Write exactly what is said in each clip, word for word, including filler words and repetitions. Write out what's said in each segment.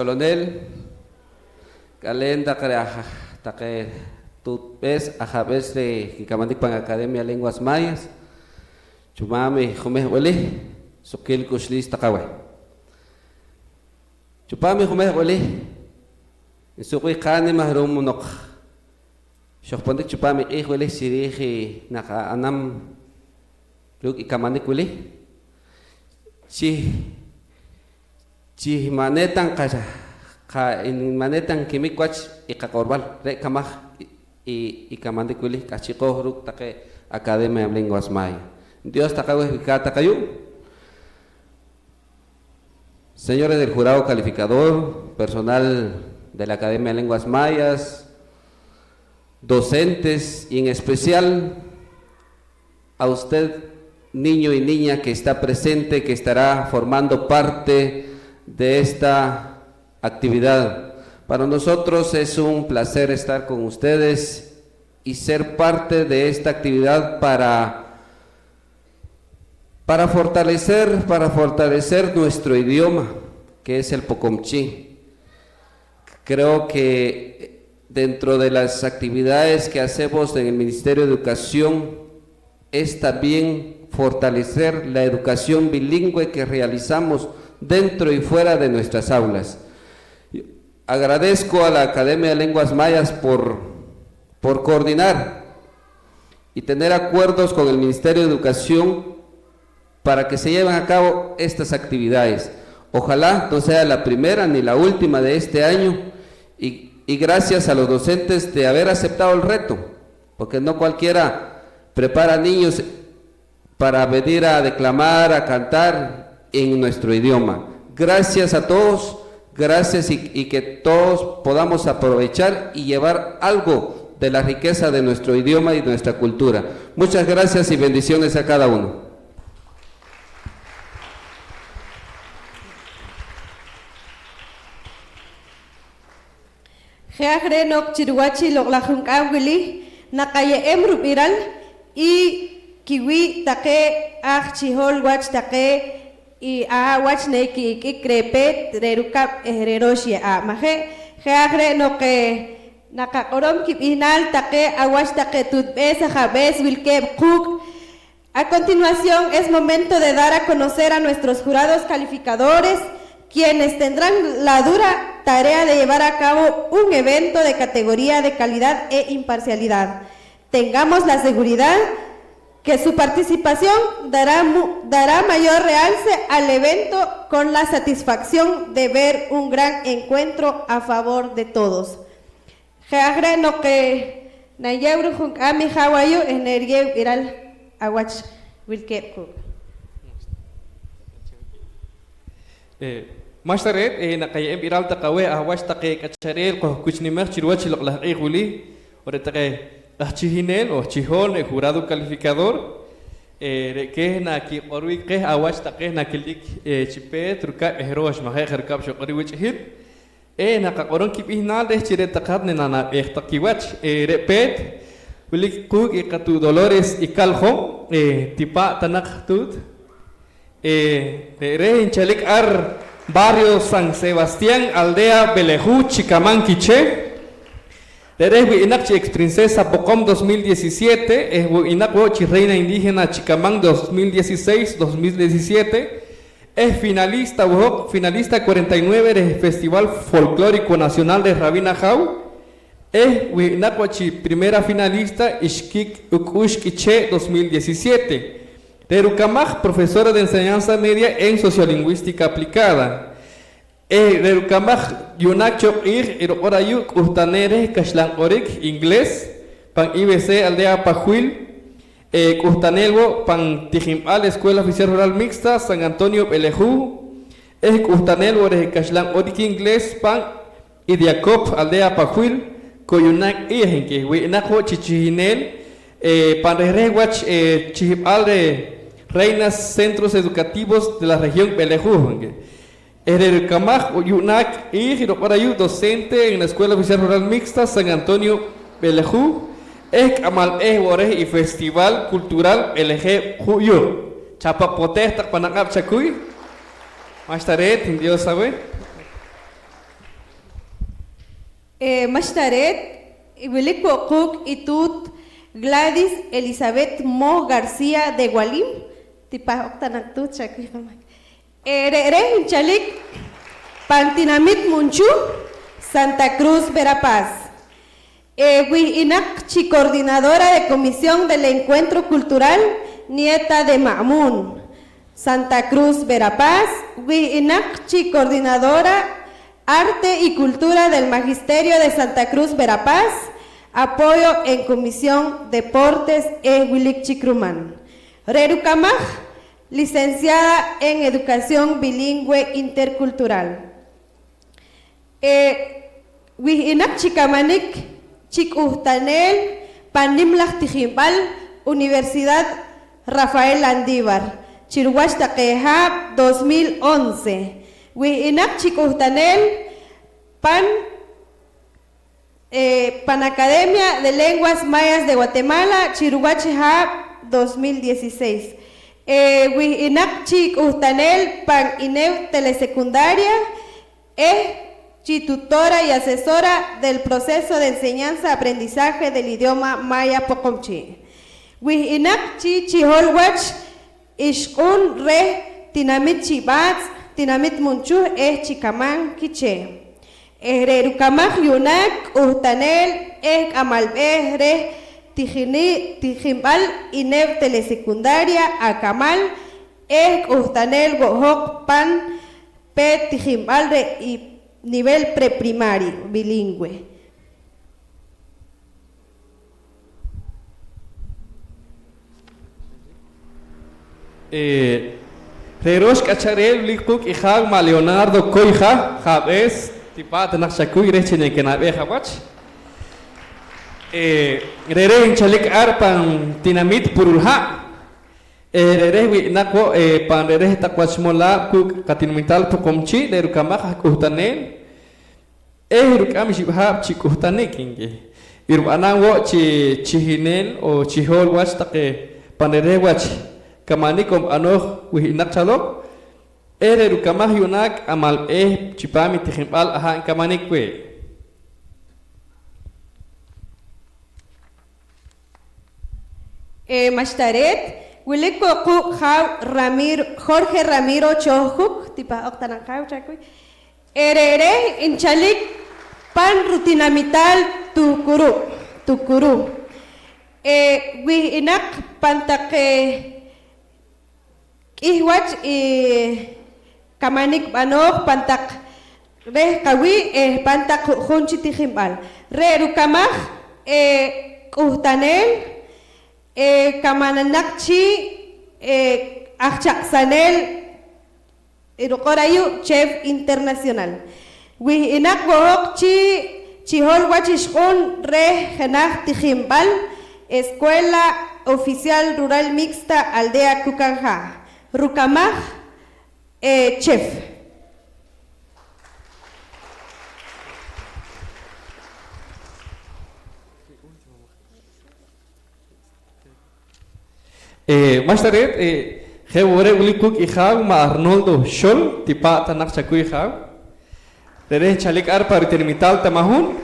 K'olonel, k'aleen taq reh aj-, taqe tuutb'ees, ajab'ees reh kikamanik pan Academia Lenguas Mayas, chumaam i jumehq' wili, suqkiil k'uxliis taq aweh. Chupaam i jumehq' wili, nsuqb'ik qaanima ru'um noq xojponik chupaam i q'iij wili chiriij i naq a'anam ruuk' i kamanik wili, chi, chi ma' ne ta nqa-, qa-, ma' ne ta nkimik wach i qaq'orb'al, re' kamaj i, i, i kamanik wili k'ahchi' q'ooj ruuk' taqe Academia de Lenguas Maya. Dios taq aweh, wilkaat taq ayu'. Señores del jurado calificador, personal de la Academia de Lenguas Mayas, docentes y en especial a usted, niño y niña que está presente, que estará formando parte de esta actividad. Para nosotros es un placer estar con ustedes y ser parte de esta actividad para para fortalecer, para fortalecer nuestro idioma, que es el poqomchi'. Creo que dentro de las actividades que hacemos en el Ministerio de Educación es también fortalecer la educación bilingüe que realizamos dentro y fuera de nuestras aulas. Agradezco a la Academia de Lenguas Mayas por, por coordinar y tener acuerdos con el Ministerio de Educación para que se lleven a cabo estas actividades. Ojalá no sea la primera ni la última de este año y, y gracias a los docentes de haber aceptado el reto, porque no cualquiera prepara niños para venir a declamar, a cantar en nuestro idioma. Gracias a todos, gracias y, y que todos podamos aprovechar y llevar algo de la riqueza de nuestro idioma y nuestra cultura. Muchas gracias y bendiciones a cada uno. Je' aj re' noq chi ruwach i loq'laj junk'aam wili naqaye'em rub'iral i kiwii' taqe aj chihool wach taqe i aha' wach neki'ik'ik reh peet, reh rukab' eh reh roox ye'aab', maje'? Je' aj re' noq, eh, naqaq'orom kib'ihnaal taqe awach taqe tuutb'ees ajab'ees wilkeeb' quuk'. A continuación, es momento de dar a conocer a nuestros jurados calificadores, quienes tendrán la dura tarea de llevar a cabo un evento de categoría, de calidad e imparcialidad. Tengamos la seguridad que su participación dará mu-, dará mayor realce al evento con la satisfacción de ver un gran encuentro a favor de todos. Je' aj re' noq, eh, nayeew reh junk'aam i jaaw ayu', eh, neriyeew b'iral awach wilkeeb' quuk'. Eh, ma'xta reet, eh, naqaye'em b'iral taq aweh awach taqe k'achareel qojkuchnimej chi ruwach i loq'laj q'iij wili, o re' taqe aj chihineel o chihool reh jurado calificador, eh, re' keh nakiq'orwik qeh awach taqe nakilik, eh, chi peet rukab' eh roox, maje' je' rukab' xoq'or i wich'ihil. Eh, naqaq'orom kib'ihnaal reh chi re' taq hat nenanab'eej taq kiwach. Eh, re' peet wilik quuk' i qatuut Dolores Ical Jom, eh, tipa' ta naq tuut. Eh, re' reh nchalik ar barrio San Sebastián, aldea Belejú, Chicamán Quiché. Re' reh wi'naq chi ex princesa Poqom dos mil diecisiete, eh, wi'naq wo' chi reina indígena Chicamán dos mil dieciséis, dos mil diecisiete. Eh, finalista wo', finalista cuarenta y nueve reh Festival Folclórico Nacional reh Rawin Ajaw. Eh, wi'naq wo' chi primera finalista Ixkik Uk'ux K'iche' dos mil diecisiete. Re' rukamaj, profesora de enseñanza media en sociolingüística aplicada. Eh, re' rukamaj yu'naak cho q'iij i ruq'or ayu' k'uhtaneel reh kaxlan q'orik inglés pan I B C aldea Pajwil. Eh, k'uhtaneel wo' pan tijinb'al Escuela Oficial Rural Mixta San Antonio B'elejuh, eh, k'uhtaneel wo' reh kaxlan q'orik inglés pan Idiacop, aldea Pajwil, ko' yu'naak q'iij, nki. Wi'naq wo' chi chihineel, eh, pan reh reh wach, eh, chihb'al reh Reinas Centros Educativos de la Región B'elejuh, nki. Eh, re' rukamaj yu'naak q'iij i ruq'or ayu' docente en la Escuela Oficial Rural Mixta San Antonio B'elejuh, eh, k'amal b'eeh wo' reh i Festival Cultural B'elejeb' Ju' Yu'. Chapapotej taq pan aq'ab' chakuy. Ma'xta reet, Dios aweh. Eh, ma'xta reet, wilik wo' quuk' i tuut Gladys Elizabeth Mo García de Gualim. Tipahb'oq ta naq tuut, xa kuy qamak. Eh, re're' nchalik pan tinamit Munchuh, Santa Cruz Verapaz. Eh, wih'inaq chi coordinadora de Comisión del Encuentro Cultural Nieta de Ma'mun, Santa Cruz Verapaz. Wih'inaq chi coordinadora Arte y Cultura del Magisterio de Santa Cruz Verapaz, apoyo en Comisión Deportes eh wilik chik ruman. Re' rukamaj, licenciada en Educación Bilingüe Intercultural. Eh, wih'inaq chi kamanik chi k'uhtaneel pan nim laj tijinb'al Universidad Rafael Landívar chi ruwach taqe haab' dos mil once. Wih'inaq chi k'uhtaneel pan, eh, pan Academia de Lenguas Mayas de Guatemala chi ruwach haab' dos mil dieciséis. Eh, wih'inaq chi k'uhtaneel pan INEV Telesecundaria eh chi tutora y asesora del proceso de enseñanza-aprendizaje del idioma maya Poqomchi'. Wih'inaq chi chihol wach ixq'un reh tinamit Chi B'aatz', tinamit Munchuh eh Chi Kaman Kichee'. Eh re' rukamaj yu'naak k'uhtaneel eh k'amal b'eeh reh tijini-, tijinb'al INEV Telesecundaria Akamal eh k'uhtaneel wo' hoq pan peet tijinb'al re' i nivel preprimario bilingüe. Eh, re' roox k'achareel wilik quuk' i jaaw ma' Leonardo Coija, jaab'ees, tipaat naq xakuy reh chi nekenab'eej awach. Eh, re're' nchalik ar pan tinamit Purulha'. Eh, re're' wi'naq wo', eh, pan re're' taq wach molaab' kuuk' qatinamital Poqomchi', re' rukamaj aj k'uhtaneel eh ruk'am ixib' haab' chi k'uhtanik, nki. I rub'anam wo' chi chihineel o chihool wach taqe pan re're' wach kamanik on b'anooj wi'naq chaloq, eh re' rukamaj yu'naak k'amal b'eeh chipaam i tijinb'al aha' nkamanik wii'. Eh, ma'xta reet, wilik wo' quuk' jaaw Ramiro, Jorge Ramiro Choh Juk, tipahb'oq ta naq jaaw chakuy. Eh, re're' nchalik pan rutinamital Tukuru, Tukuru. Eh, wih'inaq pan taqe k'ih wach i kamanik b'anooj pan taq reh qawii' eh pan taq ju'jun chi tijinb'al. Re' rukamaj, eh, k'uhtaneel, eh, kamaninaq chii', eh, aj chaq'saneel, ruq'or ayu' chef internacional. Wih'inaq wo' hoq chi chihool wach ixq'un reh jenaj tijinb'al Escuela Oficial Rural Mixta Aldea Kukanjaa. Rukamaj, eh, chef. Eh, ma'xta reet, eh, je' wo' re' wilik quuk' i jaaw ma' Arnoldo Xol, tipaat ta naq chakuy jaaw. Re're' nchalik ar pa ritinamital Tamahun.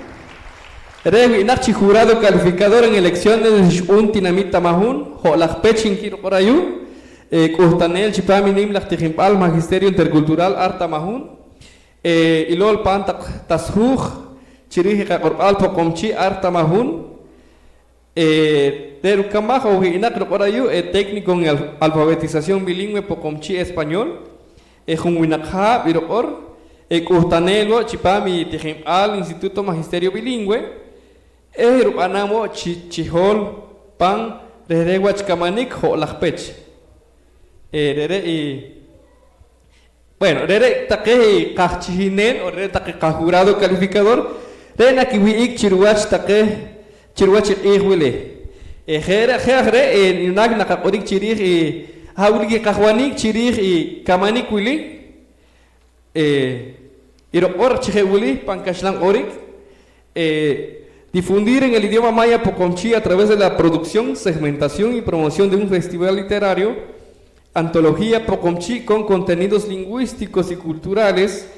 Re' wi'naq chi jurado calificador en elecciones rixq'un tinamit Tamahun, ho'laj pech nki ruq'or ayu', eh, k'uhtaneel chipaam i nim laj tijinb'al Magisterio Intercultural ar Tamahun, eh, ilool pan taq tasjuuj chiriij i qaq'orb'al Poqomchi' ar Tamahun. Eh, re' rukamaj o wi'naq ruq'or ayu', eh, técnico en al-, alfabetización bilingüe Poqomchi' español, eh, jun winaq haab' i ruq'or, eh, k'uhtaneel wo' chipaam i tijinb'al Instituto Magisterio Bilingüe, eh, rub'anam wo' chi chihool pan re're' wach kamanik ho'laj pech. Eh, re're' i Bueno, re're' taqe i qajchihineel o re're' taqe qajurado calificador, re' nakiwih'ik chi ruwach taqe, chi ruwach i q'iij wili. Eh, je' re', je' aj re', eh, yu'naak naqaq'orik chiriij i, aha' wilik i qajwanik chiriij i kamanik wili. Eh, i ruq'or chi je' wili pan kaxlan q'orik. Eh, difundir en el idioma maya Poqomchi' a través de la producción, segmentación y promoción de un festival literario, antología Poqomchi' con contenidos lingüísticos y culturales,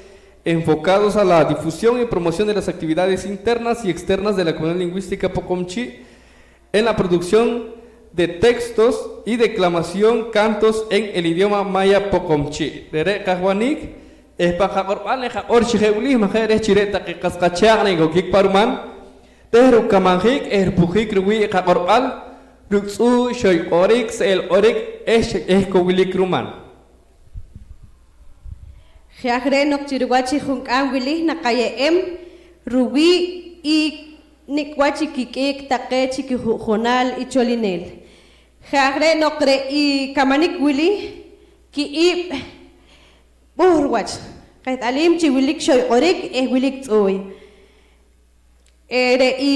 enfocados a la difusión y promoción de las actividades internas y externas de la Comunidad Lingüística Poqomchi' en la producción de textos y declamación, cantos en el idioma maya Poqomchi'. Re're' qajwanik eh pan qaq'orb'al nqaq'or chi je' wili, maje', reh chi re' taqe qas qachaaq' nekokik pa ruman reh rukamanjik eh rupujik ruwii' i qaq'orb'al ruuk' tz'uuy, xoy q'orik, se'el q'orik eh, eh kowilik ruman. Je' aj re' noq chi ruwach i junk'aam wili naqaye'em ruwii' i nik' wach i kik'iik taqe chi kiju'junaal i cholineel. Je' aj re' noq re' i kamanik wili ki'ib' b'uhr wach. Qeht'aliim chi wilik xoy q'orik eh wilik tz'uuy. Eh, re' i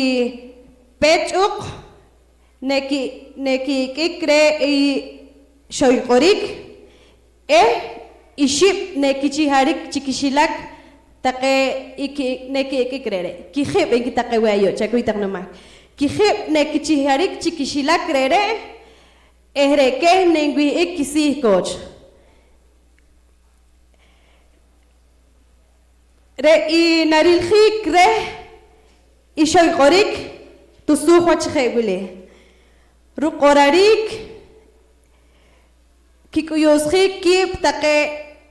peet ch'uq neki-, neki'ik'ik reh i xoy q'orik eh ixib' nekichiharik chi kixilak taqe i ki-, neki'ik'ik re're'. Kijib' nki taqe weh ayu', chakuy taq nimaq. Kijib' nekichiharik chi kixilak re're' eh re' keh nenwih'ik kisiih kooch. Re' i nariljik reh i xoy q'orik tusuuj wach je' wili: ruq'orariik kik'uyu'sjik kiib' taqe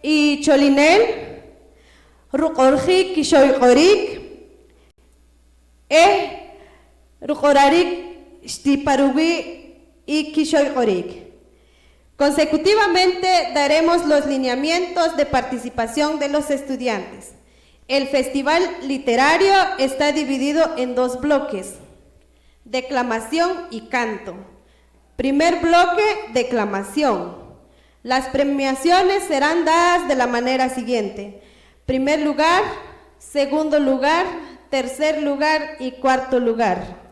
i cholineel, ruq'orjik kixoy q'orik eh ruq'orariik xti pa ruwii' i kixoy q'orik. Consecutivamente daremos los lineamientos de participación de los estudiantes. El festival literario está dividido en dos bloques: declamación y canto. Primer bloque: declamación. Las premiaciones serán dadas de la manera siguiente: primer lugar, segundo lugar, tercer lugar y cuarto lugar.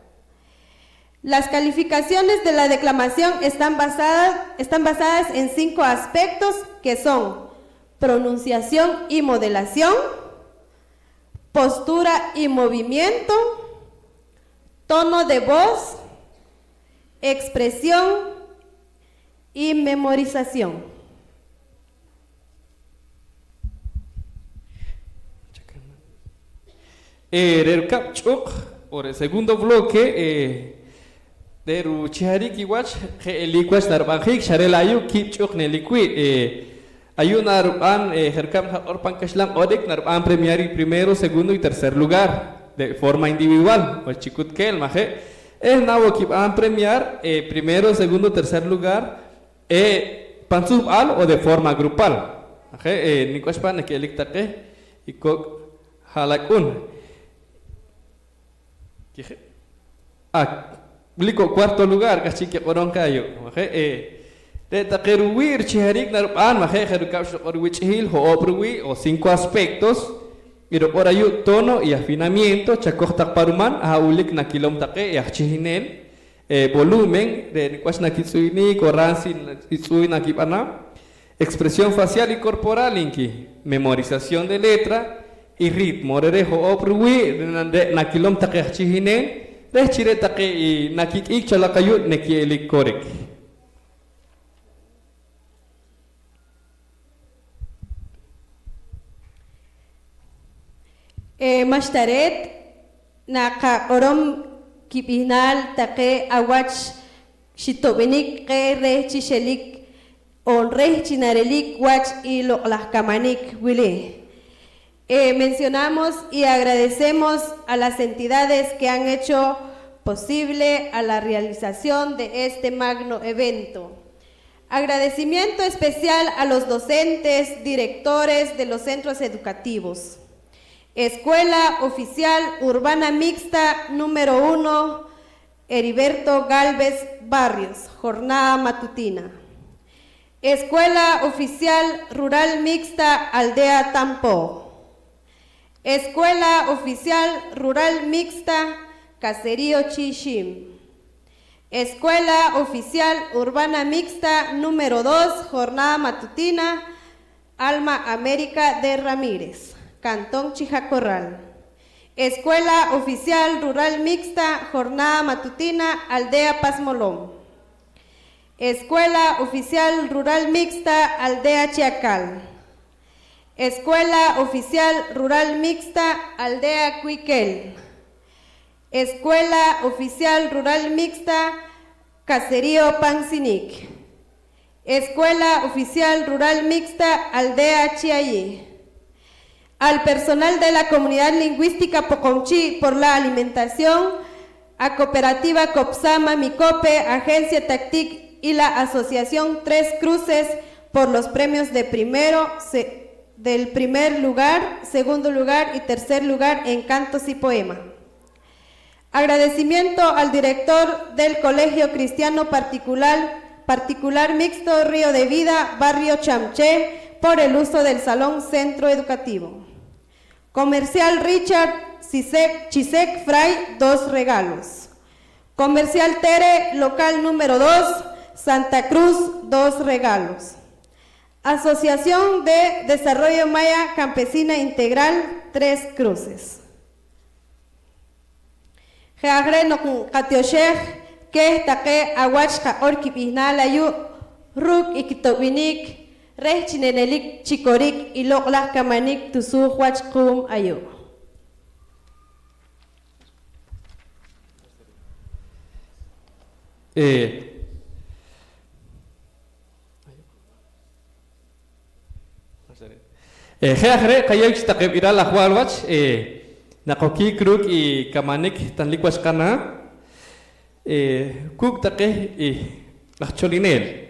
Las calificaciones de la declamación están basadas, están basadas en cinco aspectos, que son pronunciación y modelación, postura y movimiento, tono de voz, expresión y memorización. Eh, re' rukab' ch'uq o re' segundo bloque, eh, re' ruchiharik i wach je' eliik wach narib'anjik, xa re' la' ayu' kiib' ch'uq nelik wii'. Eh, ayu' narib'an, eh, je' rukab' nqaq'or pan kaxlan q'orik, narib'an premiar i primero, segundo y tercer lugar de forma individual o chi kutkeel, maje'? Eh, na wo' kib'an premiar, eh, primero, segundo, tercer lugar, eh, pan suhb'al o de forma grupal. Maje'? Eh, nik' wach pa' neke'elik taqe i kok' ha'lak'un. Kije-, ah, wilik wo' cuarto lugar, k'ahchi' kiq'orom keh ayu'. Maje'? Eh, re' taqe ruwii' richiharik narib'an, maje', je' rukab' xruq'or wich'ihil, ho'oob' ruwii' o cinco aspectos, i ruq'or ayu' tono y afinamiento, chakoj taq pa ruman, aha' wilik nakilom taqe i aj chihineel, eh, volumen, re' nik' wach nakitz'uynik o ransi i tz'uuy nakib'anam, expresión facial y corporal, nki, memorización de letra y ritmo. Re're' ho'oob' ruwii' re' na-, re' nakilom taqe aj chihineel reh chi re' taqe i nakik'iik cho laq ayu' neke'elik korik. Eh, ma'xta reet naqaq'orom kib'ihnaal taqe awach xitob'inik qeh reh chi xelik on reh chi narelik wach i loq' laj kamanik wili. Eh, mencionamos y agradecemos a las entidades que han hecho posible a la realización de este magno evento. Agradecimiento especial a los docentes, directores de los centros educativos. Escuela Oficial Urbana Mixta número uno, Heriberto Galvez Barrios, jornada matutina. Escuela Oficial Rural Mixta, Aldea Tampoo. Escuela Oficial Rural Mixta, Caserío Chiixim. Escuela Oficial Urbana Mixta número dos, jornada matutina, Alma América de Ramírez, Cantón Chijacorral. Escuela Oficial Rural Mixta, jornada matutina, Aldea Pazmolom. Escuela Oficial Rural Mixta, Aldea Chiacal. Escuela Oficial Rural Mixta, Aldea Cuiquel. Escuela Oficial Rural Mixta, Caserío Pan Sinic. Escuela Oficial Rural Mixta, Aldea Chiayí. Al personal de la Comunidad Lingüística Poqomchi' por la alimentación, a Cooperativa Copsama Micope, Agencia Tactic y la Asociación Tres Cruces por los premios de primero, se-, del primer lugar, segundo lugar y tercer lugar en cantos y poema. Agradecimiento al director del Colegio Cristiano Particular, Particular Mixto Río de Vida, Barrio Chamché, por el uso del Salón Centro Educativo. Comercial Richard Chisek, Chisek Fray, dos regalos. Comercial Tere, local número dos, Santa Cruz, dos regalos. Asociación de Desarrollo Maya Campesina Integral, Tres Cruces. Je' aj re' noq nqatioxej keh taqe awach qaq'or kib'ihnaal ayu' ruuk' i kitob'inik reh chi nenelik chi korik i loq' laj kamanik tusuuj wach quum ayu'. Eh, Eh, je' aj re', qayeew chik taqe b'iral ajwaal wach, eh, naqokiik ruuk' i kamanik tanlik wach qanaa', eh, kuuk' taqe i aj cholineel.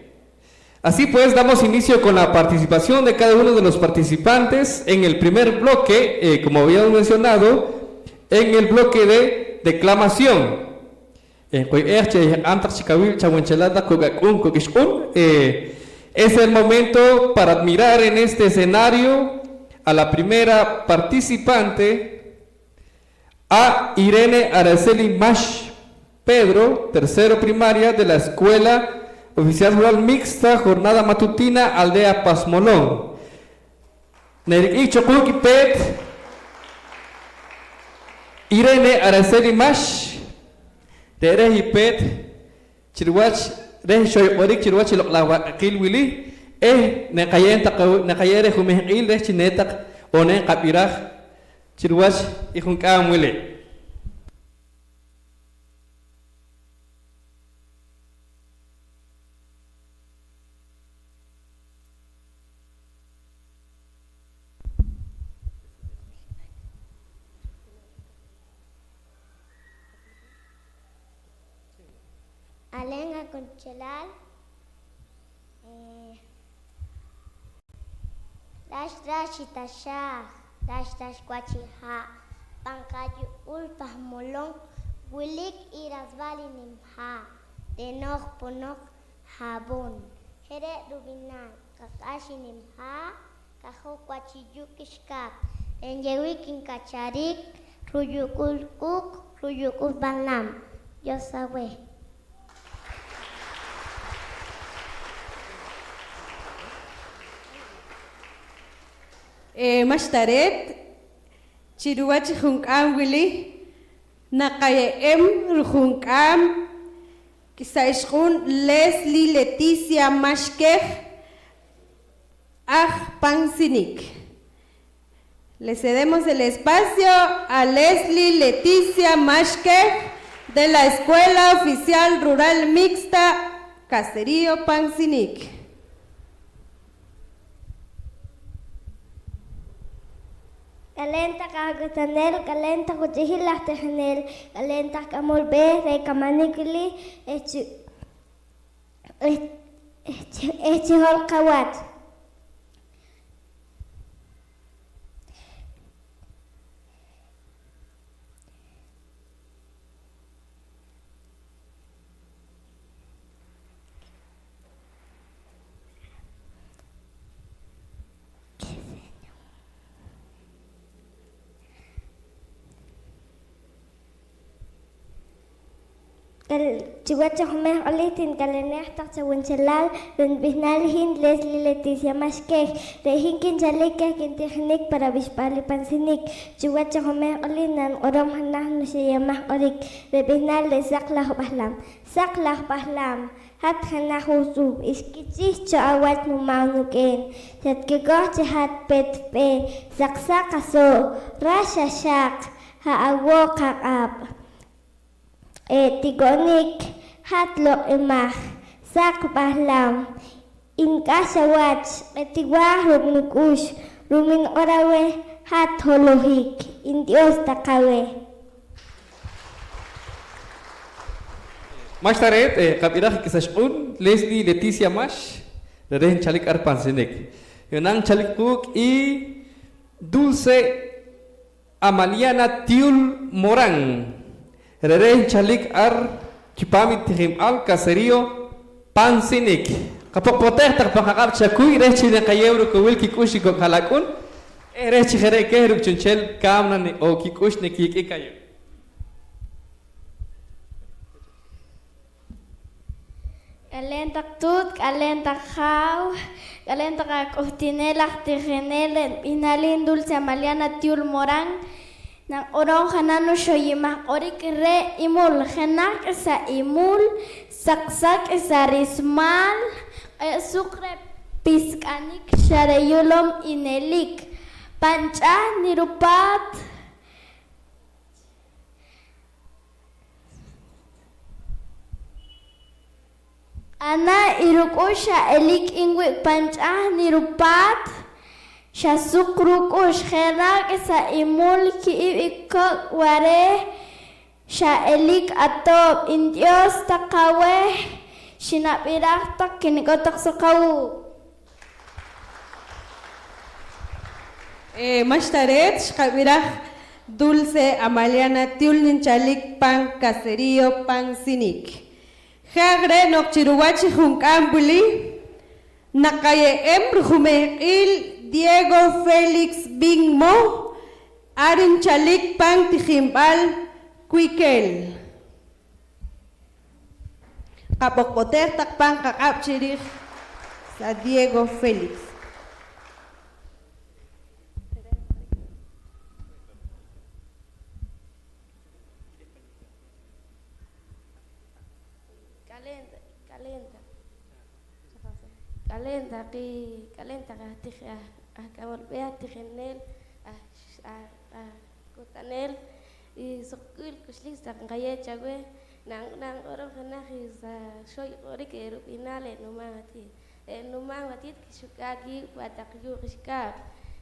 Así pues, damos inicio con la participación de cada uno de los participantes en el primer bloque, eh, como habíamos mencionado, en el bloque de declamación. Eh, qoy'eej chi eyeq'aam taq chik awiib' chawunchelal taq kok' ak'uun, kok' ixq'un. Eh, es el momento para admirar en este escenario a la primera participante, a Irene Araceli Max Pedro, tercero primaria de la Escuela Oficial Rural Mixta, Jornada Matutina, Aldea Pasmolón. Nerik'ik cho quuk' i peet Irene Araceli Max. Re' reh i peet chi riwach reh xoy q'orik chi riwach i loq' laj waq'aqil wili, eh, naqayew taq, naqayew reh jumehq'iil reh chi ne taq oonee nqab'iraj chi riwach i junk'aam wili. Aleen awunchelal, eh, rax rax i taxaaj, rax rax wach i ha', pan qayuq'ul Pahmolom wilik i rasb'al i nim ha', re' nooj ponoq Jab'oon. Je' re' rub'ihnaal, qaq'ax i nim ha', kajok wach i yuuq' k'ixkaab', re' nyewik nk'acharik, ruyuq'ul q'uuq, ruyuq'ul b'anam. Dios aweh. Eh, ma'xta reet, chi ruwach i junk'aam wili naqaye'em rujunk'aam sa' ixq'un Leslie Leticia Max Quej, aj Pan Sinic. Le cedemos el espacio a Leslie Leticia Max Quej de la Escuela Oficial Rural Mixta, Caserío Pan Sinic. K'aleen taq aj k'uhtaneel, k'aleen taq wuch'ihil aj tijineel, k'aleen taq k'amol b'eeh reh kamanik wili, eh, chi, eh, eh, chi, eh, chi hol qawach. K'al-, chiwach i jumeh q'olih tink'alenej taq chawunchelal, re' nib'ihnaal i hin Leslie Leticia Max Quej. Re' hin kinchalik keh kintijinik pa rab'ixb'aal i Pan Sinic. Chiwach i jumeh q'olih naniq'orom jenaj nuxeyemaj q'orik, re' b'ihnaal re' Saq Laj B'ahlam. Saq Laj B'ahlam, Hat jenaj utz'ub' xkichih cho awach numaam nuk'een, xatkikoj chi hat pet b'eeh, saqsaq asoob', rax axaaq, ha' awooq aq'ab'. Ee tiko'nik, hat loq' i maj, saq b'ahlam, nk'ax awach, q'etewaaj ruuk' nuk'ux, ru'um nq'or aweh, hat holohik, ntyoox taq aweh. Ma'xta reet, eh, qab'iraj i k'isa xq'un, Leslie Leticia Max, re're' nchalik ar pan Sinik. Yu'naak nchalik quuk' i Dulce Amaliana Tiul Morán, re're' nchalik ar chipaam i tijinb'al Caserío pan Sinik. Qapoqpoteej taq pan qaq'ab' chakuy reh chi naqayeew rukowil kik'ux i kok' ha'lak'un eh reh chi je' re' keh ruuk' chu'nchel kaamna ni-, o kik'ux nikik'ik ayu'. K'aleen taq tuut, k'aleen taq jaaw, k'aleen taq ak'uhtineel aj tijineel, re' nib'ihnaal i hin Dulce Amaliana Tiul Morán. Naq'orom jenaj nuxoyimaj q'orik reh imul, jenaj k'isa imul, saqsaq k'isa rismaal, q'e' suq reh pisk'anik, xa re' yulom i nelik. Pan ch'ahn i rupaat. Q'anaa' i ruk'ux xa elik inwii' pan ch'ahn i rupaat, xa suq ruk'ux, jenaj k'isa imul ki'ib' i kok' wareh, xa elik atoob', ntyoox taq aweh, xinab'iraj taq, kinik'ot taq suq awuuk'. Eh, ma'xta reet, xqab'iraj Dulce Amaliana Tiul nchalik pan Caserío pan Sinik. Je' aj re' noq chi ruwach i junk'aam wili, naqaye'em rujumehq'iil Diego Félix Bin Moh, ar nchalik pan tijinb'al Cuiquel. Qab'oqb'oteej taq pan qaq'ab' chi riij sa Diego Félix. K'aleen taq, k'aleen taq. K'aleen taq i, k'aleen taq aj tij-, aj, aj k'amol b'eeh, aj tijineel, aj, aj, aj kuhtaneel, i suqkiil k'uxliis taq nqayeew chaweh, na-, naq'orom jenaj i sa xooy q'orik rub'ihnaal i numaam atiit. I numaam atiit kixuk'aa' kiib' pa taq yuuq' ixkaab',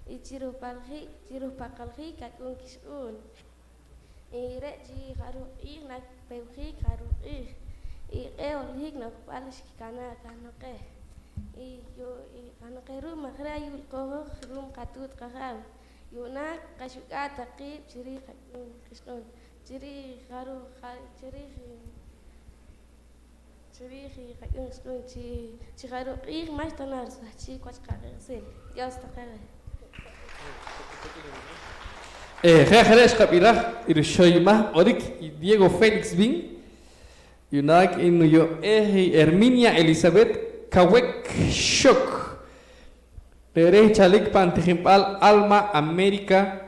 i chi ruhpaljiik, chi ruhpaqaljiik kak'uun kixq'uun. Y re' chi jarub' q'iij nakipewjiik jarub' q'iij, y q'e' holohik no'jb'al xkikanaa' kahnoq qeh. Y yu-, y kahnoq qeh ru'um aj re' ayu' wilkooj hoj ru'um qatuut qajaaw. Yu'naak qaxuk'aa' taq qiib' chi riij qak'uun qixq'uun, chi riij jarub', ja-, chi riij i Chi riij i qak'uun qixq'uun chi, chi jarub' q'iij ma'xta na risahchiik wach qaq'eq'sil. Dios taqe reh. Eh, je' aj re' xqab'iraj i rixoyimaj q'orik i Diego Félix Bin. Yu'naak i nuyo'eej i Herminia Elizabeth Kawek Xok. Re're' nchalik pan tijinb'al Alma América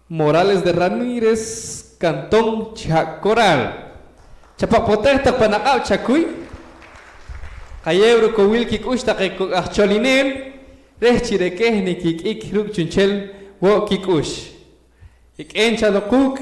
Morales de Ramírez, cantón Chiha'koral. Chapoqpoteej taq pan aq'ab' chakuy. Qayeew rukowil kik'ux taqe kok' aj cholineel reh chi re' keh nikik'ik ruuk' chu'nchel wo' kik'ux. Ik'een chaloq quuk'.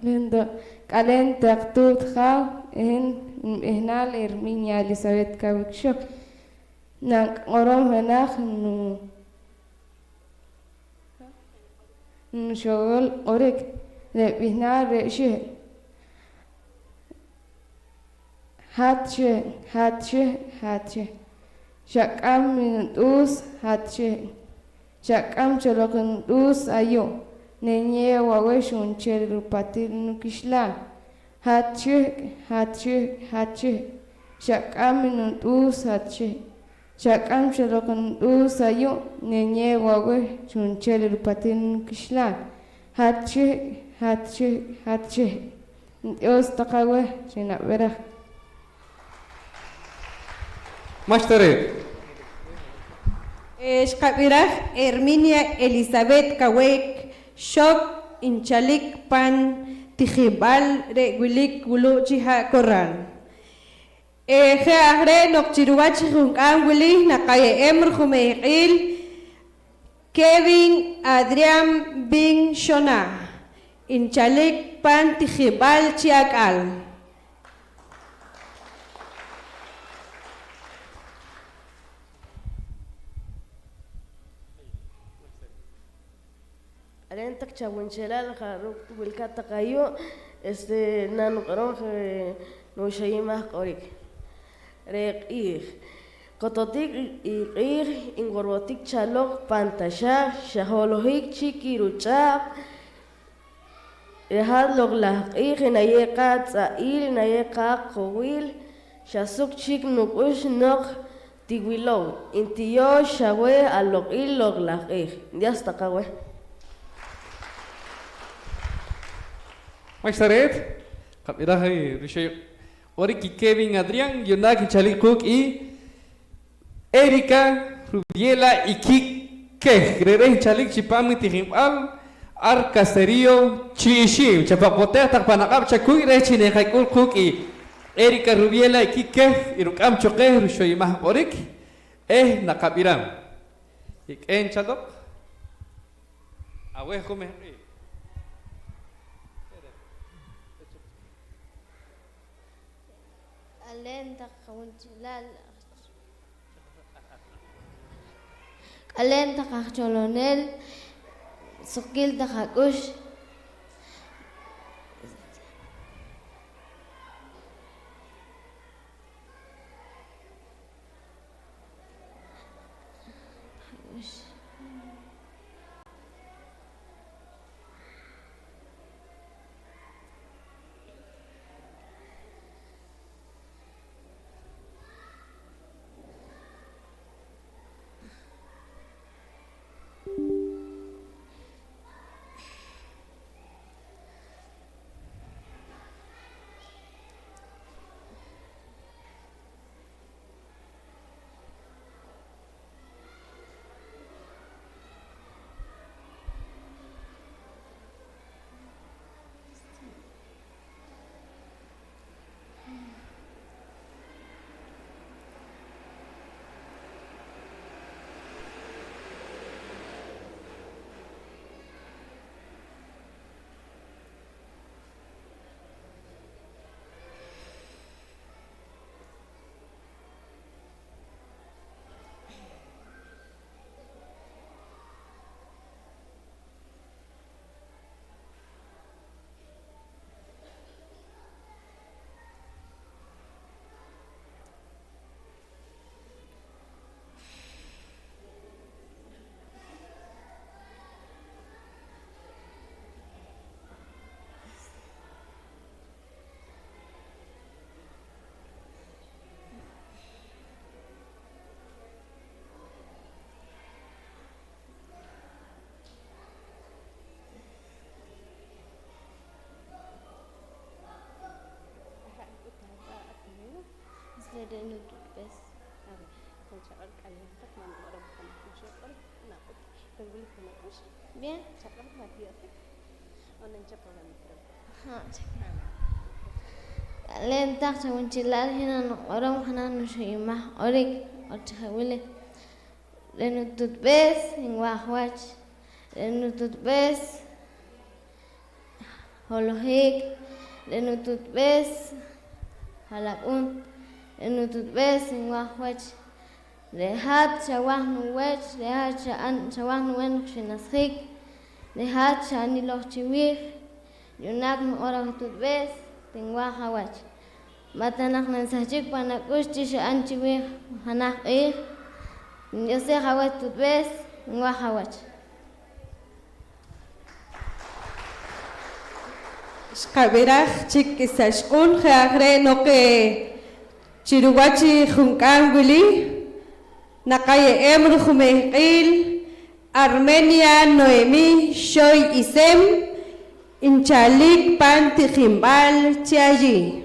K'aleen taq, k'aleen taq tuut jaaw, i hin nib'ihnaal Herminia Elizabeth Kawik Xok. Naq'orom jenaj nu-, nuxool q'orik, re' b'ihnaal re' Xihk'. Hat Xihk', hat Xihk', hat Xihk'. Xak'am i nut'uus, hat Xihk'. Xak'am cho loq i nut'uus ayu', nenyeew aweh chu'nchel rupatil nukixlaal. Hat Xihk', hat Xihk', hat Xihk'. Xak'am i nut'uus, hat Xihk'. Chak'am cho loq nb'uus ayu', nenyeew aweh chu'nchel ripatil nuk'uxlaal. Hat chihk', hat chihk', hat chihk'. Dios taq aweh chi nab'iraj. Ma'xta reet. Eh, xqab'iraj Herminia Elizabeth Kawek Xok, nchalik pan tijinb'al re' wilik wulu' chi ha' Corral. Eh, je' aj re' noq chi ruwach i junk'aam wili naqaye'em rujumehq'iil Kevin Adrián Bin Xona, nchalik pan tijinb'al chi ak'al. K'aleen taq chawunchelaal, jaruuk wilkaat taq ayu', este, nanuq'orom je nuxoyimaj q'orik. Re' q'iij, kototik i q'iij nworwotik chaloq pan taxaaj, xa holohik chik i ruch'aab'. Re' hat loq' laj q'iij nayeew qaaj tz'a'iil, nayeew qaaj qowil, xa suq chik nuk'ux noq tiwilow, ntiyoox aweh aloq'il loq' laj q'iij. Dios taq aweh. Ma'xta reet, qab'iraj i rixoyoj q'orik i Kevin Adrián, yu'naak nchalik quuk' i Erika Rubiela Iquique. Re're' nchalik chipam i tijinb'al ar Caserío Chi Ixiw. Chapapotej taq pan aq'ab' chakuy reh chi naqak'ul quuk' i Erika Rubiela Iquique, i ruk'am cho qeh ruxoyimaj q'orik eh naqab'iram. Ik'een chaloq aweh jumehq'iij. K'aleen taq qawunchelaal, k'aleen taq aj cholonel, suqkiil taq ak'ux. Re' nutuutb'ees. Bien. K'aleen taq chawunchelaal, hin nanuq'orom jenaj nuxoyimaj q'orik, q'or chi je' wili: Re' nutuutb'ees nwaaj wach. Re' nutuutb'ees holohik. Re' nutuutb'ees ha'lak'un. Re' nutuutb'ees nwaaj wach. Re' hat xawaaj nuwech, re' hat xa'n, xawaaj nuwech noq xinasjik, re' hat xa'n iloj chiwiij. Yu'naak nuq'or aweh tuutb'ees, tinwaaj awach. Ma' ta naq nansahchik pan ak'ux chi xa'n chiwiij jenaj q'iij, niyosej aweh tuutb'ees, nwaaj awach. Xqab'iraj chik i Saxq'un, je' aj re' noq, eh, chi ruwach i junk'aam wili, Naqaye'em rujumehq'iil Armenia Noemí Xoy Isem, nchalik pan tijinb'al Chiayi.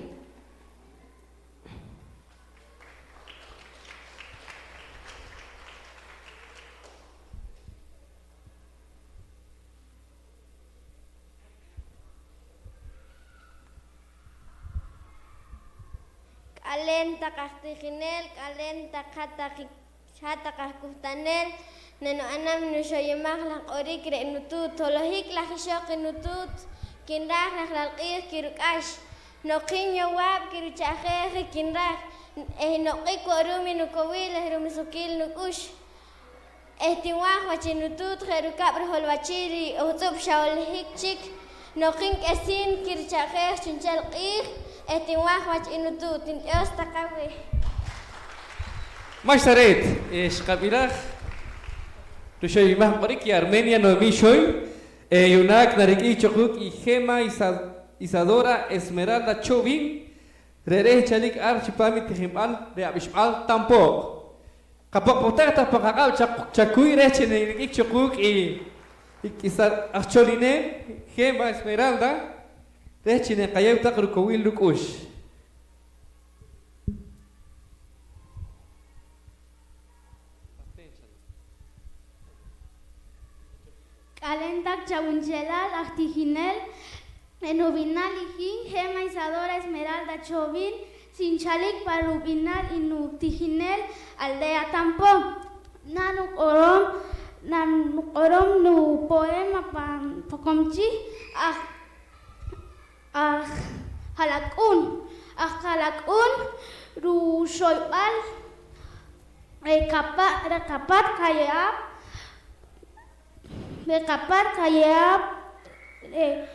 K'aleen taq aj tijinel, k'aleen taq hat-taq hat-taq aj kuhtanel, ne nub'anam nuxoyomaj laj q'orik reh nutuut. Holohik laj ixoq i nutuut, kinraaj rajlaal q'iij kiruk'ax. Noq hin yowaab' kirucha'jeej i kinraaj, eh noq'ik wo' ru'um i nukowiil eh ru'um i sukiil nuk'ux. Eh tinwaaj wach i nutuut je' rukab' riholwachiil i uhtz'ub' xa holohik chik. Noq hin k'isiin kiricha'jeej chu'nchel q'iij, eh tinwaaj wach i nutuut, ntyoox taq aweh. Ma'xta reet, eh, xqab'iraj ruxoyomaj q'orik i Armenia Noemí Xoy, eh, yu'naak narik'ik cho quuk' i Gema Isa-, Isadora Esmeralda Chauvin, re're' nchalik ar chipaam i tijinb'al reh ab'ixb'al Tampoq. Qapoqpoqtej taq pan qaq'ab' chaq-, chakuy reh chi narik'ik cho quuk' i, i k'isa-, aj cholinel Gema Esmeralda reh chi naqayeew taq rukowiil ruk'ux. K'aleen taq chawunchelaal aj tijinel, re' nub'ihnaal i hin Gema Isadora Esmeralda Chauvin, xinchalik pa rub'ihnaal i nutijinel aldea Tampoq. Nanuq'orom, nanuq'orom nupoema pan Poqomchi' aj aj Jalak'uun, aj Jalak'uun ruxoyb'al reh qapa-, reh qapaat qaye'aab', reh qapaat qaye'aab', reh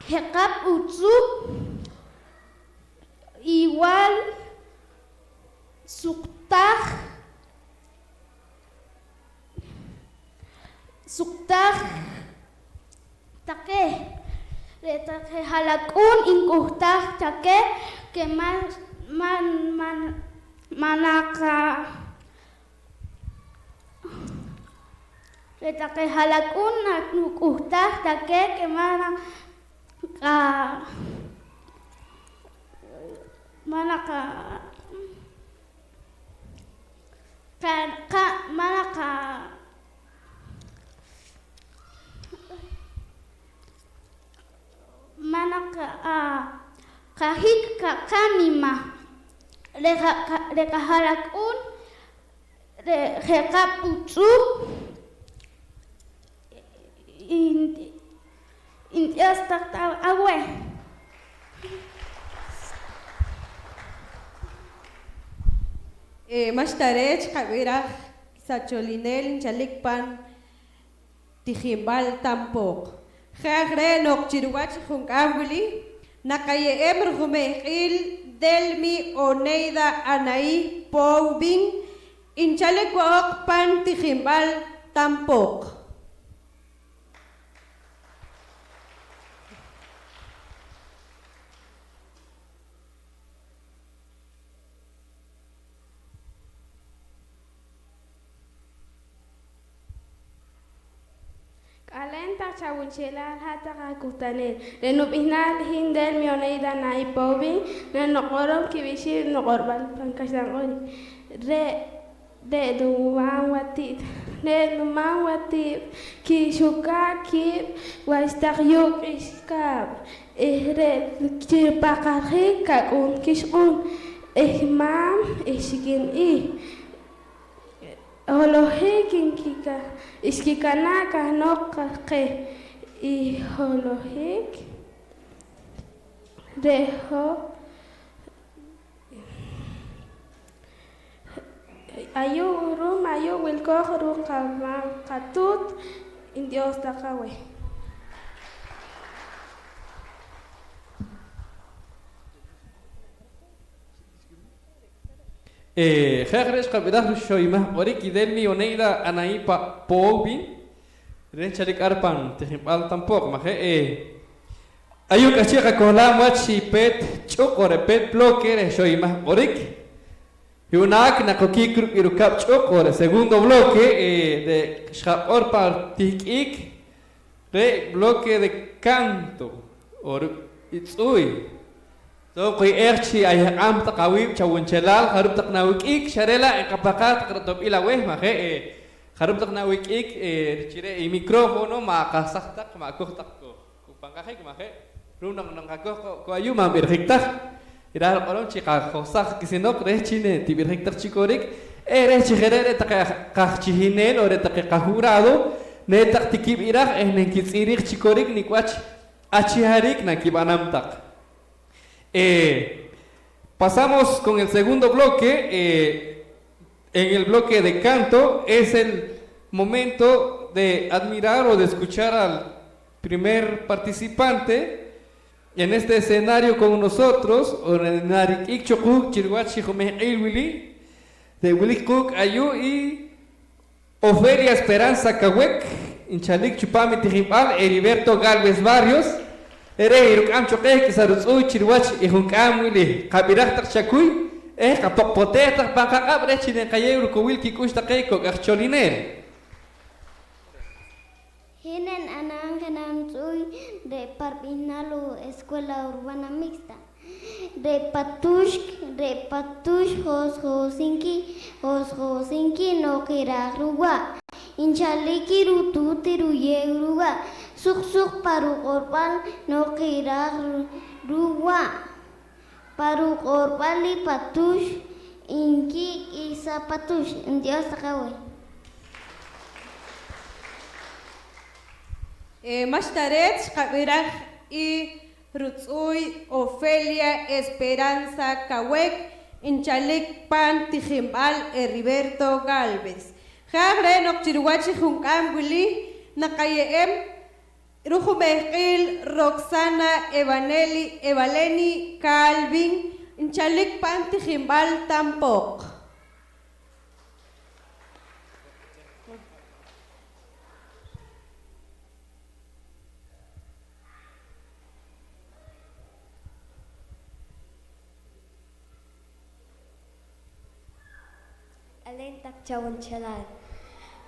je' qab' utz'ub' iwal suqtaj, suqtaj taqe, re' taqe jalak'uun nk'uhtaj taqe ke ma', ma', ma', ma' naqa-, re' taqe jalak'uun na-, nuk'uhtaj taqe ke ma' naqa-, ma' naqa-, Qa-, qa-, ma' naqa-, ma' naqa-, a-, qajik qa-, qanima. Re' qa-, qa-, re' qajalak'uun, re' je' qab' utz'ub', Ntyoox taq aweh. Eh, ma'xta reet xqab'iraj i sacholineel nchalik pan tijinb'al Tampoq. Je' aj re' noq chi ruwach i junk'aam wili, naqaye'em rujumehq'iil Delmi Oneida Anaí Poubin, nchalik wo' oq pan tijinb'al Tampoq. K'aleen taq chawunchelaal hat-taq aj kuhtaneel. Re' nub'ihnaal i hin Delmi Oneida Naí Poubin, nanuq'orom kib' ixib' nuq'orb'al pan kaxlan q'orik. Re', re' numaam wati't, re' numaam wati't kixukaak kiib' wach taq yuuq' k'ixkaab', eh, re' chi ripaqarjik kak'uun kixq'uun, eh, maam, eh, xikin iih. Holohik nkika-, xkikanaa' kahnoq qeh i holohik. Re' hoj ayu', ru'um ayu' wilkooj ruuk' qamaam qatuut, ntyoox taq aweh. Eh, je' aj re' xqab'iraj ruxoyomaj q'orik i Delmi Oneida Anaí Pa-, Poubin, reh chalik ar pan tijinb'al Tampoq, maje'? Eh, ayu' k'ahchi' qakohlaam wach i peet ch'uq on re' peet bloque reh xoyomaj q'orik. Yu'naak naqokiik ruuk' i rukab' ch'uq o re' segundo bloque, eh, re' xqaq'or pa tihk'ik, re' bloque de canto o ruuk' i tz'uuy. Toon qoy'eej chi ayeq'aam taq awiib' chawunchelaal jarub' taq nawik'ik, xa re' la' nqapahqaaj taq rato'b'il aweh, maje'? Eh, jarub' taq nawik'ik, eh, chi re' i micrófono ma' qasaj taq, ma' koj taq ko. Ku pan qajik, maje'? Ru'um noq, noq nqakoj ko, ko ayu' ma' nb'irjik taj. Iraaj riq'orom chi qajohsaj kisinoq reh chi ne tib'irjik taq chi korik, eh, reh chi je' re' re' taqe aj, qajchihineel on re' taqe qajurado ne taq tikib'iraj eh ne nkitz'iriij chi korik nik' wach achiharik nakib'anam taq. Eh, pasamos con el segundo bloque, eh, en el bloque de canto es el momento de admirar o de escuchar al primer participante en este escenario con nosotros, o narik'ik cho quuk' chi riwach i jumehq'iil wili. Re' wilik quuk' ayu' i Ofelia Esperanza Cawec, nchalik chupaam i tijinb'al Heriberto Galvez Barrios. Re're' iruk'am cho qeh k'isa rutz'uuy chi riwach i junk'aam wili. Qab'iraj taq chakuy eh qapoqpoteej taq pan qaq'ab' reh chi naqayeew rukowil kik'ux taqe kok' aj cholineel. Hin nib'anam jenaj tz'uuy re' pa rib'ihnaal Escuela Urbana Mixta. Re' Patuxk, re' Patux Josjosinki, Josjosinki noq iraaj ruwa'. Nchalik i rutuut i ruyeew ruwa', suq suq pa ruq'orb'al noq iraaj ru-, ruwa'. Pa ruq'orb'al i Patux, nki k'isa Patux, ntyoox taq aweh. Eh, ma'xta reet xqab'iraj i rutz'uuy Ofelia Esperanza Cawec, nchalik pan tijinb'al Heriberto Galvez. Je' aj re' noq chi riwach i junk'aam wili naqaye'em rujumehq'iil Roxana Evaneli, Evaleni Calvin, nchalik pan tijinb'al Tampoq. K'aleen taq chawunchelaal.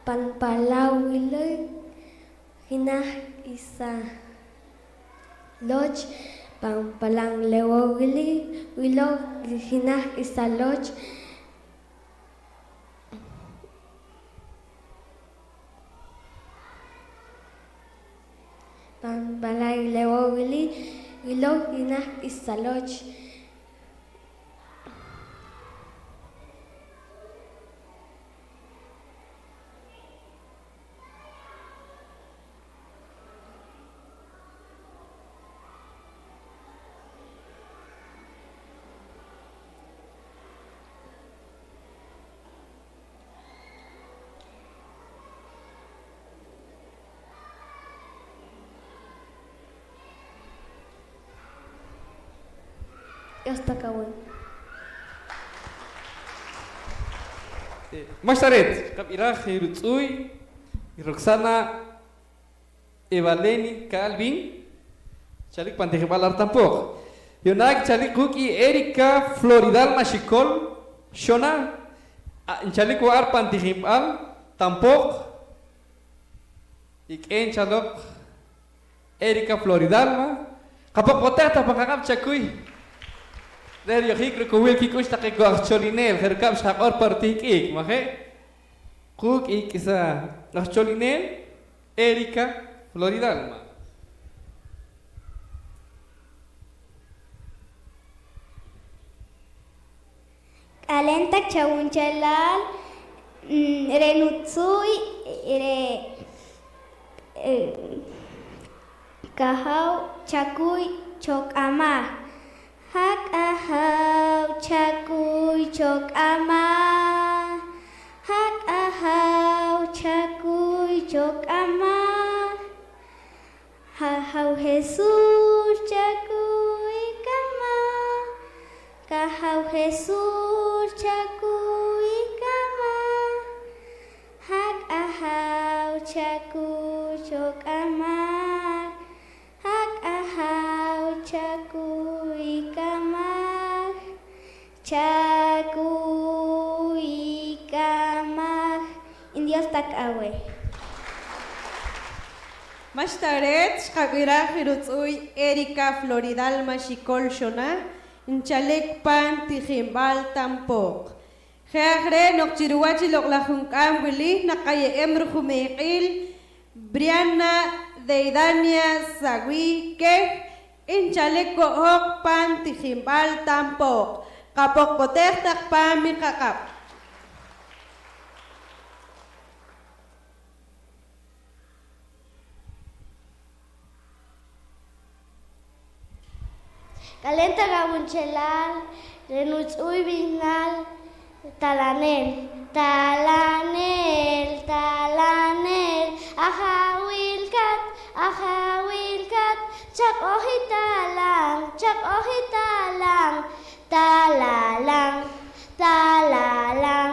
Pan palaw wili jenaj k'isa loch, pan palaw lewo' wili wiloq jenaj k'isa loch. Pan palaw lewo' wili wiloq jenaj k'isa loch. Dios taq aweh. Eh, ma'xta reet, qab'iraj i rutz'uuy i Roxana Evaleni Calvin, chalik pan tijinb'al ar Tampoq. Yu'naak chalik quuk' i Erika Floridalma Xikol Xona, a, nchalik wo' ar pan tijinb'al Tampoq. Ik'een chaloq Erika Floridalma. Qapoqpoteej taq pan qaq'ab' chakuy reh riyojiik rukowil kik'ux taqe ko aj cholineel, je' rukab' xqaq'or pa rutihk'iik, maje'? Quuk' i k'isa aj cholineel Erika Floridalma. K'aleen taq chawunchelaal, mm, re' nutzuuy, re', eh, k'ahaw chakuy chok'amaj. Ha' k'ahaw chakuy chok'amaj. Ha' k'ahaw chakuy chok'amaj. Ajaw Jesús chakuy kamaj, k'ahaw Jesús chakuy kamaj, ha' k'ahaw chakuy chok'amaj, ha' k'ahaw chakuy kamaj, chakuy. taq aweh. Ma'xta reet xqab'iraj i rutz'uuy Erika Floridalma Xikol Xona, nchalik pan tijinb'al Tampoq. Je' aj re' noq chi ruwach i loq'laj junk'aam wili naqaye'em rujumeeq'iil Briana Deidania Sawi Keh, nchalik wo' hoq pan tijinb'al Tampoq. Qapoqpoteej taq paam i qaq'ab'. K'alen taq awunchelaal, re' nutz'uuy b'ihnaal Talanel. Talanel, talanel, ajawil kat, ajawil kat, chaq'oj i talan, chaq'oj i talan, talalan, talalan,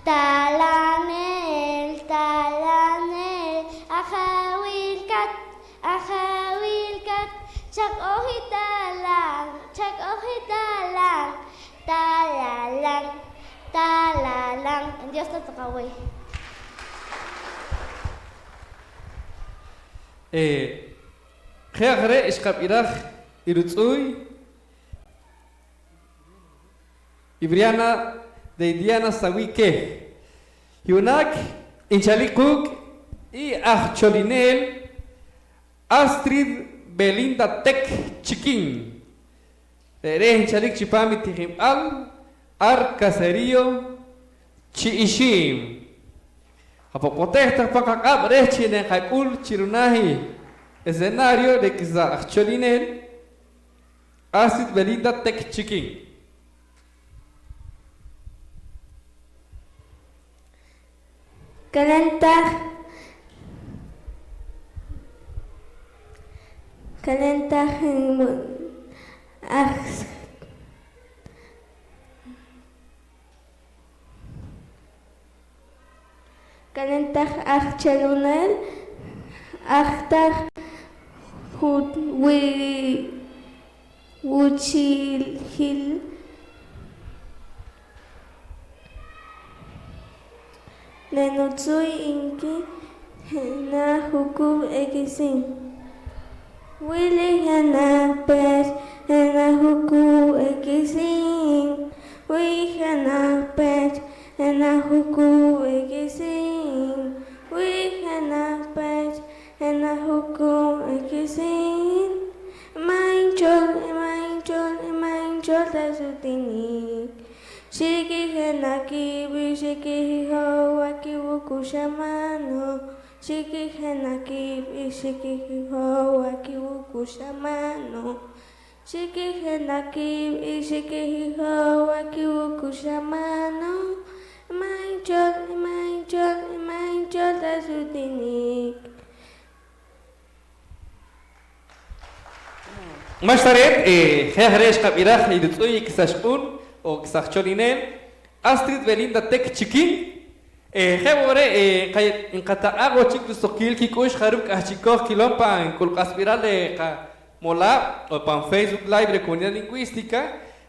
talanel, talanel, ajawil kat, ajawil kat, chaq'oj i talan, chaq'oj i talan, talalan, talalan. Dios ta taq aweh. Eh, je' aj re' xqab'iraj i rutz'uuy i Briana Deidiana Sawi Keh. Yu'naak nchalik quuk' i aj cholinel Astrid Belinda Tek Chiquin. Re're' nchalik chipaam i tijinb'al ar Caserío Chi Ixiim. Qapoqpoteej taq pan qaq'ab' reh chi naqak'ul chi runaah i escenario re' kisa aj cholinel Astrid Belinda Tek Chiquin. K'alen taq, k'alen taq aj, k'alen taq aj cholonel, aj taq jut wi wuchilil, re' nutz'uuy inki jenaj wuquub' ek'isiin. Wili jenaj pech jenaj wuquub' ek'isiin. Wili jenaj pech jenaj wuquub' ek'isiin. Wili jenaj pech jenaj wuquub' ek'isiin. Ma' inchol, ma' inchol, ma' inchol ta sutinik. Xik'ik jenaj kiib' y xik'ik i jowa kiwuqux amano. Xik'ik jenaj kiib' y xik'ik i jowa kiwuqux amano. Xik'ik jenaj kiib' y xik'ik i jowa kiwuqux amano. Ma' inchol, ma' inchol, ma' inchol ta sutinik. Ma'xta reet, eh, je' aj re' xqab'iraj i rutz'uuy i kisa xq'un o kisa aj cholinel Astrid Belinda Tek Chiquin. Eh, je' wo' re', eh, nqa-, nqataq'aaj wo' chik rusuqkiil kik'ux jarub' k'ahchi'kooj kilom pan k'ulq'asb'iral reh qamolaab' o pan Facebook Live reh Comunidad Lingüística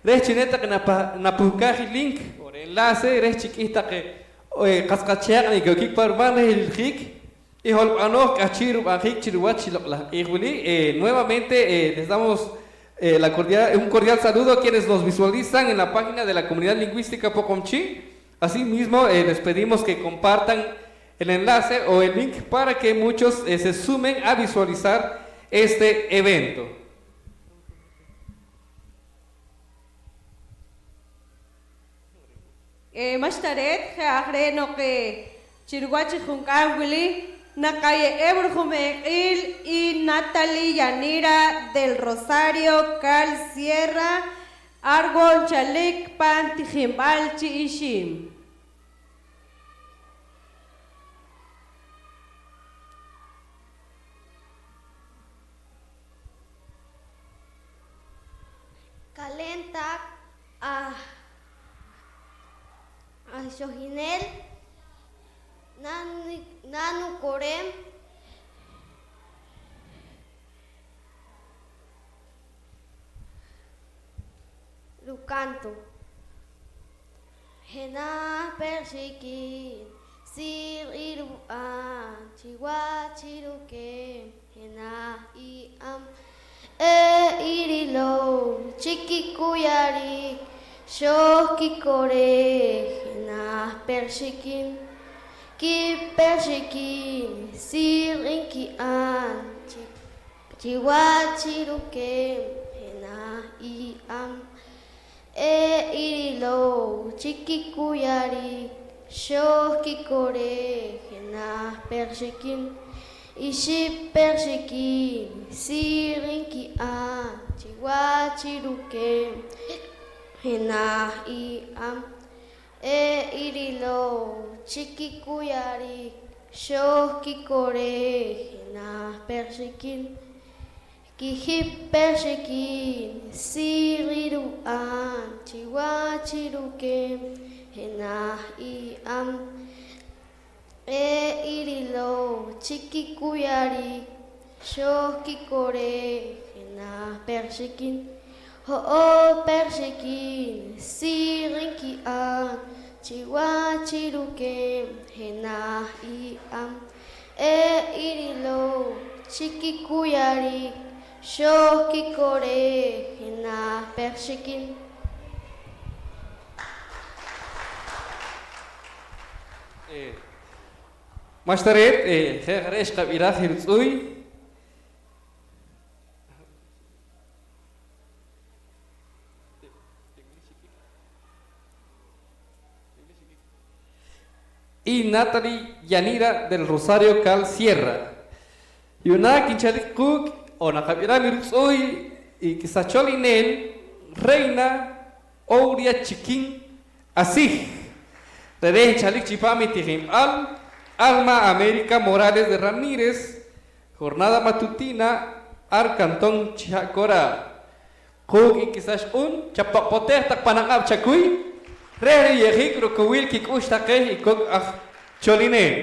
reh chi ne taqe napa-, napuhkaaj i link o re' enlace reh chi k'ih taqe, eh, qas qacheeq' neke'okik pa ruman reh i riljiik i holb'anooj k'ahchi' rub'anjiik chi ruwach i loq'laj q'iij wili. Eh, nuevamente, eh, les damos, eh, la cordial, un cordial saludo a quienes nos visualizan en la página de la Comunidad Lingüística Poqomchi'. Asimismo, eh, les pedimos que compartan el enlace o el link para que muchos, eh, se sumen a visualizar este evento. Eh, ma'xta reet, je' aj re' noq, eh, chi ruwach i junk'aam wili naqaye'em rujumeeq'iil i Natalie Yanira del Rosario Cal Sierra, ar wo' nchalik pan tijinb'al Chi Ixiim. K'aleen taq aj, aj ixoq'inel, naa nu-, naa nukoreem rucanto. Jenaj pech xikin, Tzirq i rub'an chiwach i rukeem jenaj i am, eh i rilow chi kikuyarik xooj kikoreej jenaj perxikin. Kiperxikin tzirq nki'an chi chiwach i rukeem jenaj i am, eh i rilow chi kikuyarik xooj kikoreej jenaj perxikin. Ixib' perxikin tzirq nki'an chiwach i rukeem jenaj i am, eh i rilow chi kikuyarik xooj kikoreej jenaj perxikin. Kijib' perxikin tzirq i rub'an chiwach i rukeem jenaj i am, eh i rilow chi kikuyarik xooj kikoreej jenaj perxikin. Ho'oob' perxikin tzirq nki'an chiwach i rukeem jenaj i am, eh i rilow chi kikuyarik xooj kikoreej jenaj perxikin. Eh, ma'xta reet, eh, je' aj re' xqab'iraj i rutz'uuy. Y Natalie Yanira del Rosario Cal Sierra. Yu'naak nchalik quuk' oon naqab'iram i rutz'uuy i k'isa cholineel Reina Ouria Chiquin Asij. Re're' nchalik chipaam i tijinb'al Alma América Morales de Ramírez, jornada matutina ar cantón Chiha' Coral. Quuk' i k'isa xq'un, chapok'poteej taq pan aq'ab' chakuy reh riye'jiik rukowiil kik'ux taqe i kok' aj cholineel.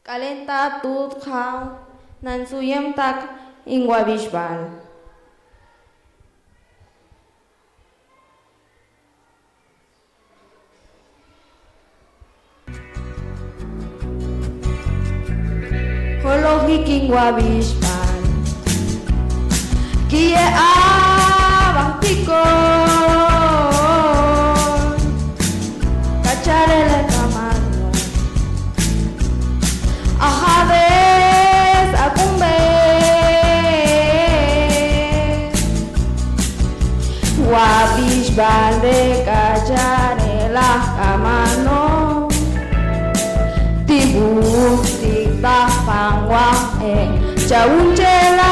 K'aleen taat tuut qajaaw, nansuyeem taq nwab'ixb'al. Holohik nwab'ixb'al kiye'aab' aj tiko'n, k'acharel aj k'amal nooj, ajab'ees, ak'umb'ees, wab'ixb'al reh k'acharel aj k'amal nooj, tiwuhtik taq pan wahq'eet chawunchelal,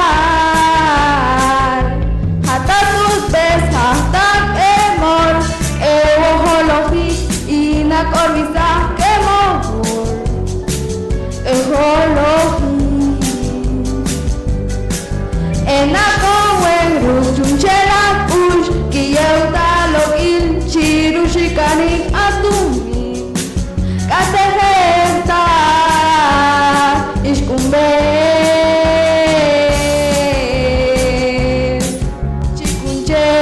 hat-taq tuutb'ees, hat-taq k'emool, k'ewooj holohik i nak'ormisaj k'emool. Eholohik, enakowem ruuk' chu'nchel ak'ux, kiyeew taq loq'il chi ruxikanik atumiin, k'atejej taq ixq'unb'ees chi ku'nchel.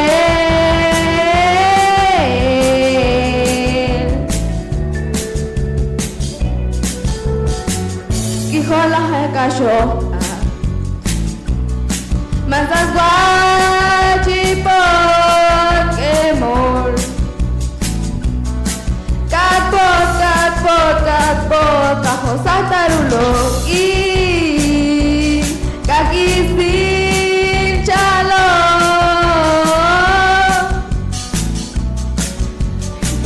K'ijol aj k'axoj k'aak, man sas wach i po't k'emool, katpo't, katpo't, katpo't, qajosaj taq ruloq'il, k'ak' k'isil chaloq.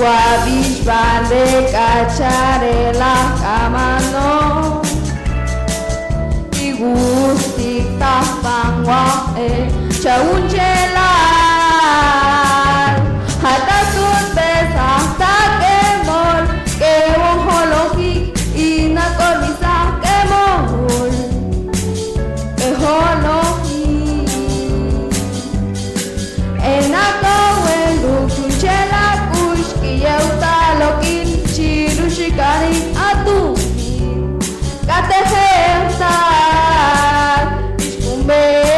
Wab'ixb'al reh k'acharel aj k'amal nooj, tiwuhtik taq pan wahq'eet chawunchelal, hat-taq tuutb'ees, hat-taq k'emool, k'ewooj holohik i nak'ormisaj k'emool, eholohik. Enakowem ruuk' chu'nchel ak'ux, kiyeew taq loq'il chi ruxikanik atumiin, k'atejej taq ixq'unb'ees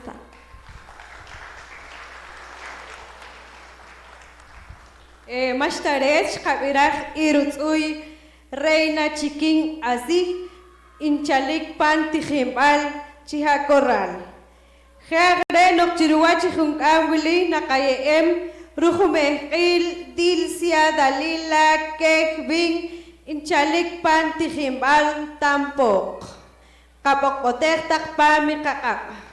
ta. Eh, ma'xta reet xqab'iraj i rutz'uuy Reina Chiquín Asih nchalik pan tijinb'al chi ha' Corral. Je' aj re' noq chi ruwach i junk'aam wili naqaye'em rujumehq'iil Dilcia Dalila Queh Bin nchalik pan tijinb'al Tampoq. Qab'oqb'otej taq paam i qaq'ab'.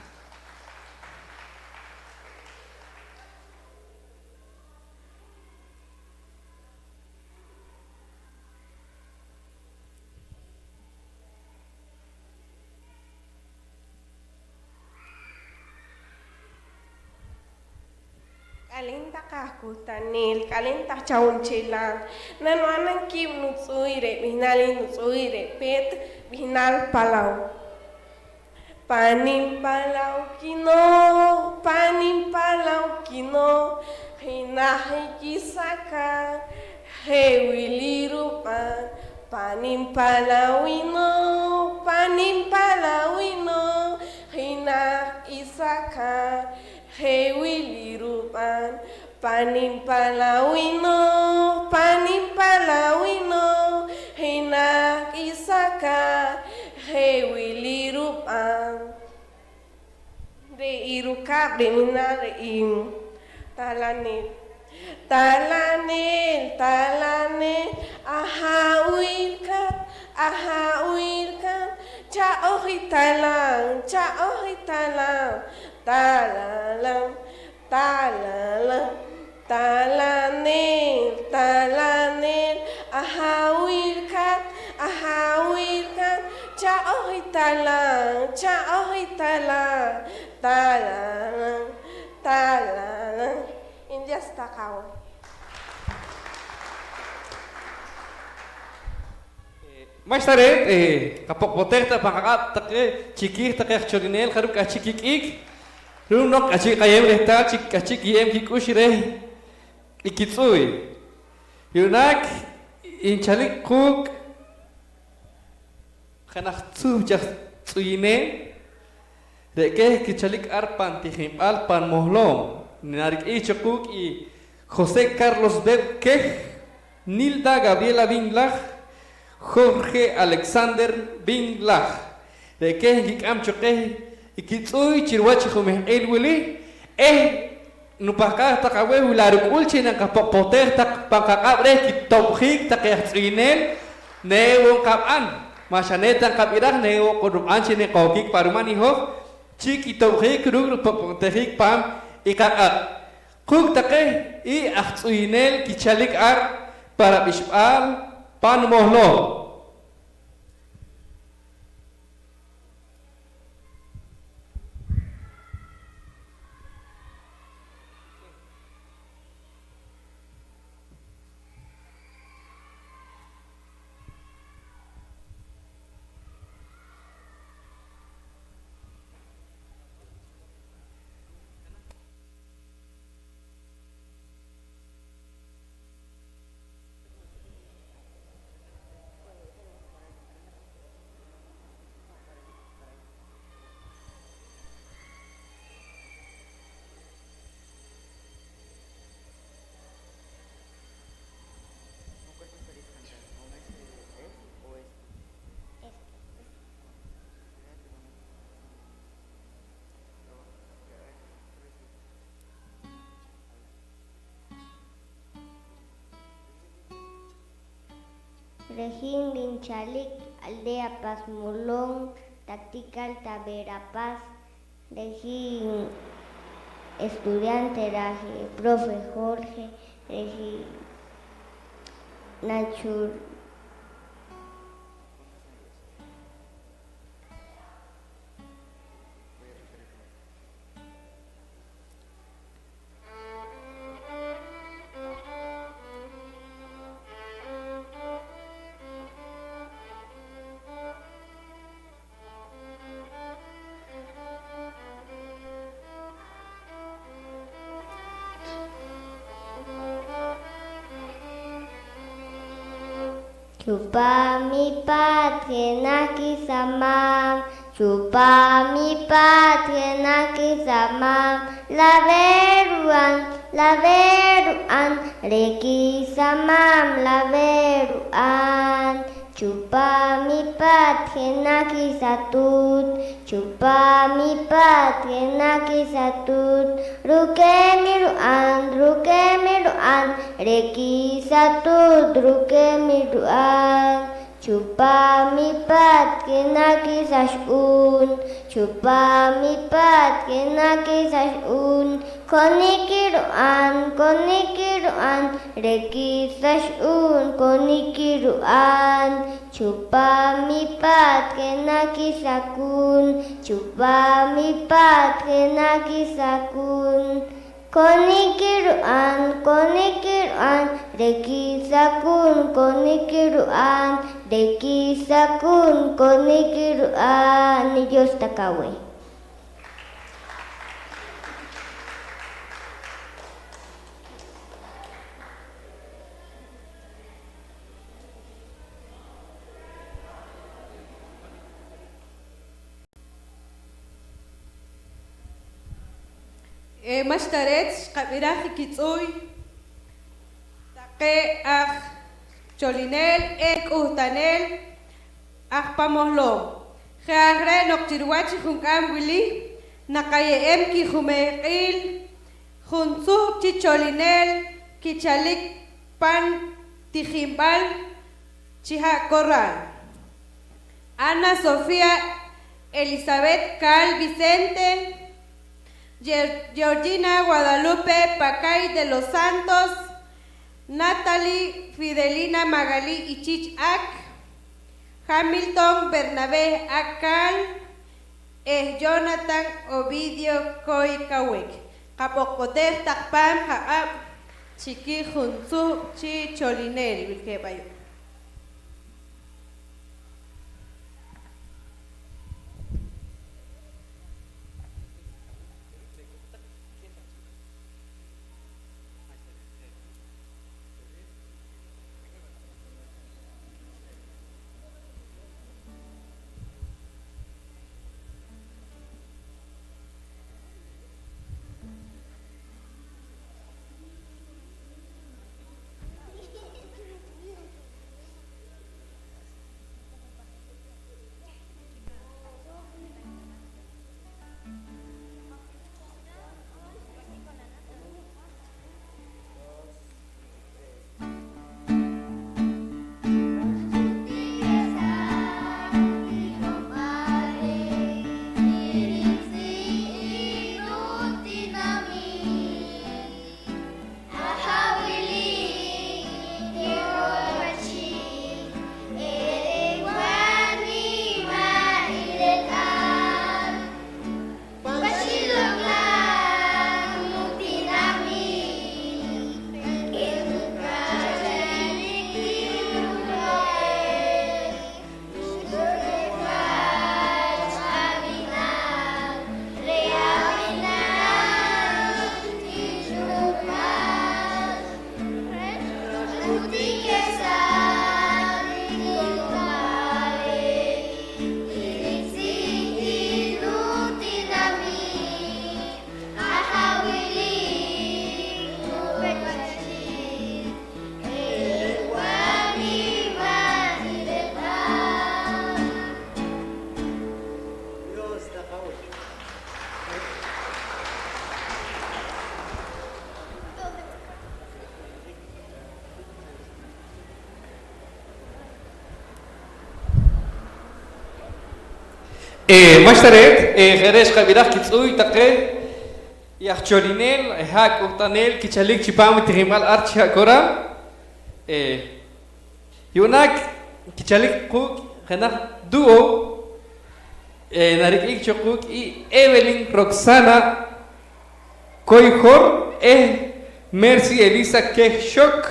K'alen taq aj kuhtaneel, k'alen taq chawunchelaal, nanb'anam kiib' nutz'uuy re' b'ihnaal i nutz'uuy re' peet b'ihnaal Palaw. Panim Palaw kinooj, panim Palaw kinooj, jinaj i kisakaat, je' wili rub'an. Panim Palaw inooj, panim Palaw inooj, jinaj i sakaat, je' wili rub'an. Panim Palaw inooj, panim Palaw inooj, jinaj i sakaat, je' wili rub'an. Re' i rukaab' re' nb'ihnaal re' i talanel. Talanel, talanel, aha' wilkaat, aha' wilkaat, cha'oj i talam, cha'oj i talam, talalam, talalam, talanel, talanel, aha' wilkaat, aha' wilkaat, cha'oj i talam, cha'oj i talam, talalam, talalam. Indyas taq aweh. Ma'xta reet, eh, qapoqb'otej taq pan qaq'ab' taqe chikiij taqe aj chorineel jarub' k'ahchi' kik'iik, ru'um noq k'ahchi' qaye'em rehtaal chi k'ahchi' kiye'em kik'ux reh i kitz'uuy. Yu'naak nchalik quuk' jenaj tzuhch aj tz'uyineel, re' keh kichalik ar pan tijinb'al pan Mohloom. Narik'ix cho quuk' i José Carlos Beb Queh, Nilda Gabriela Bin Laj, Jorge Alexander Bin Laj. Re' keh nkik'am cho qeh i kitz'uuy chi ruwach i jumehq'iil wili eh nupahqaaj taq aweh wi la' ruk'ul chi naqapoqb'otej taq pan qaq'ab' reh kitob'jiik taqe aj tz'uyineel, ne wo' nqab'an, ma' xa ne ta nqab'iraj, ne wo' q'urb'an chi neqohkik pa ruman i hoj chi kitob'jiik ruuk' rupoqb'otejik pan i qaq'ab'. Quuk' taqe i aj tz'uyineel kichalik ar pa rab'ixb'aal pan Mohloom. Re' hin nchalik aldea Paz Molón, Tactical Tavera Paz. Re' hin estudiante raj profe Jorge, re' hin Nacho. Chupaam i paat jenaj kisamam, Chupaam i paat jenaj kisamaam laweh rub'an, laweh rub'an, re' kisamaam laweh rub'an. Chupaam i paat jenaj kisatuut, chupaam i paat jenaj kisatuut, rukeem i rub'an, rukeem i rub'an, re' kisatuut rukeem i rub'an. Chupaam i paat jenaj kisaxb'uun, chupaam i paat jenaj kisaxb'uun, konik i rub'an, konik i rub'an, re' kisaxb'uun konik i rub'an. Chupaam i paat jenaj kisakuun, chupaam i paat jenaj kisakuun, konik i rub'an, konik i rub'an, re' kisakuun konik i rub'an, re' kisakuun konik i rub'an. Dios taq aweh. Eh, ma'xta reet xqab'iraj i kitz'uuy taqe aj cholinel eh k'uhtanel aj pan mohloom. Je' aj re' noq chi ruwach i junk'aam wili naqaye'em kijumehq'iil junsuhk' chi cholinel kichalik pan tijinb'al chi ha' Corral. Ana Sofía Elizabeth Cal Vicente, Ger-, Georgina Guadalupe Pacay de los Santos, Natalie Fidelina Magalí Ichich Ak, Hamilton Bernabé Ak Cal, eh Jonathan Ovidio Coy Cawek. Qab'oqb'otej taq paam qaq'ab' chi kijunsuhk' chi cholinel wilkeeb' ayu'. Eh, ma'xta reet, eh, je' re' xqab'iraj kitz'uuy taqe i aj cholinel, eh, ha' k'uhtanel kichalik chipaam i tijinb'al ar chi ha' Corral. Eh, yu'naak kichalik quuk' jenaj dúo, eh, narik'ik cho quuk' i Evelyn Roxana Coy Jor eh Mercy Elisa Quej Xoc.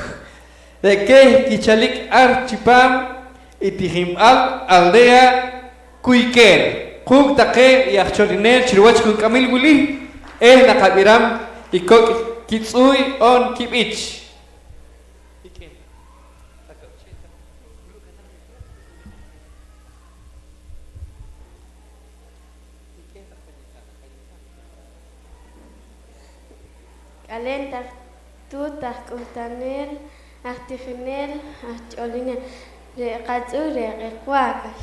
Re' keh kichalik ar chipaam i tijinb'al aldea Cuyquel quuk' taqe i aj cholinel chi ruwach junk'amil wili eh naqab'iram i kok' kitz'uuy oon kib'ich. K'aleen taq tuut aj k'uhtaneel, aj tijineel, aj ch'olineel. Re' qatz'uuy re' q'eq waakax.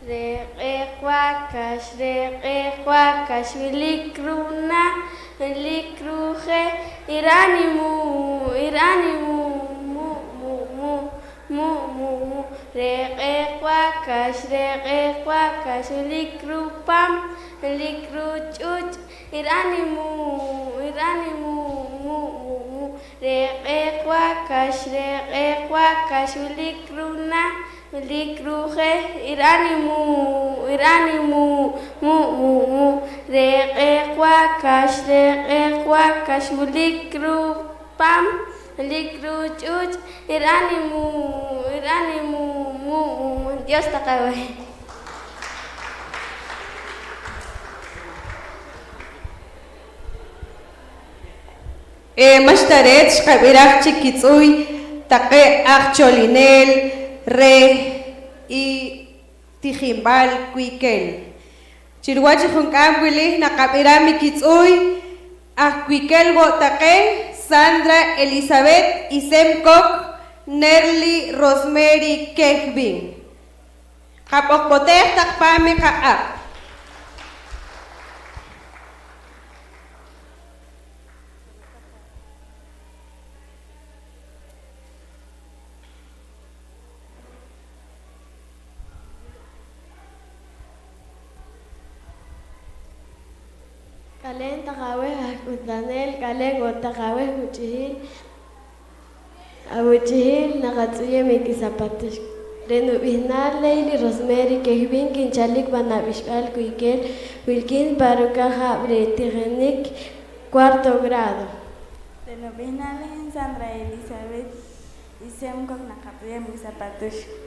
Re' q'eq waakax, re' q'eq waakax wilik runaah, wilik rujeh, ir'an i mu', ir'an i mu', mu', mu', mu', mu', mu', mu'. Re' q'eq waakax, re' q'eq waakax wilik rupaam, wilik ruch'uch', ir'an i mu', ir'an i mu', mu', mu', mu'. Re' q'eq waakax, re' q'eq waakax wilik runaah, wilik rujeh, ir'an i mu', ir'an i mu', mu', mu', mu'. Re' q'eq waakax, re' q'eq waakax wilik rupaam, wilik ruch'uch', ir'an i mu', ir'an i mu', mu', mu', mu'. Dios taq aweh. Eh, ma'xta reet xqab'iraj chik kitz'uuy taqeh aj cholineel reh i tijinb'al Kwikel. Chi ruwach i junk'aam wili naqab'iram i kitz'uuy aj Kwikel wo' taqeh Sandra Elizabeth Isem Koch, Nerly Rosemary Kehbin. Qap'oqp'otej taq paam i qaq'ab'. K'aleen taq aweh aj k'uhtaneel, k'aleen wo' taq aweh wuch'ihil. Awuch'ihil, naqatz'uyem i k'isa patuxk. Re' nub'ihnaal Leyli Rosemary Kehbin, kinchalik pan ab'ixb'al Kwikel, wilkiin pa rukajaab' reh tijinik cuarto grado. Re' nub'ihnaal hin Sandra Elizabeth Isem Koch, naqatz'uyem i k'isa patuxk.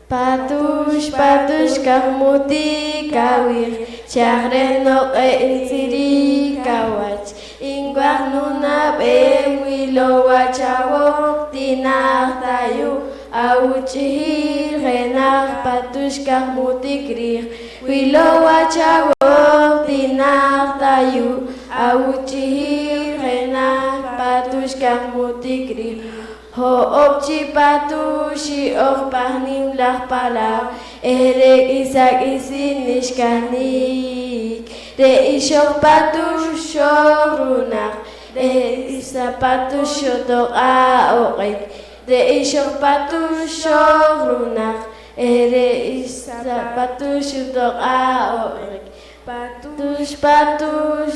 Patux, patux, kajmutik awiij, chaj reh noq' q'e' intz'irik awach, inwaj nunab'eem, wilow wach awoq, tinaj ta yu', awuch'ihil jenaj patux kajmutik riij, wilow wach awoq, tinaj ta yu', awuch'ihil jenaj patux kajmutik riij. Ho'oob' chi patux xi'ooj pan nimlaj palaw eh re' k'isa k'isin xkahnik. Re' ixoq patux xooj runaq eh re' k'isa patux xotoq a'oq'ik. Re' ixoq patux xooj runaq eh re' k'isa patux xotoq a'oq'ik. Patux, patux,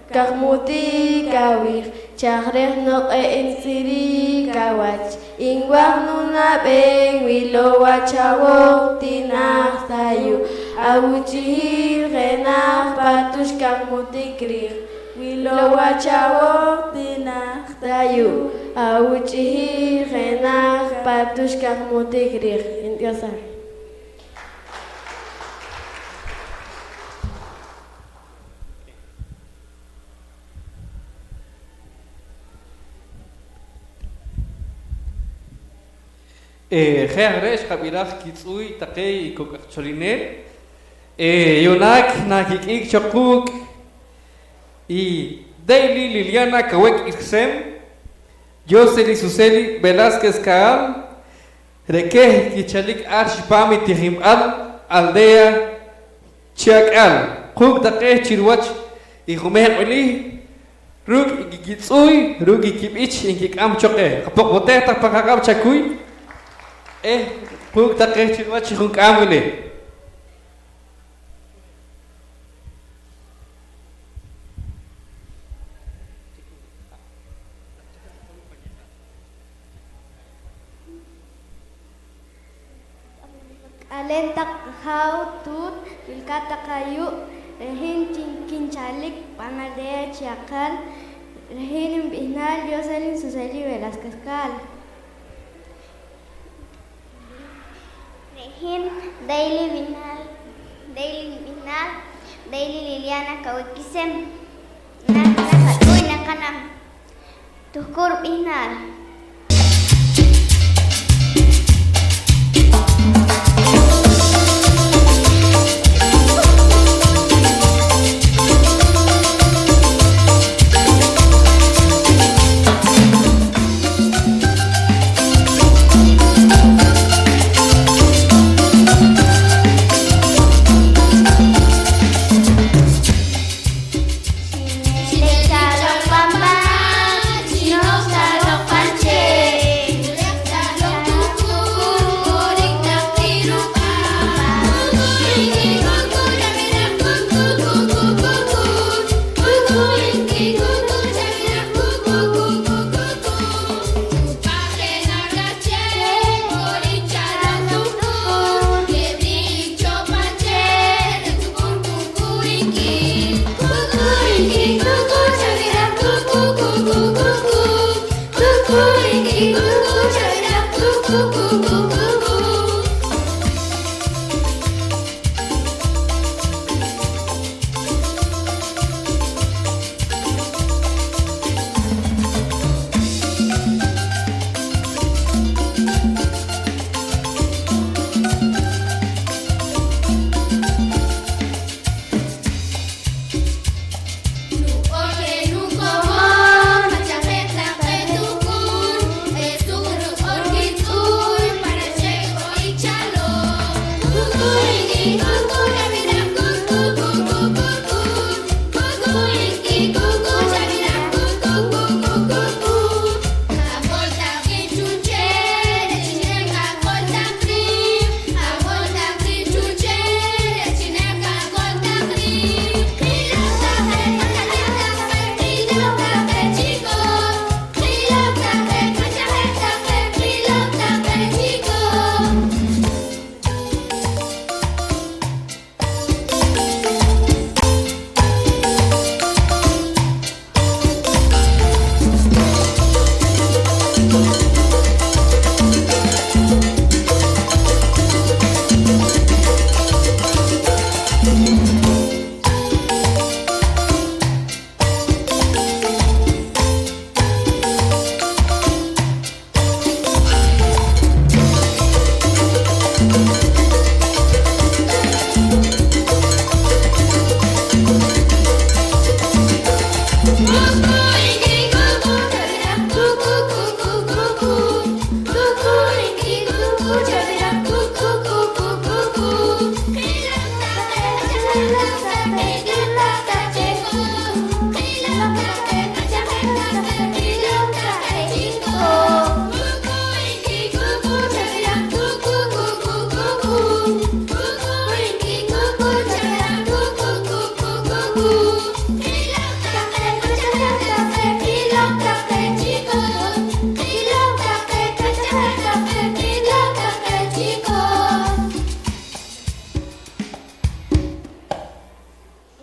kajmutik awiij, chaj reh noq q'e' intz'irik awach, inwaj nunab'eem, wilow wach awoq, tinaj ta yu', awuch'ihil jenaj patux kajmutik riij, wilow wach awoq, tinaj ta yu', awuch'ihil jenaj patux kajmutik riij. Ntyooxam. Eh, je' aj re' xqab'iraj kitz'uuy taqe i kok' aj cholineel. Eh, yu'naak nakik'ik cho quuk' i Daily Liliana Kawek Isem, Josely Susely Velázquez Caal, re' keh kichalik ar chipaam i tijinb'al aldea Chi Ak'al, quuk' taqe chi ruwach i jumehq' wili, ruuk' i kitz'uuy, ruuk' i kib'ich nkik'am cho qeh. Qapoq'b'otej taq pan qaq'ab' chakuy eh quuk' taqe chi ruwach i junk'aam wili. K'aleen taq ajaaw, tuut, wilkaat taq ayu'. Re' hin chi kinchalik pan aldea Chi Ak'al. Re' hin nib'ihnaal Josely Susely Velázquez Caal. Re' hin Daily nib'ihnaal, Daily nib'ihnaal, Daily Liliana Kawek Isem. Naak naq ak'uy naqa'nam. Tuhkur b'ihnaal.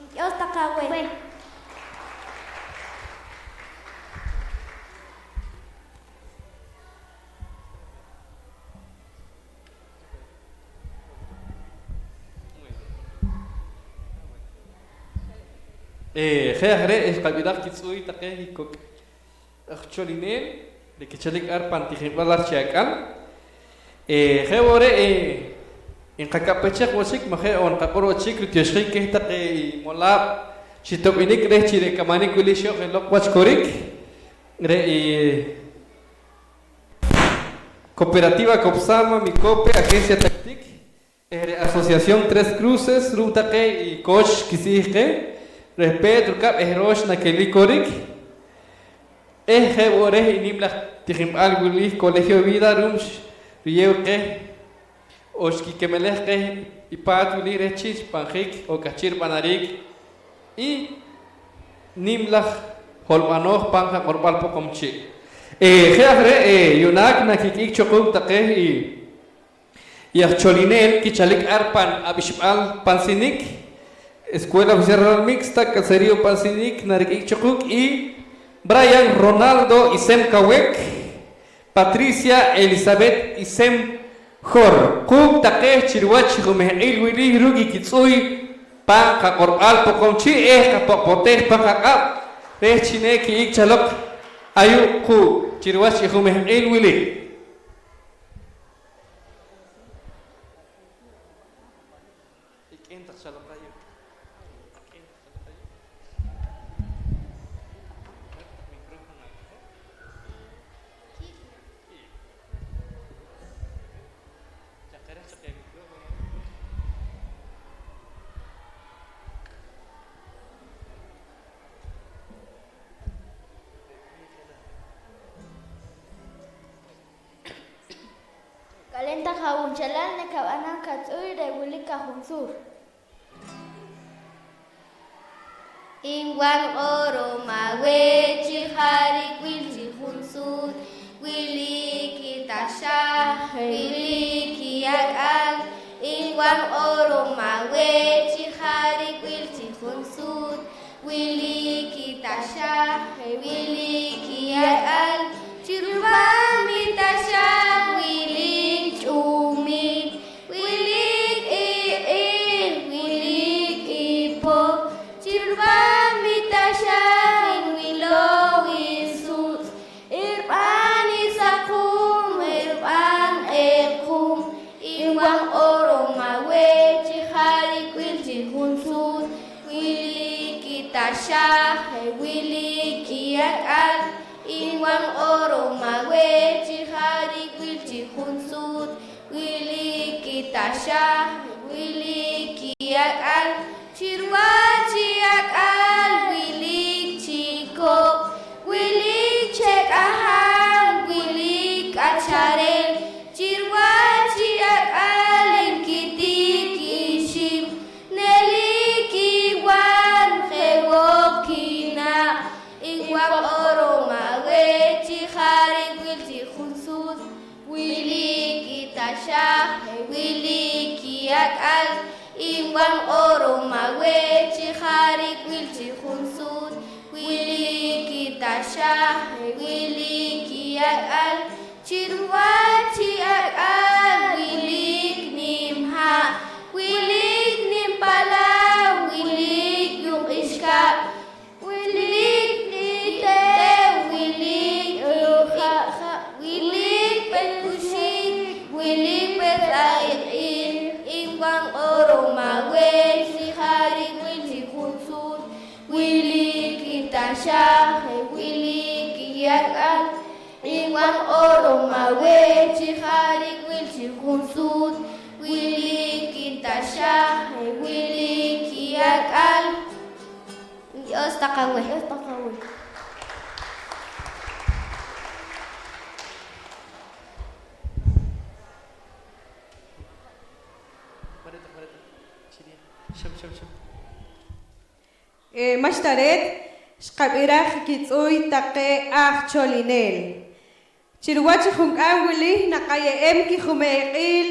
Ntyoox taq aweh. Eh, je' aj re' xqab'iraj kitz'uuy taqe i kok' aj cholinel re' kichalik ar pan tijinb'al ar chi ak'al. Eh, je' wo' re', eh, nqaka'pechej wo' chik, ma' je' wo' nqaq'or wo' chik rutioxjiik keh taqe i molaab' xitob'inik reh chi re' kamanik wili xooj eloq wach korik. Re' i Cooperativa Copsama, Micope, Agencia Tactic, eh, re' Asociación Tres Cruces ru'um taqe i kooch kisiij qeh, reh peet rukab' eh roox nakelik korik. Eh, je' wo' reh i nim laj tijinb'al wili Colegio Vida ru'um xruyeew qeh o xkikemelej qeh i paat wili reh chi xpanjik o k'ahchi' rib'anariik i nim laj holb'anooj pan qaq'orb'al Poqomchi'. Eh, je' aj re', eh, yu'naak nakik'ik cho quuk' taqe i, i aj cholinel kichalik ar pan ab'ixb'al Pan Sinik, Escuela Oficial Rural Mixta, Caserío Pan Sinik, narik'ik cho quuk' i Brian Ronaldo Isem Kawek, Patricia Elizabeth Isem Jor, quuk' taqe chi ruwach i jumehq'iil wili ruuk' i kitz'uuy pan qaq'orb'al Poqomchi' eh qapoq'poteej pan qaq'ab' reh chi neki'ik chaloq ayu' quuk' chi ruwach i jumehq'iil wili. Ik'in taq chaloq ayu'. Ik'in taq chaloq ayu'. K'aleen taq awunchelal nakab'anam katz'uuy re' wilik qajunsuut. Inwan q'orom aweh chi jariik wil chi junsuut wilik i taxaaj, wilik i ak'al. Inwan q'orom aweh chi jariik wil chi junsuut wilik i taxaaj, wilik i ak'al. Chi rupaam i taxaaj wilik ch'uumil, wilik i q'iij, wilik i poh. Chi rupaam i taxaaj nwilow i suutz', irib'an i saqum, irib'an q'equm. Inwan q'orom aweh chi jariik wil chi junsuut wilik i taxaaj, wilik i ak'al. Inwan q'orom aweh chi jariik wil chi junsuut wilik i taxaaj, wilik i ak'al. Chi ruwach i ak'al wilik chikop, wilik chek'aham, wilik k'acharel. Chi ruwach i ak'al nkitik ixib', nelik i wan je' wo' kinaq'. Inwan q'orom aweh chi jariik wil chi junsuut wilik i taxaaj, wilik i ak'al. Inwan q'orom aweh chi jariik wil chi junsuut wilik i taxaaj, wilik i ak'al. Chi ruwach i ak'al wilik nim ha', wilik nim palaw, wilik yuuq' ixkab', wilik i teew, wilik i ja', wilik peet k'uxik, wilik peet aj iq'iil. Inwan q'orom aweh chi jariik wil chi junsuut wilik i taxaaj, wilik i ak'al. Inwan q'orom aweh chi jariik wil chi junsuut wilik i taxaaj, wilik i ak'al. Dios taq aweh. Dios taq aweh. Eh, ma'xta reet xqab'iraj kitz'uy taqe aj cholinel. Chi ruwach i junk'aam wili naqaye'em kijumehq'iil,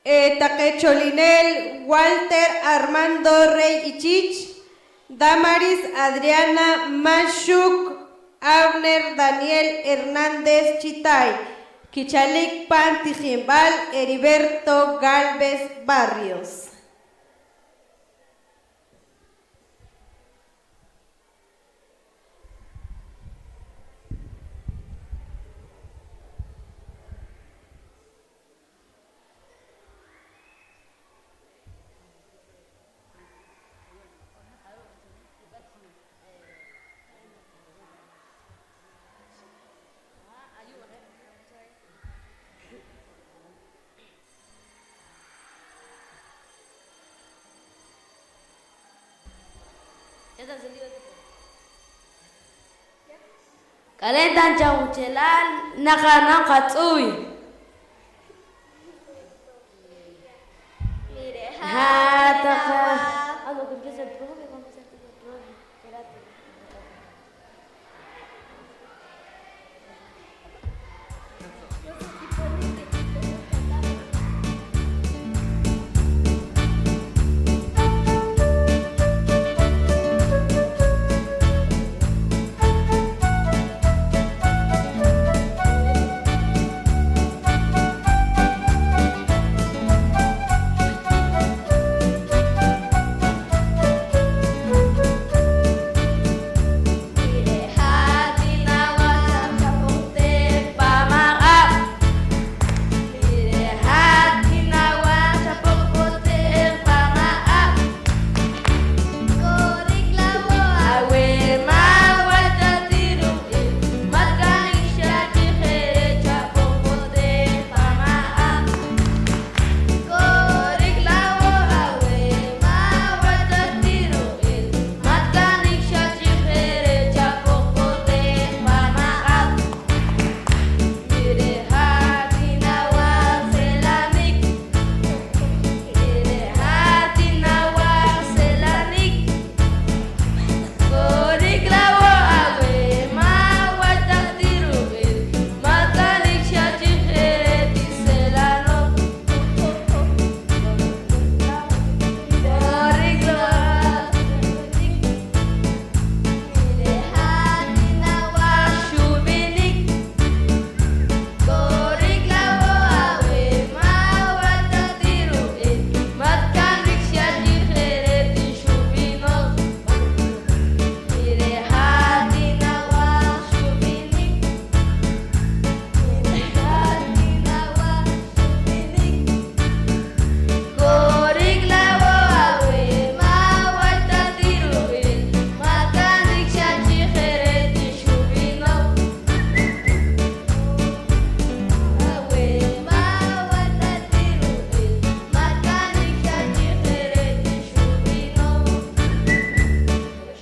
eh, taqe cholinel Walter Armando Rey Ichich, Damaris Adriana Manxuk, Abner Daniel Hernández Chitay, kichalik pan tijinb'al Heriberto Galvez Barrios. K'alen ta nchel awunchelal naqa'nam qatz'uy. Hat-taq.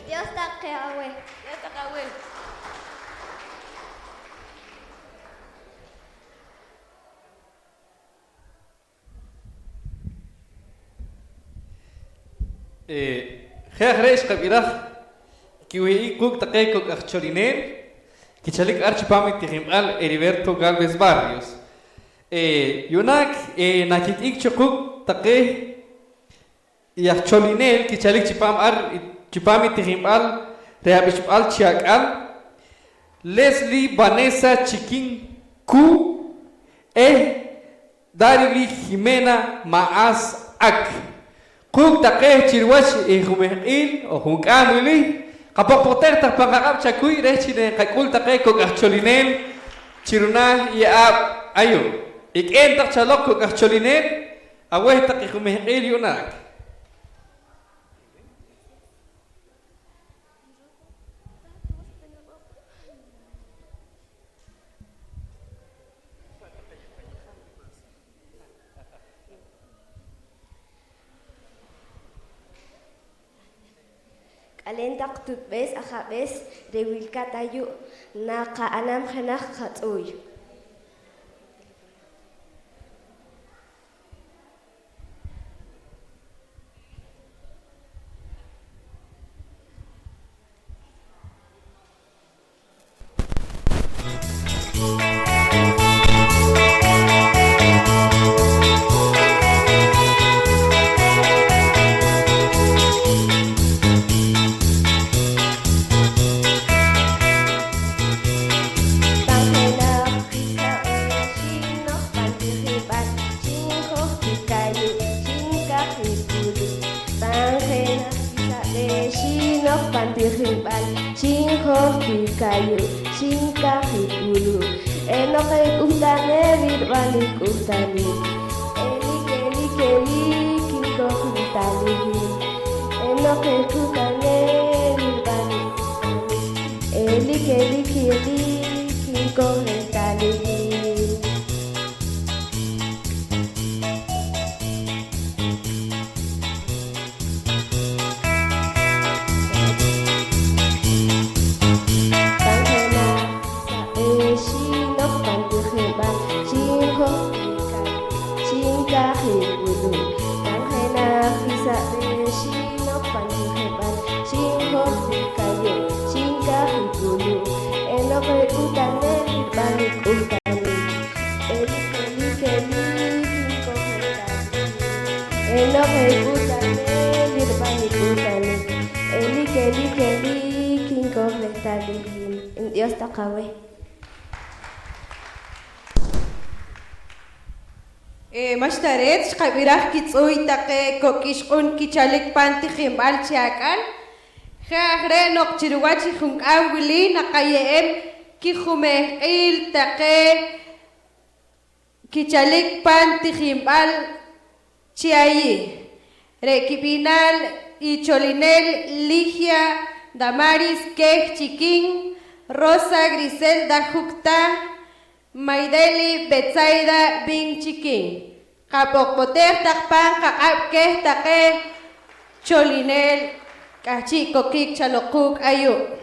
Dios taq aweh. Dios taq aweh. Eh, je' aj re' xqab'iraj kiwih'ik quuk' taqe kok' aj cholinel kichalik ar chipaam i tijinb'al Heriberto Galvez Barrios. Eh, yu'naak, eh, nakik'ik cho quuk' taqe i aj cholinel kichalik chipaam ar, chipaam i tijinb'al reh ab'ixb'al chi ak'al, Leslie Vanessa Chiquin Cu eh Darily Jimena Maas Ak. Quuk' taqe chi ruwach i jumehq'iil o junk'aam wili, qapoqpoqtej taq pan qaq'ab' chakuy reh chi neenqak'ul taqe kok' aj cholinel chi runaah i ye'aab' ayu'. Ik'een taq chaloq kok' aj cholinel, aweh taq i jumehq'iil yu'naak. K'aleen taq tutb'ees ajab'ees re' wilkaat ayu', naqa'nam jenaj qatz'uuy. Pan jenaj q'isa' b'eeh xinooj pan tijinb'al, xinjoj ti kayu', xinkaj i k'ulu'. Pan jenaj q'isa' b'eeh xinooj pan tijinb'al, xinjoj ti kayu', xinkaj i k'ulu'. Enoq i k'uhtaneel ririb'an i k'uhtanik. Elik, elik, elik, kinkoj rehtaal i hin. Enoq i k'uhtaneel ririb'an i k'uhtanik. Elik, elik, elik, kinkoj rehtaal i hin. Pan jenaj q'isa' b'eeh xinooj pan tijinb'al, xinjoj ti kayu', xinkaj i k'ulu'. Pan jenaj q'isa' b'eeh xinooj pan tijinb'al, xinjoj ti kayu', xinkaj i k'ulu'. Enoq i k'uhtaneel ririb'an i k'uhtanik. Elik, elik, elik, kinkoj rehtaal i hin. Enoq i k'uhtaneel ririb'an i k'uhtanik. Elik, elik, elik, kinkoj rehtaal i hin. Ntyoox taq aweh. Eh, ma'xta reet xqab'iraj kitz'uuy taqe kok' ixq'un kichalik pan tijinb'al chi ak'al. Je' aj re' noq chi ruwach i junk'aam wili naqaye'em kijumehq'iil taqe kichalik pan tijinb'al chi ayiij. Re' kib'ihnaal i cholineel Ligia Damaris Queh Chiquin, Rosa Griselda Jucta, Maydeli Betsaida Bin Chiquin. Qab'oqb'otej taq pan qaq'ab' keh taqe cholineel k'ahchi' kokiik chaloq quuk' ayu'.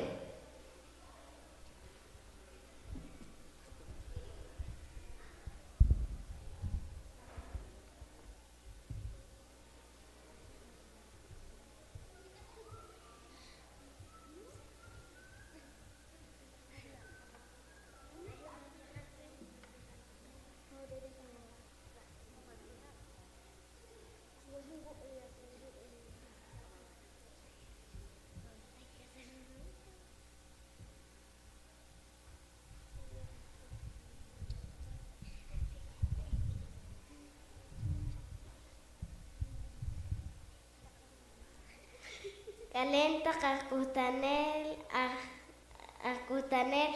K'aleen taq aj k'uhtaneel, aj, aj k'uhtaneel,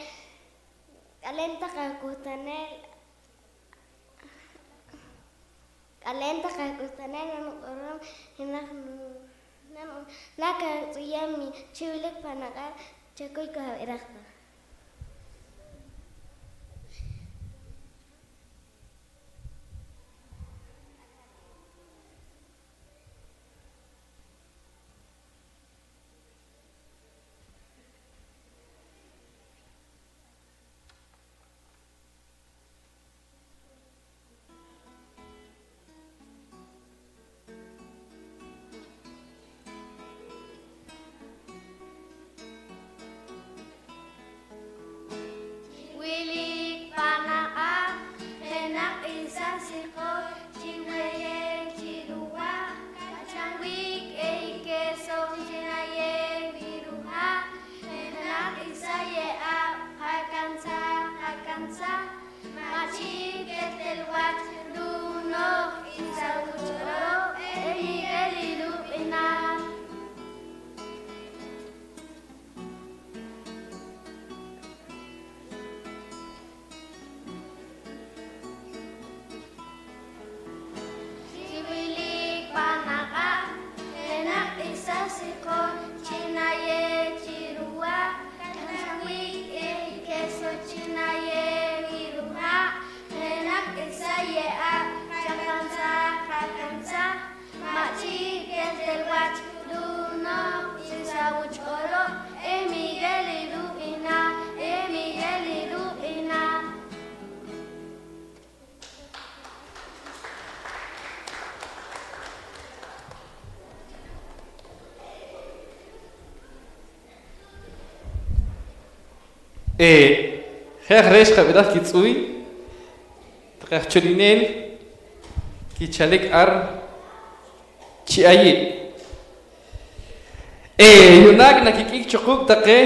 k'aleen taq aj k'uhtaneel, k'aleen taq aj k'uhtaneel, nanuq'orom jenaj nu-, nanu-, nakatz'uyem i chi wilik pan ak'al, chakuy kojab'iraj taq. Eh, je' aj re' xqab'iraj kitz'uuy taqe aj cholinel kichalik ar chi ayi'. Eh, yu'naak nakik'ik cho quuk' taqe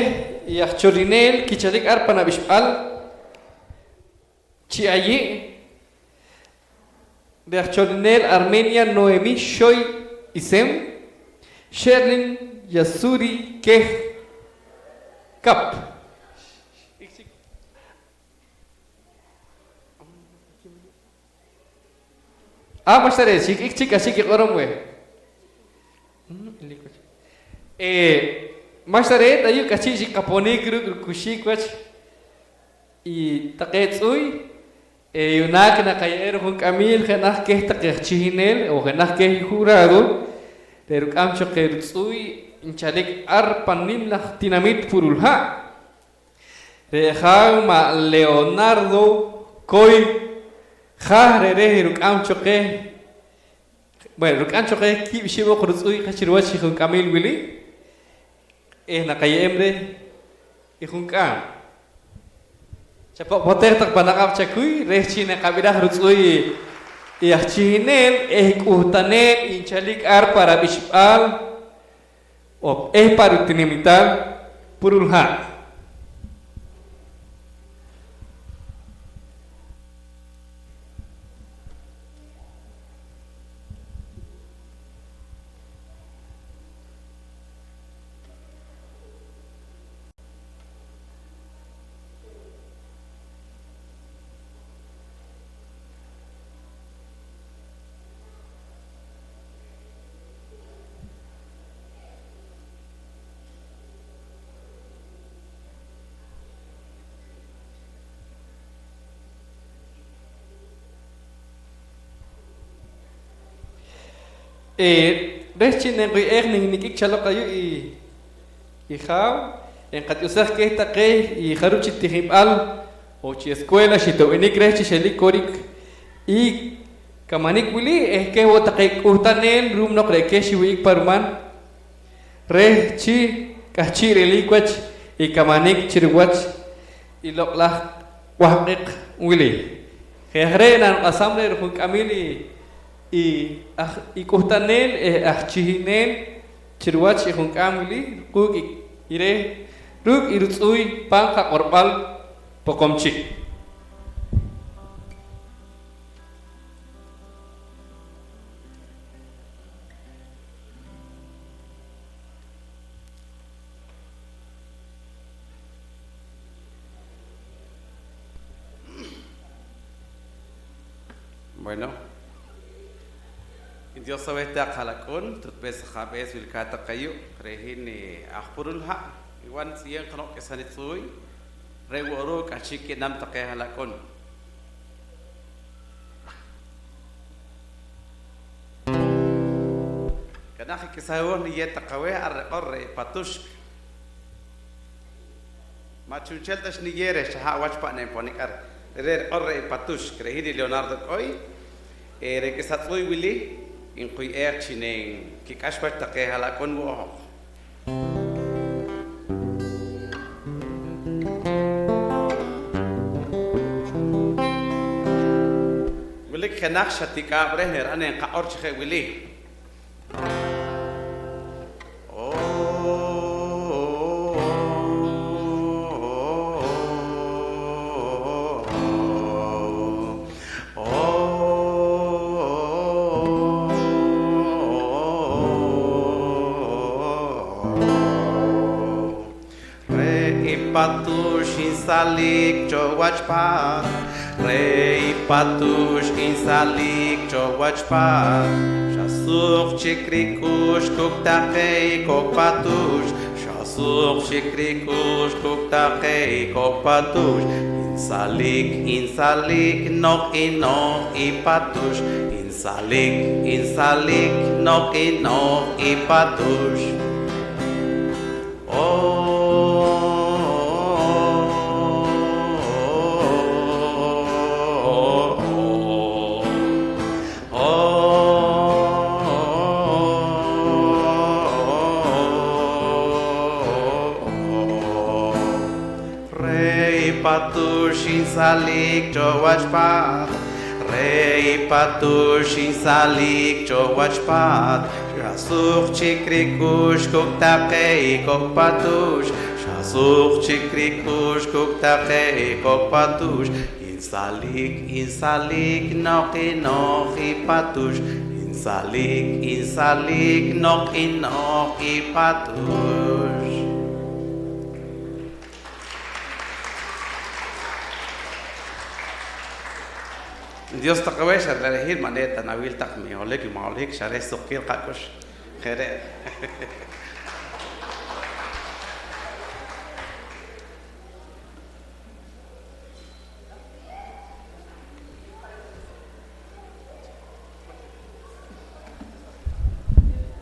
i aj cholinel kichalik ar pan ab'ixb'al chi ayi'. Re' aj cholinel Armenia Noemí Xoy Isem, Sherlin Yasuri Keh Kap. Ah, ma'xta re', xik'ik chik k'ahchi' kiq'orom weh. Eh, ma'xta re' ta yu' k'ahchi' xikaponik ruuk' rukuxiik wach i taqe tz'uuy. Eh, yu'naak naqaye'em rijunk'amiil jenaj keh taqe aj chihinel on jenaj keh i jurado re' ruk'am cho qeh rutz'uuy nchalik ar pan nim laj tinamit Purulha'. Re' jaaw ma' Leonardo Coy Jah, re're' ruk'am cho qeh, bueno, ruk'am cho qeh kiib' ixib' oq rutz'uuy qeh chi riwach i junk'amiil wili. Eh, naqaye'em reh i junk'aam. Chapoq'poteej taq pan aq'ab' chakuy reh chi naqab'iraj rutz'uuy i aj chihinel eh k'uhtanel nchalik ar pa rab'ixb'al eh pa rutinamital Purulha'. Eh, reh chi nenquy'eej nik'ik chaloq ayu' i, i jaaw, enqatioxej keh taqe i jarub' chi tijinb'al on chi escuela xito'b'inik reh chi xelik korik i kamanik wili eh keh wo' taqe k'uhtanel ru'um noq re' keh xiwih'ik pa ruman reh chi k'ahchi' rilik wach i kamanik chi riwach i loq' laj wahq'eq wili. Je' aj re' naniq'ahsam reh rijunk'amiil i, i aj, i k'uhtanel eh aj chihinel chi riwach i junk'aam wili quuk' i, i reh ruuk' i rutz'uuy pan qaq'orb'al Poqomchi'. Bueno, Dios aweh taq ha'lak'un, tutb'ees ajaab'ees wilkaat taq ayu'. Re' hin, eh, aj Purulha', nib'an tz'iyeem jeno' k'isa nitz'uuy, re' wo' ruuk' k'ahchi' ki'nam taqe ha'lak'un. Jenaj i k'isa hoj niyeew taq aweh, ar riq'or reh i Patuxk. Ma' chu'nchel ta xniyeew reh xa ha' wach pa' nenponik ar. Re're' riq'or reh i Patuxk, re' hin i Leonardo K'oy, eh, re' k'isa tz'uuy wili nquy'eej chi nenkik'ax wach taqe ha'lak'un wo' hoj. Wilik jenaj xa tik'aab' reh nira'n nqaq'or chi je' wili. Re' i Patuxk nsalik cho wach paat, re' i Patuxk nsalik cho wach paat. Xa suq chik rik'ux kuuk' taqe i ko' Patuxk, xa suq chik rik'ux kuuk' taqe i ko' Patuxk. Nsalik, nsalik noq i nooj i Patuxk, nsalik, nsalik noq i nooj i Patuxk. Patux nsalik cho wach paat, re' i patux nsalik cho wach paat, xa suq chik rik'ux kuuk' taqe i kok' patux, xa suq chik rik'ux kuuk' taqe i kok' patux, nsalik, nsalik noq i nooj i patux, nsalik, nsalik noq i nooj i patux. Dios taq aweh, xa re' hin ma' ne ta nawil taq mi holohik i ma' holohik, xa reh suqkiil qak'ux. Je' re'.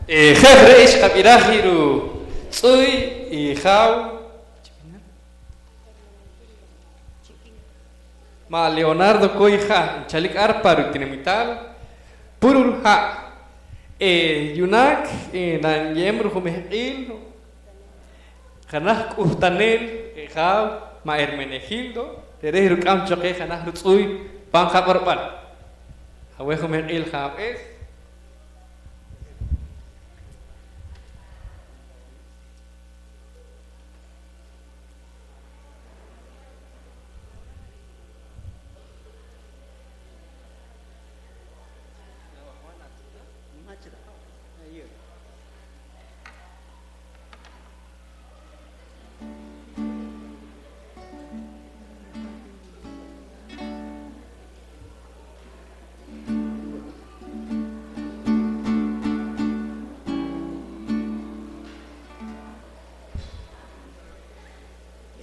Eh, je' aj re' xqab'iraj i rutz'uy i jaaw ma' Leonardo Coy Ha', nchalik ar pa ritinamital Purul Ha'. Eh, yu'naak, eh, nanye'em rujumehq'iil jenaj k'uhtaneel, eh, jaaw ma' Hermenegildo, re're' ruk'am cho qeh jenaj rutz'uy pan qaq'orb'al. Aweh jumehq'iil jaab'ees.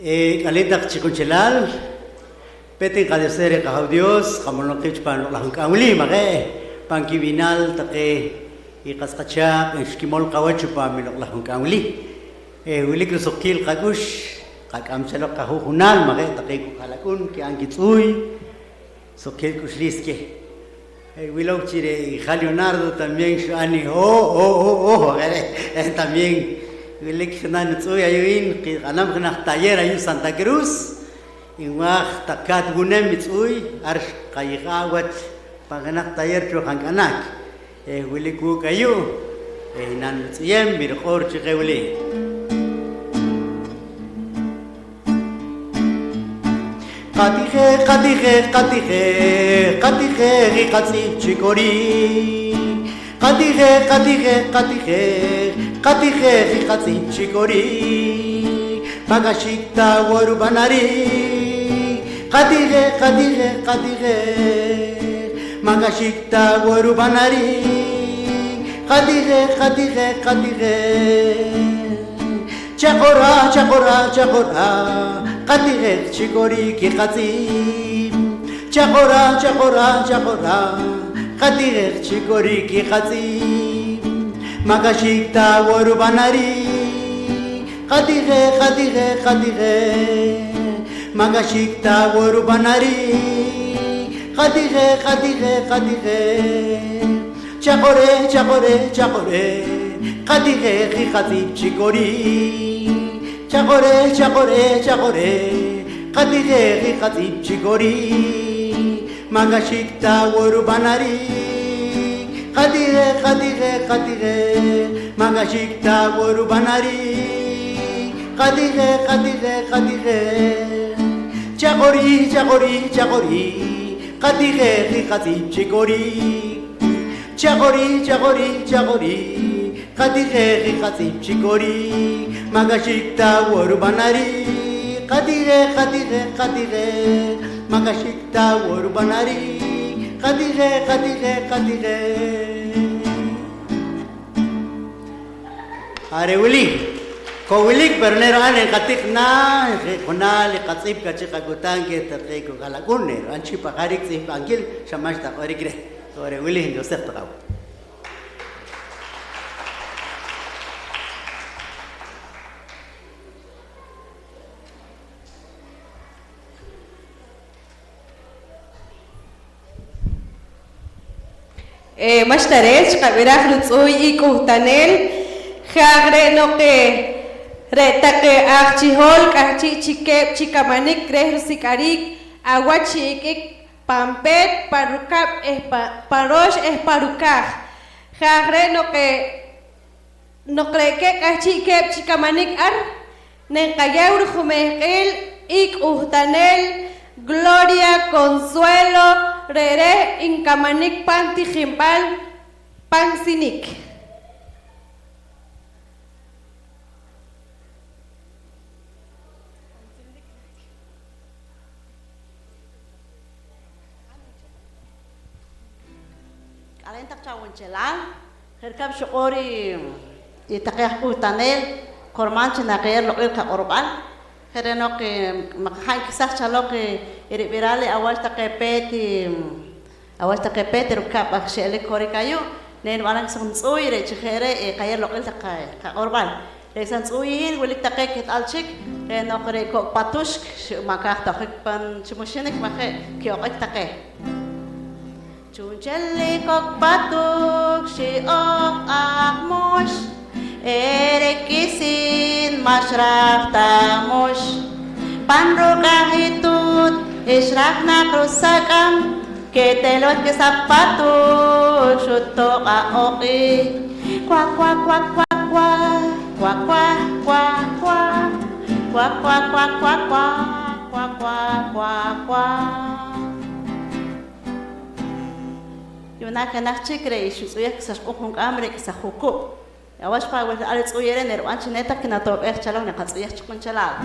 Eh, k'aleen taq chi qunchelaal, peet nqadioxej reh qAjaaw Dios, qamolom qiib' chi pan i loq' laj junk'aam wili, ma' je', pan kib'ihnaal taqe i qas qachaaq' xkimol qawach chupaam i loq' laj junk'aam wili. Eh, wilik rusuqkiil qak'ux, qak'am cho loq qaju'junaal, ma' je', taqe kok' ha'lak'un ki'an kitz'uuy, suqkiil k'uxliis keh. Eh, wilow chi re' i ha' Leonardo también xu'an i ho, ho, ho, ho, je' re', eh, también wilik jenaj nutz'uuy ayu' hin, kiq'anam jenaj taller ayu' Santa Cruz, nwaaj taq kaat wunem i tz'uuy, ar xqayejaab' wach pan jenaj taller cho qank'anaak. Eh, wilik wuuk' ayu', eh, nanutz'uyem, riq'or chi je' wili. Qatijej, qatijej, qatijej, qatijej i qatz'ib' chi korik. Qatijej, qatijej, qatijej, qatijej i qatz'ib' chi korik. Ma' k'axik ta wo' rub'anarik. Qatijej, qatijej, qatijej, ma' k'axik ta wo' rub'anarik. Qatijej, qatijej, qatijej. Chaq'ora', chaq'ora', chaq'ora', qatijej chi korik i qatz'ib'. Chaq'ora', chaq'ora', chaq'ora', qatijej chi korik i qatz'ib'. Ma' k'axik ta wo' rub'anarik. Qatijej, qatijej, qatijej, ma' k'axik ta wo' rub'anarik. Qatijej, qatijej, qatijej. Chaq'ore', chaq'ore', chaq'ore', qatijej i qatz'ib' chi korik. Chaq'ore', chaq'ore', chaq'ore', qatijej i qatz'ib' chi korik. Ma' k'axik ta wo' rub'anarik. Qatijej, qatijej, qatijej, ma' k'axik ta wo' rub'anarik. Qatijej, qatijej, qatijej. Chaq'ori', chaq'ori', chaq'ori', qatijej i qatz'ib' chi korik. Chaq'ori', chaq'ori', chaq'ori', qatijej i qatz'ib' chi korik. Ma' k'axik ta wo' rub'anarik. Qatijej, qatijej, qatijej, ma' k'axik ta wo' rub'anarik. Qatijej, qatijej, qatijej. Are' wili, ko wilik, pero ne ru'an nqatiq naah, je' junaal i qatz'ib' k'ahchi' qak'uhtaam keh taqe kok' ha'lak'un, ne ru'an chi pa jariik tz'ihb'ankil, xa ma'xta q'orik reh. Ko re' wili, Dios taq aweh. Eh, ma'xta reh xqab'iraj rutz'uuy i k'uhtaneel, je' aj re' noq, eh, Re' taqe aj chihol k'ahchi' chik keeb' chi kamanik reh rusik'ariik awach xi'ik'ik pan peet, pa rukab' eh pa, pa roox eh pa rukaaj. Je' aj re' noq, eh, noq re' keh k'ahchi' keeb' chi kamanik ar, neenqayeew rujumehq'iil i k'uhtaneel Gloria Consuelo, re're' nkamanik pan tijinb'al pan Sinik. K'aleen taq chawunchelaal, je' rikab' xuq'or i, i taqe aj k'uhtaneel, qurman chi naqayeew riloq'il qaq'orb'al. Je' re' noq, eh, ma qajaa' nkesaj chaloq, eh, i rib'iral i awach taqe peet i, awach taqe peet rukab' aj xe'elik korik ayu', neenib'an naq xa ntz'uuy re' chi je' re', eh, qayeew riloq'il taq qa-, qaq'orb'al. Re' xa ntz'uuy i hin wilik taqe keht'al chik, re' noq re' Kok' Patuxk xu-, ma' kaaj ta ojik pan chi muxinik, ma' je', ki'oq'ik taqe. Chu'nchel i Kok' Patuxk xi'oq' aj mux, eh re' k'isiin ma' xraj ta mux. Pan ruk'aj i tuut xraj naq rusak'am, keteloj k'isa Patuxk xutoq' aq'oq'ik. Kwak, kwak, kwak, kwak, kwak. Kwak, kwak, kwak, kwak. Kwak, kwak, kwak, kwak, kwak. Kwak, kwak, kwak, kwak. Yu'naak jenaj chik re' xutz'uyej k'isa xq'uun junk'aam re' k'isa jukub'. Awach pa' aweh ri'al ritz'uyej re' nirib'an chi ne taq kinato'b'eej chaloq, naqatz'uyej chi qunchelaal.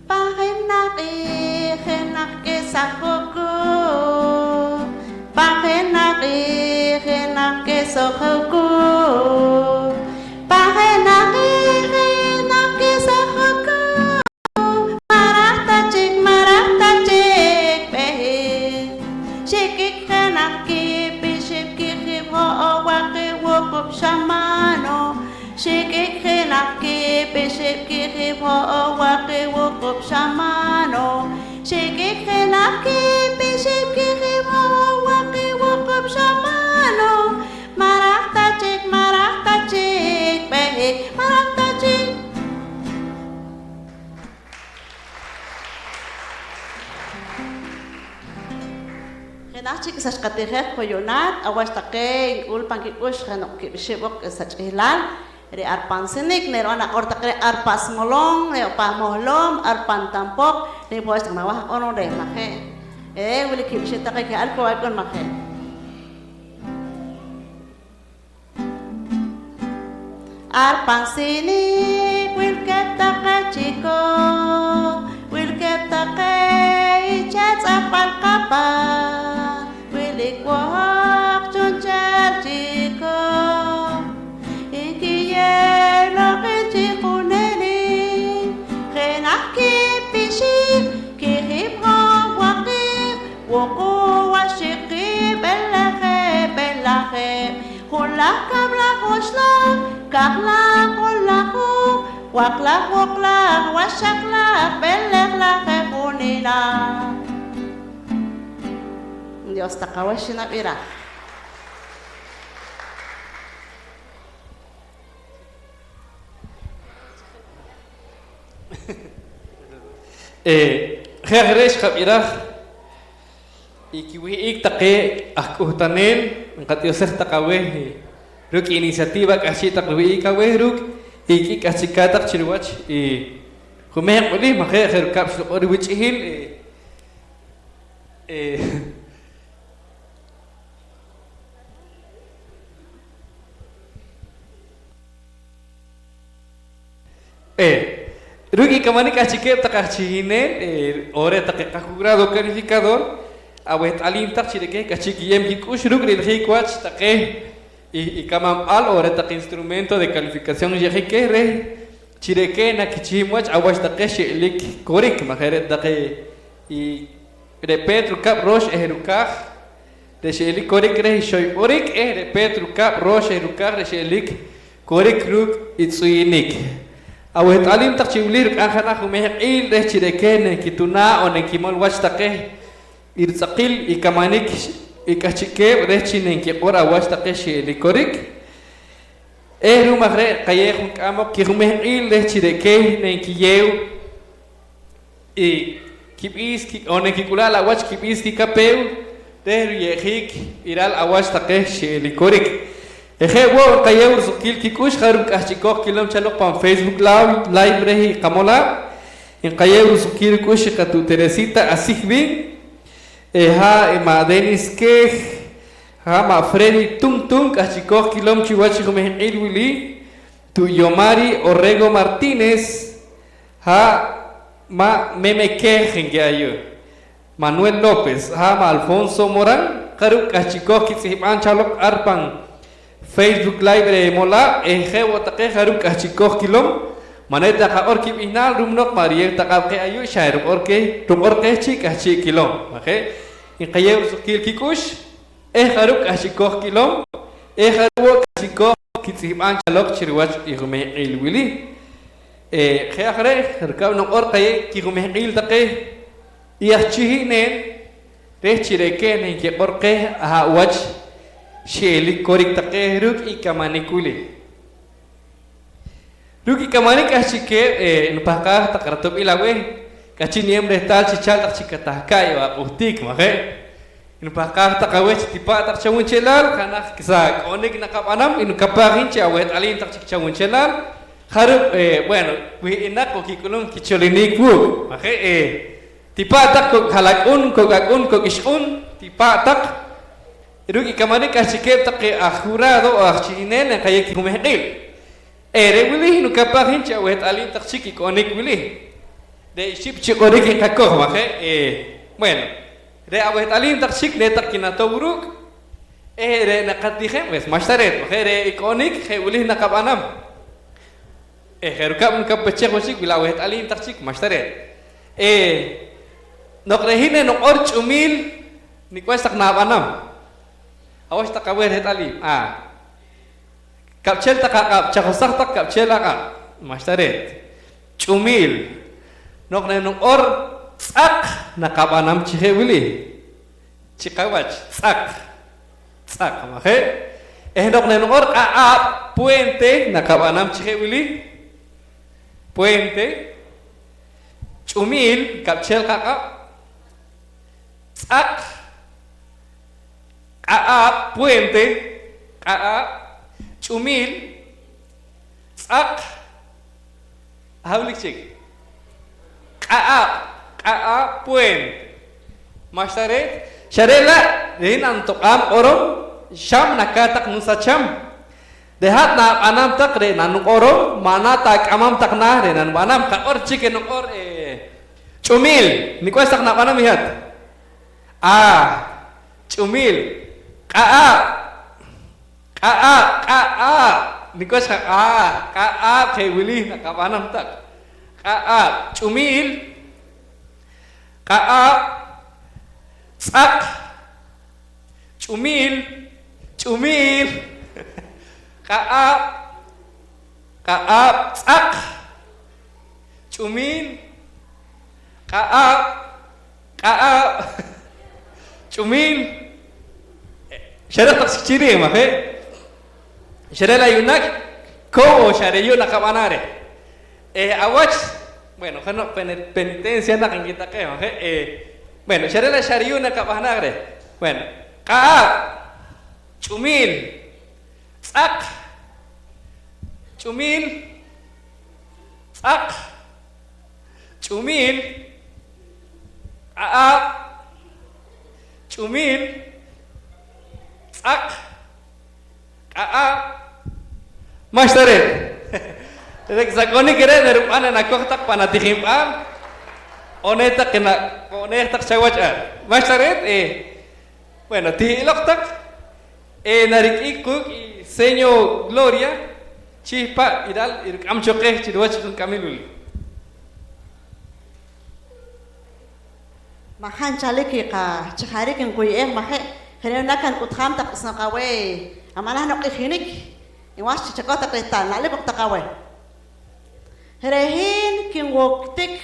Pan jenaj q'iij jenaj k'isa jukub', pan jenaj q'iij jenaj k'isa jukub', pan jenaj q'iij jenaj k'isa jukub'. Ma' raj ta chik, ma' raj ta chik b'ehik. Xik'ik jenaj kiib' ixib' kijib' ho'oob' waqib' wuqub' xamano. Xik'ik jenaj kiib' ixib' kijib' ho'oob' waqib' wuqub' xamano. Xik'ik jenaj kiib' ixib' kijib' ho'oob' waqib' wuqub' xamano. Ma' raj ta chik, ma' raj ta chik b'ehik, ma' raj ta chik. Jenaj chik k'isa xqatijej kuyu'naat awach taqe nk'ul pan kik'ux jeno' kiib' ixib' oq k'isa ch'ihlaal. Re' ar pan Sinik, nirib'an naq'or taqe ar pa Smolom, re' pa Mohlom, ar pan Tampoq, re' pa wach taq nawaj aq'orom reh, ma' je'? Eh, wili kiib' ixib' taqe ki'al ko ak'un, ma' je'? Ar pan Sinik wilkeeb' taqe chikop, wilkeeb' taqe i chee' tz'apb'al qapaat, wilik wo' hoj chu'nchel chikop. Nkiyeew loq'il chi junelik, jenaj kiib' ixib' kijib' hoj waqiib', wuquub' waxaqiib', b'elejeb', b'elejeb', junlaj kab'laj, oxlaj, kaqlaj, junlaj, waqlaj, woqlaj, waxaqlaj, b'elejlaj, je' junilaj. Dios taq aweh xinab'iraj. Eh, je' aj re' xqab'iraj i kiwih'ik taqe aj k'uhtaneel, nqatioxej taq aweh, eh, ruuk' i iniciativa k'ahchi' taq riwih'ik aweh ruuk' i k'ahchi' kaaj taq chi riwach i jumehq' wili, ma' je', je' rukab' xruq'or i wich'ihil, eh, eh, Eh, ruuk' i kamanik k'ahchi' keeb' taq aj chihinem, eh, on re' taqe qajurado calificador, aweht'alim taq chi re' keh k'ahchi' kiye'em kik'ux ruuk' ri'ljiik wach taqe i, i kamanb'al on re' taqe instrumento de calificación nye'jik keh reh chi re' keh nakichihim wach awach taqe xe'elik korik, ma' je' re' taqe i, re' peet rukab' roox eh rukaaj, re' xe'elik korik reh i xoy q'orik eh re' peet rukab' roox eh rukaaj re' xe'elik korik ruuk' i tz'uyinik. Aweht'alim taq chi wili ruk'am jenaj jumehq'iil reh chi re' keh nenkitunaab' on nenkimol wach taqe i ritz'aqil i kamanik i k'ahchi' keeb' reh chi nenkiq'or awach taqe xe'elik korik. Eh ru'um aj re' nqayew junk'aam oq kijumehq'iil reh chi re' keh nenkiyeew i kib'iis ki-, on nenkik'ula'n la' wach kib'iis kikapeew reh ruye'jiik b'iral awach taqe xi'elik korik. Eh je' wo', nqayew rusuqkiil kik'ux jarub' k'ahchi'kooj kilom chaloq pan Facebook Live, Live reh i qamolaab'. Nqayew rusuqkiil ruk'ux i qatu' Teresita Asihbin, eh, ha' i ma' Denis Quej, ha' ma' Freddy Tum Tum, k'ahchi'kooj kilom chiwach i jumehq'iil wili, tu' Yomari Orrego Martínez, ha' ma' Meme Quej nki ayu', Manuel López, ha' ma' Alfonso Morán, jarub' k'ahchi'kooj kitz'ihb'aam chaloq ar pan Facebook Live reh molaab', eh je' wo' taqe jarub' k'ahchi'kooj kilom, ma' ne ta qaq'or kib'ihnaal ru'um noq ma' riyeew ta q'ab' qeh ayu', xa ruq'or keh, ruq'or qeh chi k'ahchi' kilom, ma' je'? Nqayew rusuqkiil kik'ux, eh jarub' k'ahchi'kooj kilom, eh jarub' wo' k'ahchi'kooj kitz'ihb'aam chaloq chi riwach i jumehq'iil wili. Eh, je' aj re', rikab' nuq'or qayeew kijumehq'iil taqe i aj chihi'neel reh chi re' keh nenkiq'or qeh aha' wach xi'elik korik taqe ruuk' i kamanik wili. Ruuk' i kamanik k'ahchi'keeb', eh, nipahqaaj taq ratob'il aweh, k'ahchi' niye'em rehtaal chi chal taq chik katahka'n i aq'uhtik, ma' je'? Nipahqaaj taq aweh chi tipa' taq chawunchelaal, jenaj k'isa k'o'nik naqab'anam, i nukapaj hin chi aweht'alim taq chik chawunchelaal. Jarub', eh, bueno, wih'inaq wo' kik'ulum kicholinik wuuk', ma' je'? Eh, tipa' taq kok' ha'lak'un, kok' ak'un, kok' ixq'un, tipa' taq. Ruuk' i kamanik k'ahchi'keeb' taqe aj jurado o aj chihi'neel nqayeew kijumehq'iil. Eh, re' wili nukapaj hin chi aweht'alim taq chik i k'o'nik wili. Re' xib' chi q'orik nqakoj, ma' je'? Eh, bueno, re' aweht'alim taq chik re' taq kinatow ruuk', eh, re' naqatijem, pues, ma'xta reet, ma' je'? Re' i k'o'nik je' wili naqab'anam. Eh, je' rukab' nukapechej wo' chik, wila aweht'alim taq chik, ma'xta reet. Eh, noq re' hin enuq'or ch'umiil, nik' wach taq naab'anam? Awach taq aweh reht'alim? Ah. Kab'chel taq aq'ab', chajosaj taq kab'chel aq'ab'. Ma'xta reet. Ch'umiil. Noq nenuq'or tz'aq, naqab'anam chi je' wili. Chi qawach, tz'aq. Tz'aq, ma' je'? Eh, noq nenuq'or q'a'ab', puente, naqab'anam chi je' wili. Puente. Ch'umiil, kab'chel qaq'ab'. Tz'aq. Q'a'ab', puente, q'a'ab', ch'umiil, tz'aq, aha' wilik chik? Q'a'ab', q'a'ab', puente. Ma'xta reet, xa re' la' re' hin natoq'aam q'orom, xam nakaaj taq nusacham. Re' hat naab'anam taq re' nanuq'orom, ma' na ta ak'amam taq naah re' nanub'anam. Qaq'or chik enuq'or, eh, ch'umiil, nik' wach taq naab'anam i hat? Ah, ch'umiil. Q'a'ab'. Q'a'ab', q'a'ab'. Nik' wach qaq'aab'? Q'a'ab', je' wili naqab'anam taq. Q'a'ab', ch'umiil. Q'a'ab', tz'aq. Ch'umiil, ch'umiil. Q'a'ab', q'a'ab', tz'aq. Ch'umiil, q'a'ab', q'a'ab', ch'umiil. Xa re' taq chik chi riij, ma' je'? Xa re' la' yu'naak, kow xa re' yu' naqab'anam reh. Eh, awach, bueno, jeno' pene-, penitencia naq nki taqe, ma' je'? Eh, bueno, xa re' la' xa re' yu' naqab'anam reh. Bueno, q'a'ab', ch'umiil, tz'aq, ch'umiil, tz'aq, ch'umiil, q'a'ab', ch'umiil, tz'aq, q'a'ab'. Ma'xta reet. Re' k'isa k'o'nik re' narub'an nanakoj taq pan atijinb'al, onej taq na-, onej taq chawach ar. Ma'xta reet, eh, bueno, ti'iloq taq, eh, narik'ik quuk' i seño Gloria chi pa' b'iral i ruk'am cho qeh chi riwach i junk'amil wili. Ma' ja' nchalik i qa-, chi jariik nquy'ej, ma' je'? Je' re' yu'naak nq'uhtam taq k'isnoq aweh, ma' naah noq q'ijinik, nwaach chi chakoj taq rehtaal, na'lik oq taq aweh. Re' hin kinwoktik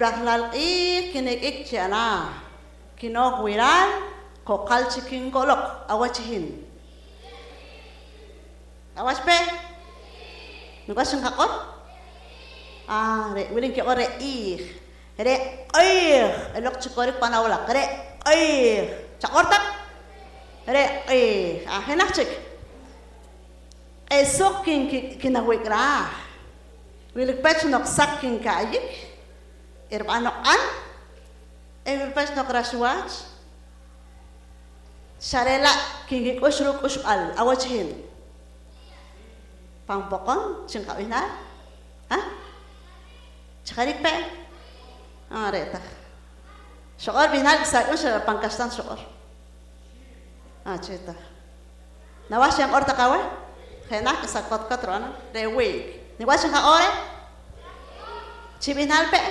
rajlaal q'iij kinik'ik chi anaah, kinooj wiraal, koqal chik kinko'loq awach i hin. Awach pe? Nik' wach nqaq'or? Ah, re' wili nkiq'or re' iij. Re' q'iij. Eloq chi korik pan awlaq. Re' q'iij. Chaq'or taq. Re' q'iij. Ah, jenaj chik. Q'ee' suq kin-, ki-, kinawik'raj. Wilik pech noq saq kinka'yik, irib'an noq q'an, eh wilik pech noq rax wach, xa re' la' kinkik'ux ruuk' k'uxb'al awach hin. Pan poqon chi nqab'ihnaal? Ha? Chi jariik pe'? Ah, re' taq. Xoq'or b'ihnaal k'isa ak'ux, pan kaxlan xoq'or. Ah, chi taq. Nawaj chi nq'or taq aweh? Jenaj k'isa kotkot rib'anam. Re' wi'k. Nik' wach nqaq'or reh? Chi b'ihnaal pe'?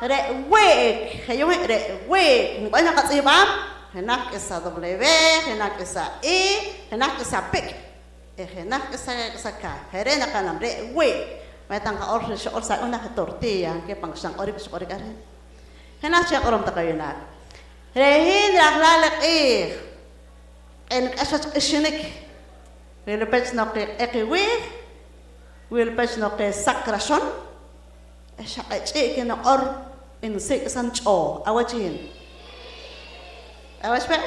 Re' wi'k. Je' yu'j re' wi'k. Nik' wach naqatz'ihb'am? Jenaj k'isa W, jenaj k'isa I, jenaj k'isa pik. Eh, jenaj k'isa, k'isa ka. Je' re' naqa'nam, re' wi'k. Ma' ta nqaq'or, xoq'or sa' ak'ux, jenaj tortilla, nki pan xa nq'orik, xq'orik ar hin. Jenaj chi aq'orom taq awinaq. Re' hin rajlaal i q'iij, q'ee' nik'ax wach q'ixinik. Wilik pech noq q'eq i wiij, wilik pech noq saq raxon, eh, xa q'ee' ch'i'k noq'or i nusik' san ch'ooj awach hin. Awach pe'?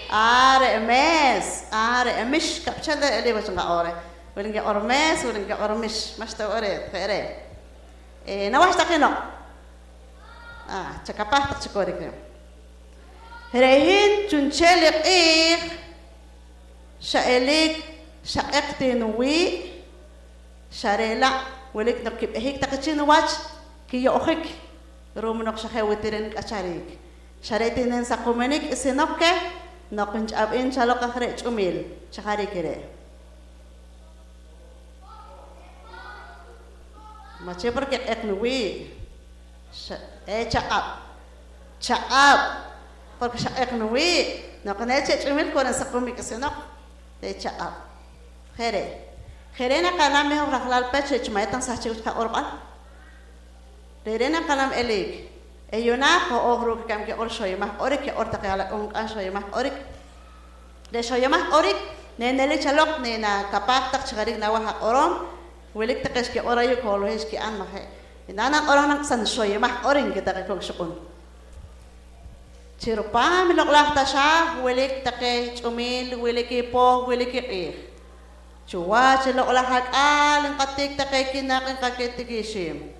Ah, re' mees. Ah, re' mix. Kapchel re' eliik wach nqaq'or reh. Wili nkiq'or mees, wili nkiq'or mix. Ma'xta wo' re', je' re'. Eh, nawach taq i noq. Ah, chakapaj taq chi korik reh. Re' hin chu'nchel i q'iij xa eliik xa q'eq ti nuwii', xa re' la' wilik noq kib'ehik taqe chi nuwach kiyo'jik ru'um noq xa je' wo' ti re' nik'achariik. Xa re' ti nensaquminik i sinoq keh noq nch'ab'in chaloq aj re' ch'umiil. Chi jariik i re'? Ma' chi porque q'eq nuwii'. Xa, eh, chaq'ab'. Chaq'ab'. Porque xa q'eq nuwii'. Noq ne che ch'umiil ko re' saqum i k'isinoq. Re' chaq'ab'. Je' re'. Je' re' naqa'nam i hoj rajlaal pech re' chi ma' eta nsahchik wach qaq'orb'al. Re're' naqa'nam eliik. Eh, yu'naak ho'ooj ruuk' i kam kiq'or xoyomaj q'orik, kiq'or taqe alak'un k'an xoyomaj q'orik. Re' xoyomaj q'orik, ne nelik chaloq, ne nakapaj taq chi jariik nawaj aq'orom, wilik taqe xkiq'or ayu' holohil xki'an, ma' je'? Yu'naak naq'orom naq san xoyomaj q'orik, nki taqe kok' xuq'un. Chi rupaam i Loq'laj Taxaaj wilik taqe ch'umiil, wilik i poh, wilik i q'iij. Chuwach i Loq'laj Ak'al nqatik taqe kinaq' nqakit taq ixiim.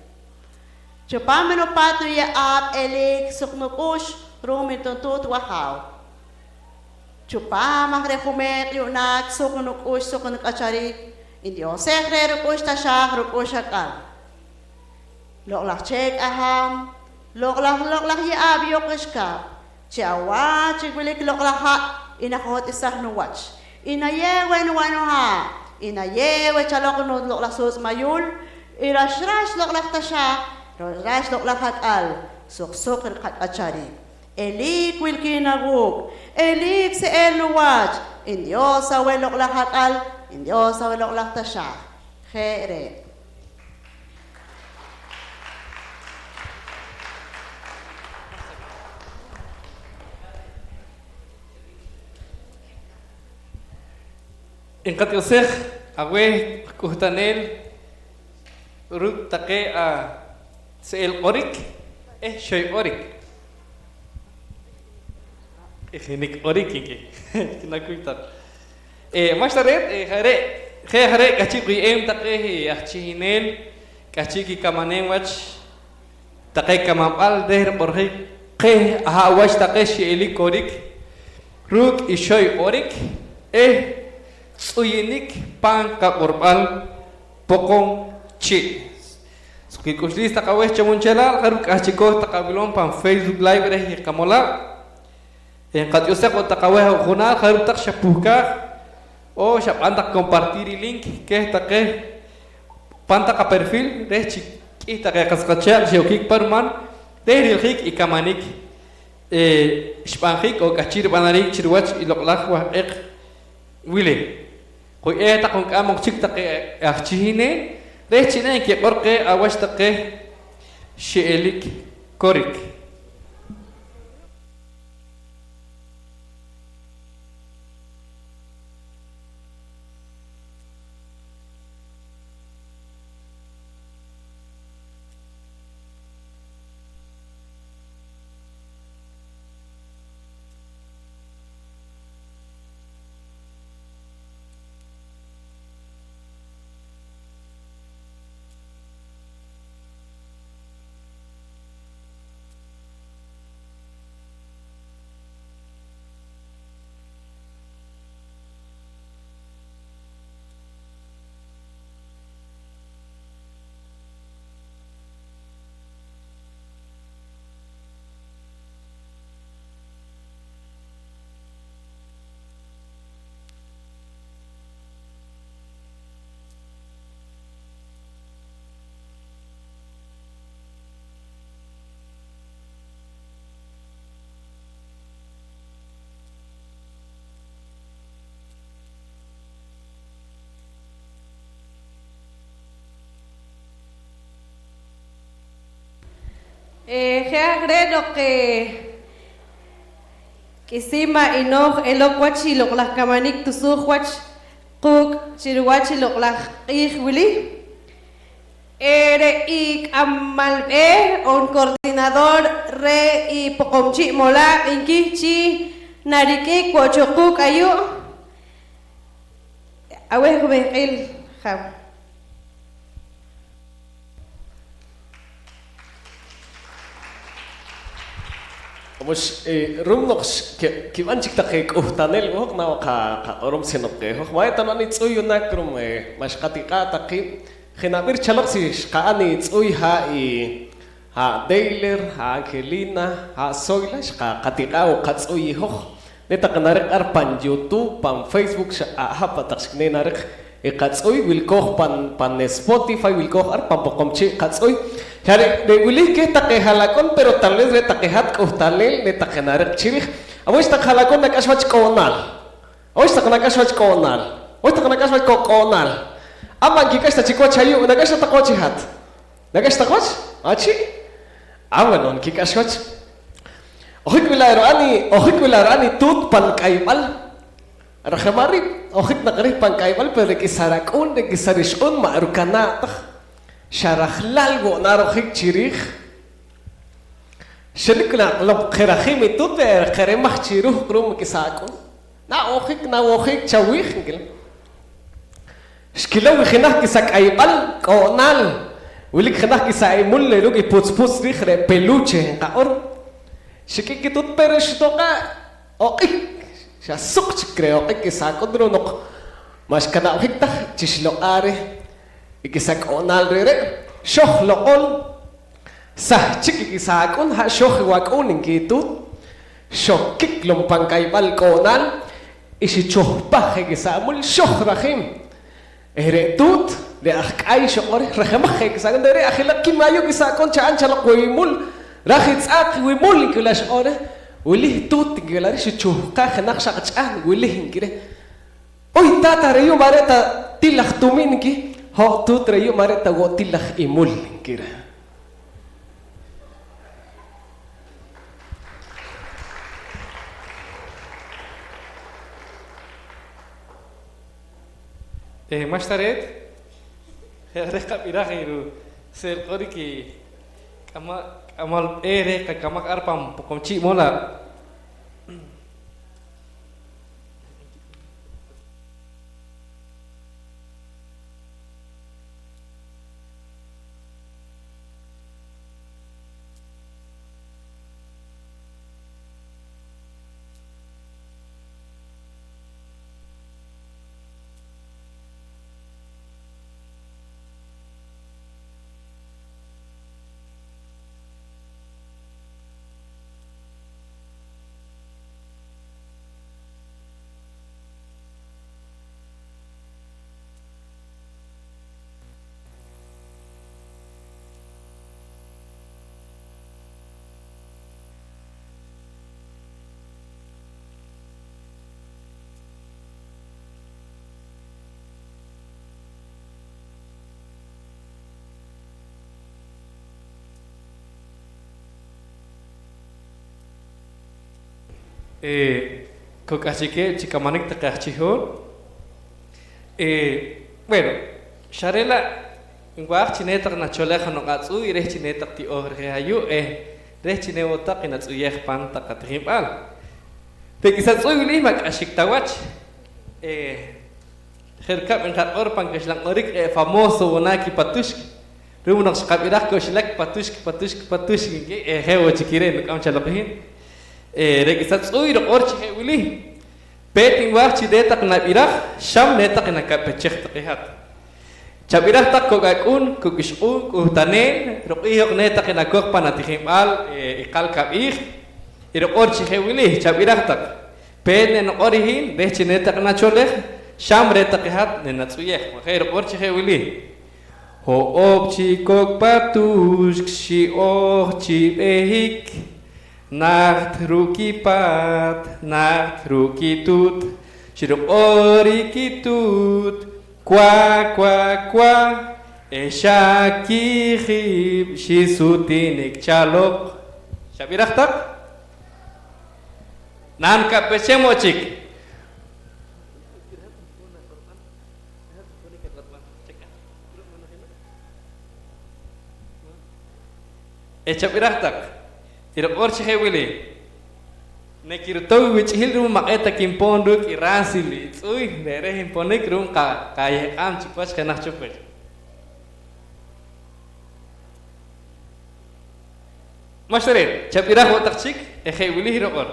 Chupaam i nupaat nuye'aab' eliik suq nuk'ux ru'um i nutuut wajaaw. Chupaam aj re' jumeeq' yu'naak suq nuk'ux, suq nuk'achariik, ndioxej reh ruk'ux taxaaj ruk'ux ak'al. Loq'laj chee' k'ahaam, loq'laj, loq'laj ye'aab' yuuq' ixkaab', chi awach wilik loq'laj ha' i najot'isaj nuwach, i nayeew weh nuwa' nuhaa', i nayeew weh chaloq nu-, loq'laj suutz' mayuul, i rax rax loq'laj taxaaj, rax rax loq'laj ak'al, suq suq riqak'achariik. Eliik wilkiin awuuk', eliik se'el nuwach, Dios aweh loq'laj ak'al, Dios aweh loq'laj taxaaj. Je' re'. Nqatioxej aweh k'uhtaneel ruuk' taqe ase'el q'orik eh xoy q'orik. Q'ijinik q'orik, nki. Kinakuy taq. Eh, ma'xta reet, eh, je' re', je' je' re' k'ahchi' kuy'em taqe, eh, aj chihineel, k'ahchi' kikamaneem wach taqe kamanb'al reh riq'orjik qeh aha' wach taqe xi'elik korik ruuk' i xoy q'orik eh tz'uyinik pan qaq'orb'al Poqomchi'. Suq kik'uxliis taq aweh chawunchelal, jarub' k'ahchikoj taq awilom pan Facebook Live reh i qamolaab'. Eh, nqatioxej wo' taq aweh ojunaal, jarub' taq xapuhkaj on xab'an taq compartir i link keh taqe pan taq aperfil reh chi k'ih taqe qas qachaaq' xi'okik pa ruman reh ri'ljik i kamanik, eh, xb'anjik on k'ahchi' rib'anariik chi ruwach i loq'laj wahq'eq wili. Kuy'eej taq junk'aam oq chik taqe aj chihineel reh chi ne nkiq'or qeh awach taqe xi'elik korik. Eh, je' aj re' noq, eh, k'isiin ma' inooj eloq wach i loq' laj kamanik tusuuj wach quuk' chi ruwach i loq' laj q'iij wili. Eh, re' i k'amal b'eeh on coordinador reh i Poqomchi' Molaab' nki chi narik'ik wo' cho quuk' ayu'. Aweh jumehq'iil, jaaw. Mux, eh, ru'um noq x-, ki-, kib'an chik taqe k'uhtaneel wo' hoj, na wo' qa-, qaq'orom si noq, eh, hoj ma' eta nb'an i tz'uy yu'naak ru'um, eh, ma' xqatiq'aa' ta qiib'. Jenab'ir chaloq si xqa'n i tz'uy ha' i, ha' Deyler, ha' Angelina, ha' Zoila, xqa-, qatiq'aa' wo' qatz'uy i hoj. Ne taqe nariq ar pan YouTube, pan Facebook, xa aha' pa' taq chik ne nariq i qatz'uy, wilkooj pan, pan Spotify, wilkooj ar pan Poqomchi' qatz'uy. Xa re', re' wili keh taqe ha'lak'un, pero tal vez re' taqe hat k'uhtaneel ne taqe nariq chi riij. Awuxhtaq ha'lak'un nak'ax wach k'o'naal. Awuxhtaq nak'ax wach k'o'naal. Awuxhtaq nak'ax wach ko-, k'o'naal. A' ma' nkik'ax ta chik wach ayu', nak'ax ta taq wach i hat. Nak'ax taq wach? Achi'? Ah, bueno, nkik'ax wach. Ojik wila' ru'an i, ojik wila' ru'an i tuut pan k'ayb'al. Rajama' riib', ojik naq reh pan k'ayb'al, pero re' k'isa rak'uun, re' k'isa rixq'uun ma' rukanaa' taj. Xa rajlaal wo' narojik chi riij. Xelik naq loq jerajim i tuut, eh, jeremaj chi ruhq ru'um i k'isa ak'uun. Na'ojik, nawojik chawiij, nki. Xkilow i jenaj k'isa k'ayb'al k'o'naal. Wilik jenaj k'isa imul re' ruuk' i putz putz riij re' peluche nqaq'or. Xik'ik i tuut, pero xitoqa' oq'ik. Xa suq chik re' oq'ik k'isa ak'uun ru'um noq ma' xkana'ojik taj chi xloq'aa' reh i k'isa k'o'naal re're'. Xoj loq'ol. Sahchik i k'isa ak'uun, ha' xoj i wak'uun, nki i tuut. Xokik lom pan k'ayb'al k'o'naal, i xichuhpaj i k'isa amul, xoj rajim. Eh, re' tuut, re' aj k'ay xoq'or reh, rajimaj i k'isa ak'uun, re're' ajilaq, kim ayu' k'isa ak'uun, cha'n chaloq wo' i mul, raj i tz'aaq wi mul, nki wila' xoq'or reh. Wili tuut, nki wila' reh, xichuhqaj jenaj xaq ch'ahn, wili, nki reh. Uy, taata, re' yu' ma' re' ta til laj tumiin, nki. Ho' tuut, re' yu' ma' re' ta wo' til laj imul, nki reh. Eh, ma'xta reet, je' reh qab'iraj i ruse'l q'orik i k'ama-, k'amal b'eeh reh qakamaj ar pan Poqomchi' Molaab'. Eh, ko k'ahchi'keeb' chi kamanik taqe aj chihool. Eh, bueno, xa re' la' nwaaj chi ne taq nacholej jeno' q'atz'uuy reh chi ne taq ti'ooj reh ayu', eh, reh chi ne wo' taq i natz'uyej pan taq qatijinb'al. Re' k'isa tz'uuy wili ma' k'axik ta wach. Eh, Je' rikab' nqaq'or pan kaxlan q'orik, eh, famoso wo' na kipatuxk. Ru'um noq xqab'iraj koxlak patuxk, patuxk, patuxk, nki, eh, je' wo' chik i re' nuk'am chaloq i hin. Eh, re' k'isa tz'uuy riq'or chi je' wili: Peet nwaaj chi re' taq nab'iraj, xam re' taq nakapechej taq i hat. Chab'iraj taq kok' ak'uun, kok' ixq'uun, k'uhtaneel, ruq'ij hoq re' taq nakoj pan atijinb'al, eh, iqal kab'iij. I riq'or chi je' wili: Chab'iraj taq. Peet ne nuq'or i hin reh chi ne taq nacholej, xam re' taq i hat ne natz'uyej. Ma' je' riq'or chi je' wili: Ho'oob' chi kok' patuxk xi'ooj chi behik, najt ruuk' kipaat, najt ruuk' kituut, xruq'or i kituut: Kwa, kwa, kwa, Eh xa kijib' xisutinik chaloq. Xab'iraj taq? Nankapechem wo' chik. Eh chab'iraj taq, tiriq'or chi je' wili: Nekiritow i wich'ihil ru'um ma' q'e' ta kinpon ruuk' i ransil i tz'uy, re' reh nponik ru'um qa-, qayeq'am chik wach jenaj cho pech. Ma'xta re', chab'iraj wo' taq chik eh je' wili riq'or.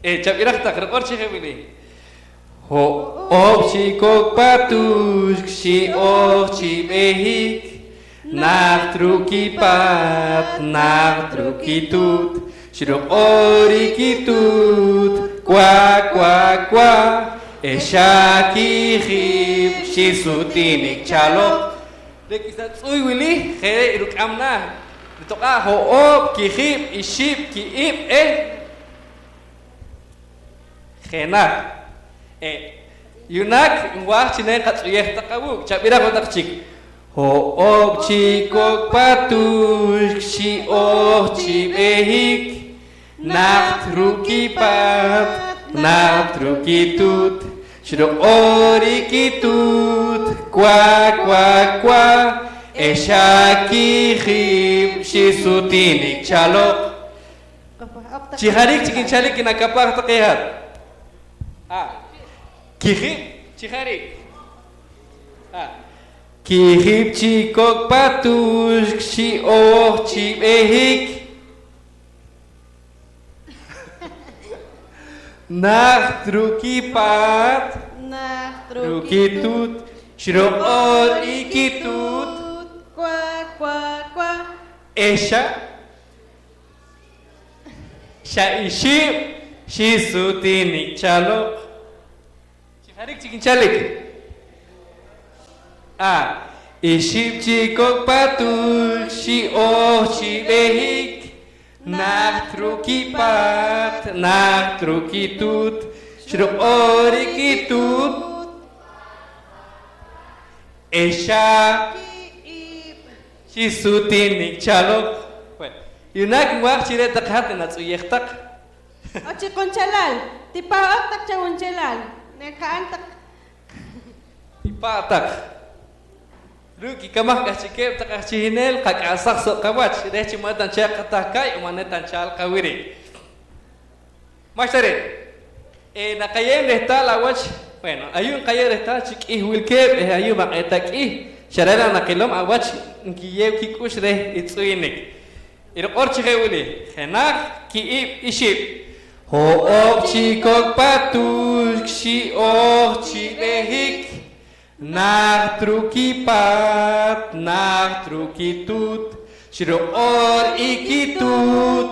Eh chab'iraj taq, riq'or chi je' wili: Ho'oob' chi kok patuxk xi'ooj chi b'ehik, najt ruuk' kipaat, najt ruuk' kituut, xruq'or i kituut: Kwa, kwa, kwa, eh xa kijib' xisutinik chaloq. Re' k'isa tz'uy wili je' re' ruk'am naah, ritoq'aa' ho'oob', kijib', ixib', ki'ib' eh jenaj. Eh, yu'naak nwaaj chi neenqatz'uyej taq awuuk'. Chab'iraj wo' taq chik: Ho'oob' chi kok patuxk xi'ooj chi b'ehik, najt ruuk' kipaat, najt ruuk' kituut, xruq'or i kituut: Kwa, kwa, kwa, eh xa kijib' xisutinik chaloq. Chi jariik chik nchalik i nakapaj taq i hat. Ah. Kijib' chi jariik. Ah. Kijib' chi kok patuxk xi'ooj chi b'ehik. Najt ruuk' kipaat, najt ruuk' kituut, xruq'or i kituut: Kwa, kwa, kwa, eh xa xa ixib' xisutinik chaloq. Chi jariik chik nchalik. Ah, ixib' chi kok patuxk xi'ooj chi b'ehik, najt ruuk' kipaat, najt ruuk' kituut, xruq'or i kituut. Eh xa xisutinik chaloq. Bueno, yu'naak nwaaj chi re' taq hat enatz'uyej taq. O chi qunchelal, tipa' oq taq chawunchelal, neka'n taq. Tipa' taq. Ruuk' kikamaj k'ahchi'keeb' taq aj chihineel, qak'asaj so' qawach reh chi ma' eta nchel qatahkaay o ma' eta nchel qawiriik. Ma'xta re'. Eh, naqaye'em rehtaal awach, bueno, ayu' nqayew rehtaal chi k'ih wilkeeb' eh ayu' ma' q'e' ta k'ih, xa re' la' naqilom awach nkiyew kik'ux reh i tz'uyunik. Iriq'or chi je' wili: jenaj, ki'ib', ixib'. Ho'oob' chi kok patuxk xi'ooj chi b'ehik, najt ruuk' kipaat, najt ruuk' kituut, xruq'or i kituut.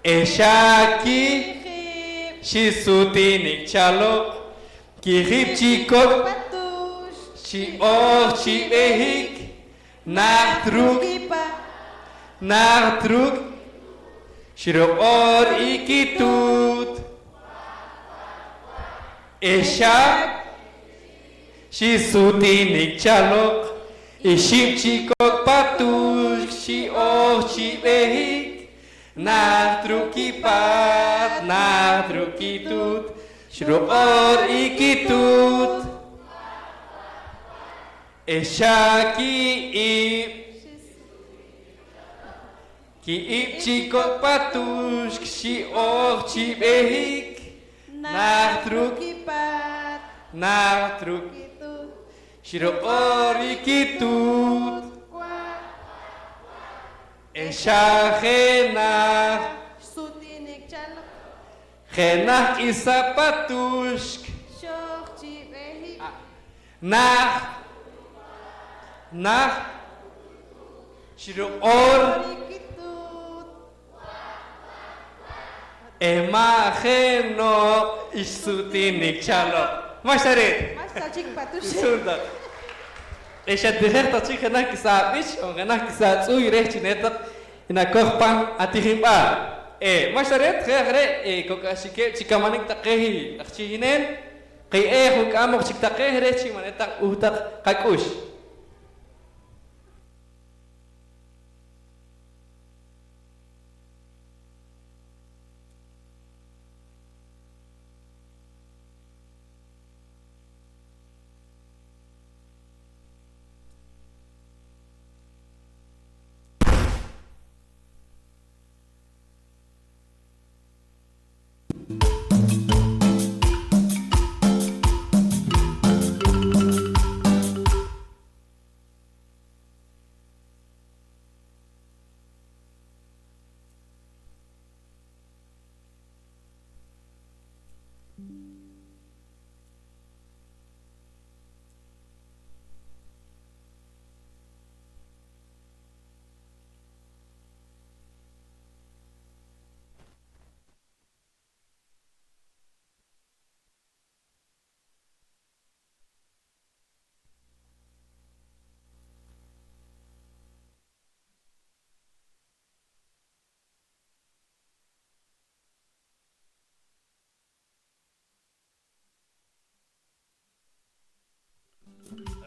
Eh xa kijib' xisutinik chaloq, kijib' chi kok patuxk xi'ooj chi b'ehik, najt ruuk', najt ruuk' xruq'or i kituut. Eh xa xisutinik chaloq, ixib' chi kok patuxk xi'ooj chi b'ehik, najt ruuk' kipaat, najt ruuk' kituut, xruq'or i kituut. Eh xa ki'ib', ki'ib' chi kok patuxk xi'ooj chi b'ehik, najt ruuk' kipaat, najt ruuk' kituut, xruq'or i kituut. Eh xa jenaj xsutinik chaloq, jenaj k'isa patuxk xooj chi b'ehik, najt, najt xruq'or i kituut. Eh ma' jeno'q xsutinik chaloq. Ma'xta re'. Ma'xta chik patuxik. Xsu'n taq. Eh, xatijej taq chik jenaj kisaa' b'ich on jenaj kisaa' tz'uuy reh chi ne taq nakoj pan atijinb'al. Eh, ma'xta reet, je' aj re', eh, ko k'ahxikeeb' chi kamanik taqe aj chihineel, qaye'eej junk'aam oq chik taqe reh chi ma' ne taq b'uhtaq qak'ux.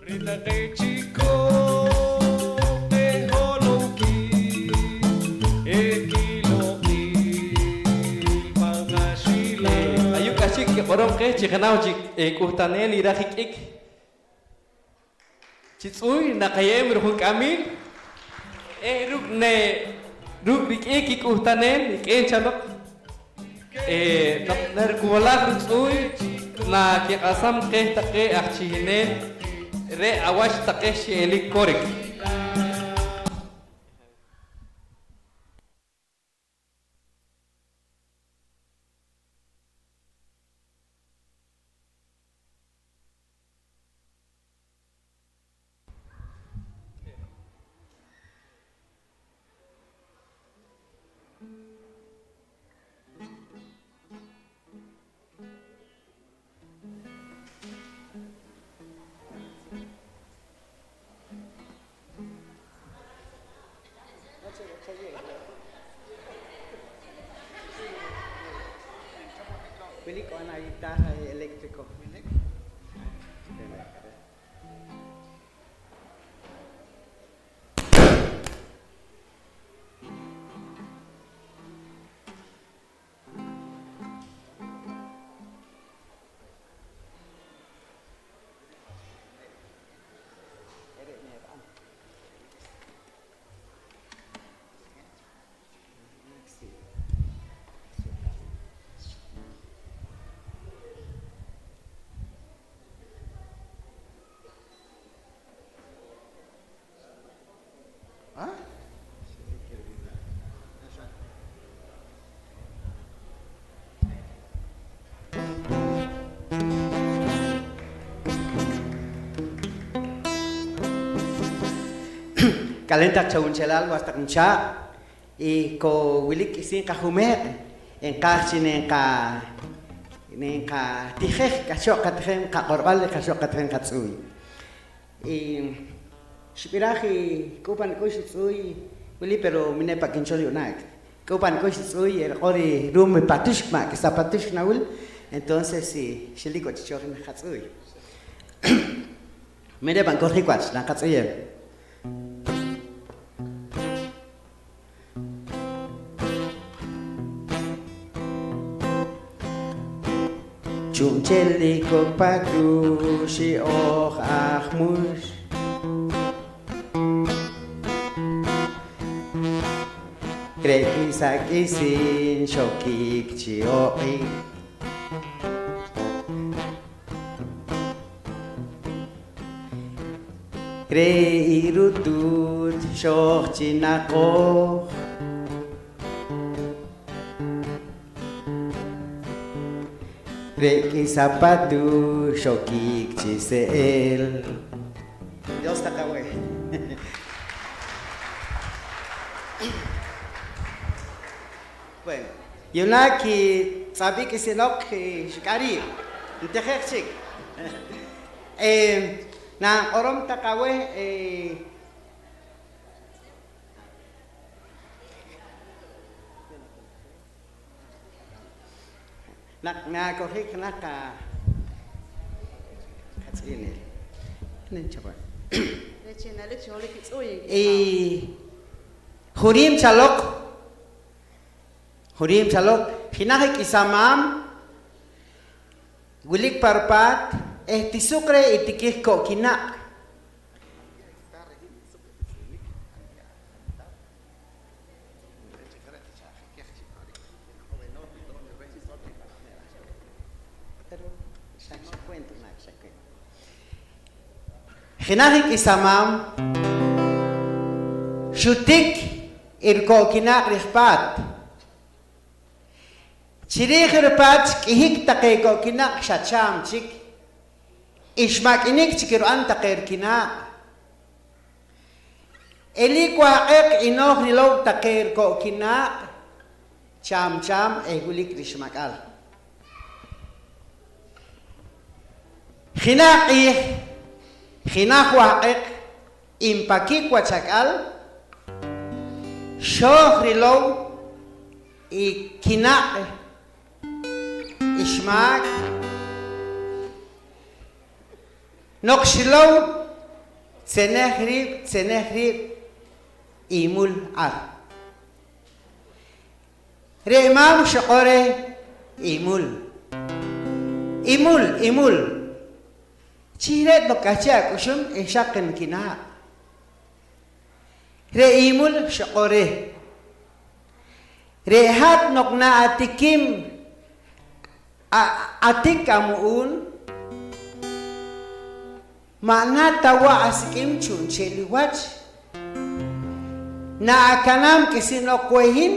Re' taqe chikop eh holonkiil eh kiloq'il pan qaxilak. Eh, ayu' k'ahchi' kiq'orom qeh chi jenaj chik, eh, k'uhtaneel iraaj ik'ik chi tz'uuy naqaye'em rujunk'amiil, eh, ruuk' ne, ruuk' rik'in kik'uhtaneel, rik'in chaloq, eh, noq narikuwalaaj rutz'uuy, nakiq'ahsam qeh taqe aj chihineel re' awach taqe xi'elik korik. Wilik k'o na guitarra y eléctrico. K'alen taq chawunchelaal was taq nuchaaq', y ko wilik k'isiin qajumeq', nqaaj chi nenqa-, nenqatijej, k'ahchi' qatijej qaq'orb'al, k'ahchi' qatijej qatz'uuy. Y xib'iraj i k'uh pa nik'ux i tz'uuy wili, pero mine pa' kinchol yu'naak. K'uh pa nik'ux i tz'uuy, eriq'or i ru'um i patuxk, ma' k'isa patuxk nawil, entonces, eh, xilik wo' chi cho jenaj qatz'uuy. Mire pa' nkorjik wach, naqatz'uyem. Chu'nchel i kok patuux i ooj aj mux. Re' k'isa k'isiin xokik chi oq'ik. Re' i rutuut xooj chi naqooj. Re' k'isa patuux xokik chi se'el. Dios taq aweh. Bueno, yu'naak i tz'ab'ik k'isinoq, eh, xik'am riib'. Ntijej chik. Eh, Naq'orom taq aweh, eh, naq nakojik jenaj qa-, qatz'inel. Nen chapa. Reh chi nalik chi holohik i tz'uuy, nki. Eh, juriim chaloq, juriim chaloq, jenaj i k'isamaam wilik pa ripaat eh tisuq reh i tikij ko' kinaq'. Jenaj i k'isamaam xutik i riko' kinaq' reh paat. Chi riij i ripaat xk'ihik taqe ko' kinaq' xa chaam chik, xmak'inik chik rib'an taqe rikinaq'. Eliik wahq'eq i nooj rilow taqe riko' kinaq' chaam chaam eh wilik rixmak'al. Jenaj q'iij, jenaj wahq'eq npakik wach ak'al, xooj rilow i kinaq' xmaak. Noq xilow, tzenej riib', tzenej riib' i mul ar. Re' maam xiq'or reh: Imul, imul, imul, chi re' noq k'ahchi' ak'uxum eh xaq nkinaq'. Re' imul xiq'or reh: Re' hat noq naatikim a-, atik amu'uun, ma' na ta wa' asik'im chu'nchel i wach. Naakanaam k'isinoq weh hin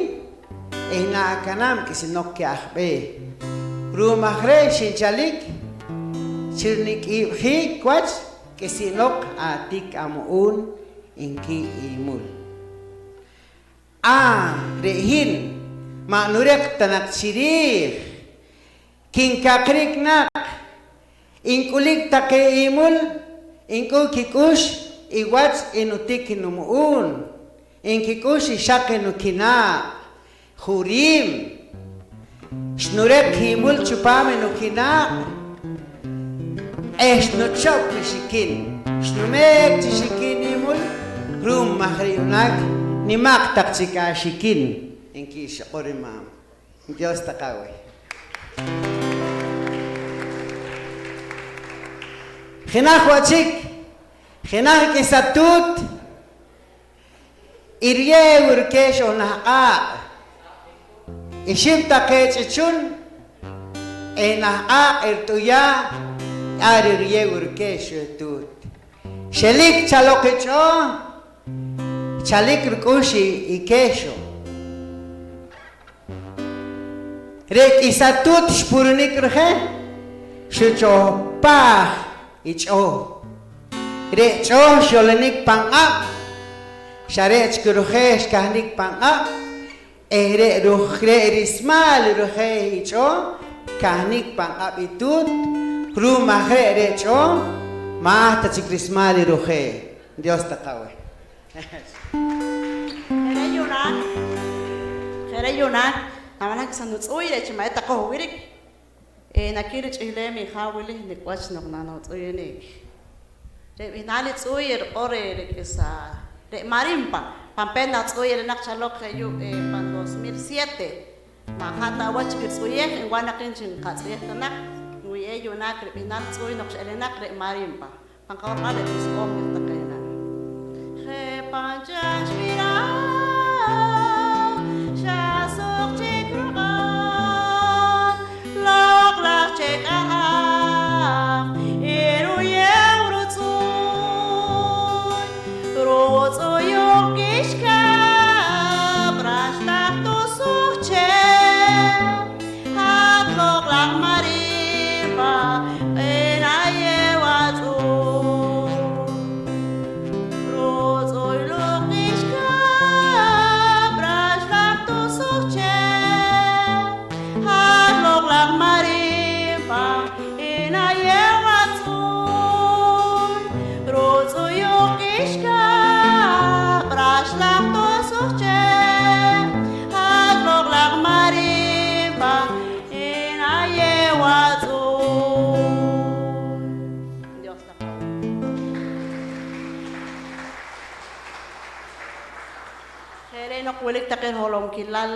eh naakanaam k'isinoq keh aj b'eeh. Ru'um aj re' xinchalik chi rinik'ib'jiik wach k'isinoq atik amu'uun, nki i imul. Ah, re' hin ma' nureq ta naq chi riij, kinkaqrik naq, nk'ulik taqe imul, nk'u kik'ux i wach i nutik i numu'uun, nkik'ux i xaq i nukinaq'. Juriim, xnureq i imul chupaam i nukinaq' eh xnuchop rixikin. Xnumeek chi xikin i imul, ru'um aj re' yu'naak nimaq taq chik axikin, nki xiq'or i maam. Dios taq aweh. Jenaj wo' chik, jenaj k'isa tuut, i ruyeew i rukeex oon nah q'aaq'. Ixib' taqe ch'ichul eh nah q'aaq' i rut'uyaa', ar i ruyeew i rukeex reh tuut. Xelik chaloq i ch'ooh, chalik ruk'ux i, i keexo. Re' k'isa tuut xpurinik rije, xuchohpaaj i ch'ooh. Re' ch'ooh xyolinik pan q'ab', xa re' chik ruje' xkahnik pan q'ab', eh re' ruj-, re' rismaal i ruje' i ch'ooh kahnik pan q'ab' i tuut, ru'um aj re', re' ch'ooh ma' ta chik rismaal i ruje'. Dios taq aweh. Je' re' yu'naak, je' re' yu'naak, nab'anam k'isa nutz'uuy re' chi ma' eta qojwirik. Eh, nakirich'ihleem i jaaw wili nik' wach noq nanotz'uyinik. Re' b'ihnaal i tz'uuy riq'or reh re' k'isa, re' Marimpa, pan peet naq tz'uuy elenaq chaloq je' yu', eh, pan dos mil siete. Ma' ja' ta awach kitz'uyej, nwaaj naq hin chi nqatz'uyej ta naq, nwih'eej yu'naak rib'ihnaal tz'uuy noq x'elenaq re' Marimpa. Pan qaq'orb'al re' Dios, ooj taqe na. Je' pan chaach b'iraaj, xa suq chik ruq'oor, loq'laj chik k'ahaam, i ruyeew rutz'uuy, rutz'uyuj k'ixkaab', raxtaj tusuj chee'. Hat loq'laj Marimpa, q'e' nayeew atz'uuy. Rutz'uyuj k'ixkaab', Je' re' noq wilik taqe riholomkilal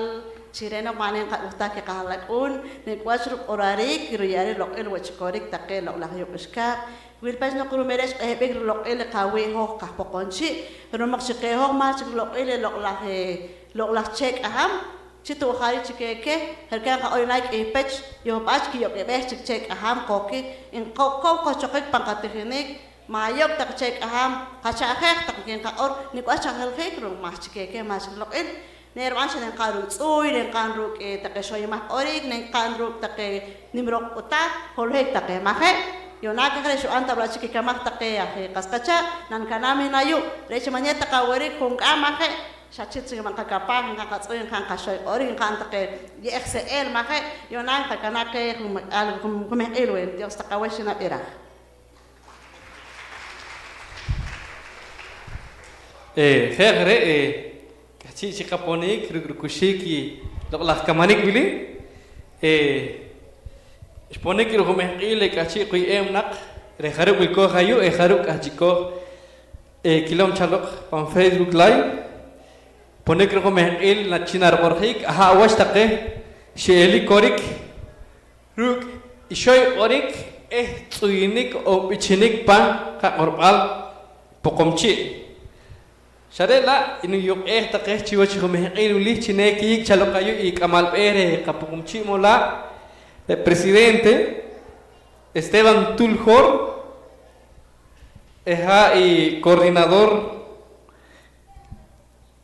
chi re' noq ma' ne nqak'uhtaaj keh qaha'lak'uun, nik' wach ruq'orariik ruye'ariik riloq'il wo' chi korik taqe loq'laj yuuq' k'ixkaab'. Wil pech noq ruum re're' xq'ehb'ik riloq'il i qawii' hoj qaj Poqomchi', ruum noq chi qeh hoj maj chik riloq'il i loq'laj, eh, loq'laj chee' k'ahaam, chi tu' jariik chi keh keh, je' rikab' nqaq'or yu'naak k'ih pech, yohb'al chik kiyok'ib'eej chik chee' k'ahaam qoki, nqo-, kow qohchoqik pan qatijinik, ma' yok' taq chee' k'ahaam, qacha'jeej taq, nki nqaq'or, nik' wach chajeljik ruum maj chi keh keh maj chik riloq'il. Ne rib'an xa ne nqa'n ruuk' tz'uuy, ne nqa'n ruuk', eh, taqe xoyomaj q'orik, ne nqa'n ruuk' taqe nim roq k'utaaj, holohik taqe, maje'? Yu'naak aj re' xub'an ta wula' chik kikamaj taqe aj, eh, qas qachaaq', nankanaam i hin ayu', re' chi ma' ne ta qawirik junk'aam, maje'? Xa chik chik ma' nqakapaj, nqa'n qatz'uuy, nqa'n qaxoy q'orik, nqa'n taqe ye'ej se'el, maje'? Yu'naak nqakanaa qeh jumehq'aal, jum-, jumehq'iil weh, Dios taq aweh xinab'iraj. Eh, je' aj re', eh, k'ahchi' chi qaponik ruuk' rukuxiik i loq'laj kamanik wili. Eh, xponik i rujumehq'iil reh k'ahchi' kuye'em naq reh jarub' wilkooj ayu', eh, jarub' k'ahchi'kooj, eh, kilom chaloq pan Facebook Live. Ponik rujumehq'iil na-, chi nariq'orjiik, aha' wach taqe xi'elik korik ruuk' i xoy q'orik eh tz'uyunik on b'ichinik pan qaq'orb'al Poqomchi'. Xa re' la' nuyuq'eej taqe chiwach i jumehq'iil wili chi ne kiyiik chaloq ayu' i k'amal b'eeh reh qaPoqomchi' Molaab', re' presidente Esteban Tul Jor, eh, ha' i coordinador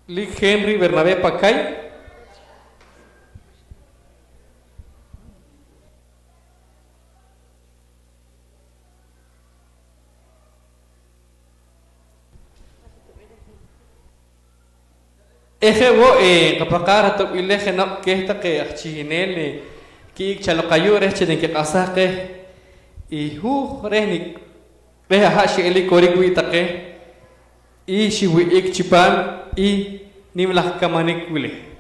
Lik Henry Bernabé Pacay. Eh, je' wo', eh, nqapahqaaj ratob'ilej jeno' keh taqe aj chihineel, eh, ki'ik chaloq ayu' reh chi nakiq'ahsaj qeh i huuj reh nik-, reh aha' xi'elik korik wii' taqe i xiwih'ik chipam i nim laj kamanik wili.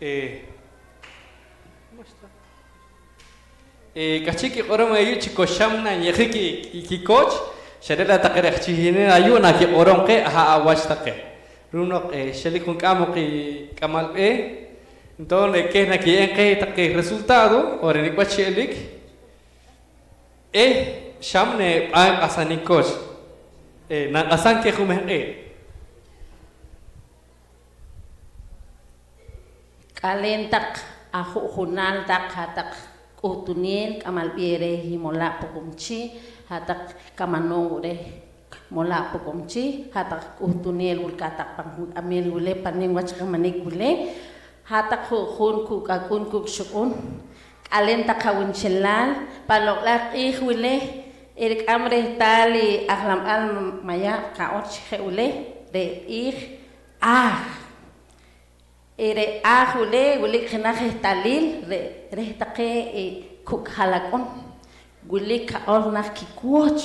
Eh, eh, k'ahchi' kiq'orom ayu' chi ko xam na nye'jik i, i kikooch, xa re' la' taqe reh aj chihineel ayu' nakiq'orom qeh aha' awach taqe. Ru'um noq, eh, xelik junk'aam oq i k'amal b'eeh, entonces, eh, keh nakiye'em qeh taqe resultado, on re' nik' wach xi'elik, eh, xam ne b'an q'ahsanik kooch, eh, nanq'ahsam keh jumehq'iil. K'aleen taq aju'junaal taq, hat-taq k'uhtuneel k'amal b'eeh reh i Molaab' Poqomchi', hat-taq kamanoom wo' reh Molaab' Poqomchi', hat-taq k'uhtuneel wilkaat taq pan junk'ameel wili, pan nim wach kamanik wili, hat-taq ju'jun kuuk' ak'un kuuk' xuq'un, k'aleen taq awunchelaal pan loq'laj q'iij wili, erik'am rehtaal i ajlanb'al Mayaab' qaq'or chi je' wili, re' q'iij aaj. Eh, re' aaj wili wilik jenaj rehtalil re', reh taqe, eh, kuuk' ha'lak'un. Wilik kaq'or naj kiwooch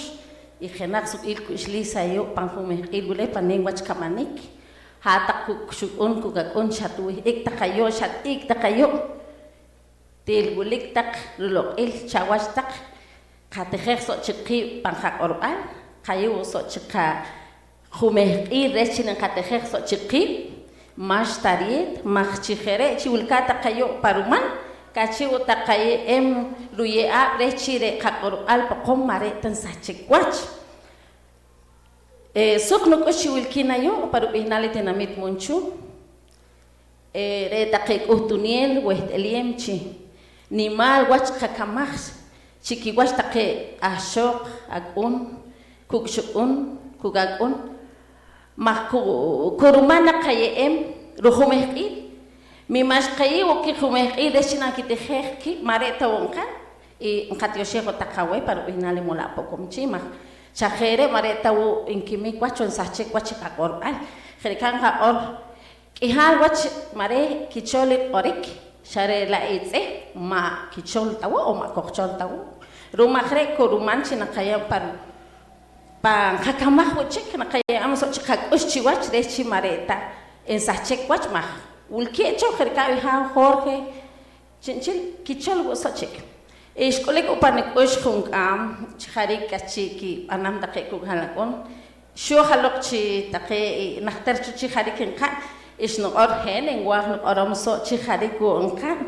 i jenaj sut'il k'uxliis ayu' pan jumehq'iil wili pan nim wach kamanik. Hat-taq kuuk' xuq'un, kuuk' ak'un, xatwih'ik taq ayu', xat-iik taq ayu'. Til wilik taq riloq'il chawach taq, qatijej so' chik qiib' pan qaq'orb'al, qayeew wo' so' chik qajumehq'iil reh chi nqatijej so' chik qiib', ma'xta riyeet, maj chi je' re' chi wilkaat taq ayu' pa ruman, k'ahchi' wo' taq qaye'em ruye'aab' reh chi re' qaq'orb'al Poqom ma' re' ta nsahchik wach. Eh, suq nuk'ux chi wilkiin ayu' pa rub'ihnaal i tinamit Munchu. Eh, re' taqe k'uhtuneel weht'alem chi nimaal wach qakamaj chi kiwach taqe q'ahxoq ak'un, kuuk' xuq'un, kuuk' ak'un, maj ku-, kurman naq qaye'em rujumehq'iil. Wi ma' xqayeew wo' kijumehq'iil reh chi nakitijej kiib', ma' re' ta wo' nqa'n. Y nqatioxej wo' taq aweh pa rub'ihnaal i Molaab' Poqomchi', maj xa je' re' ma' re' ta wo' nkimik wach cho nsahchik wach i qaq'orb'al. Je' rikab' nqaq'or, k'ihaal wach ma' re' kichol i q'orik, xa re' la' i tz'e ma' kichol ta wo' on ma' kojchol ta wo'. Ru'um aj re' kurman chi naqaye'em pa ru-, pan qakamaj wo' chik, naqaye'em so' chik qak'ux chiwach reh chi ma' re' ta nsahchik wach, maj Wilkeeb' cho je' rikab' i haaw Jorge, chi'nchel kichol wo' so' chik. Eh, xk'ulik wo' pa nik'ux junk'aam chi jariik k'ahchi' kib'anam taqe kuuk' ha'lak'un. Xooj aloq chi taqe i najtir cho chi jariik nqa'n, xniq'or, hin nwaaj niq'orom so' chi jariik wo' nqa'n.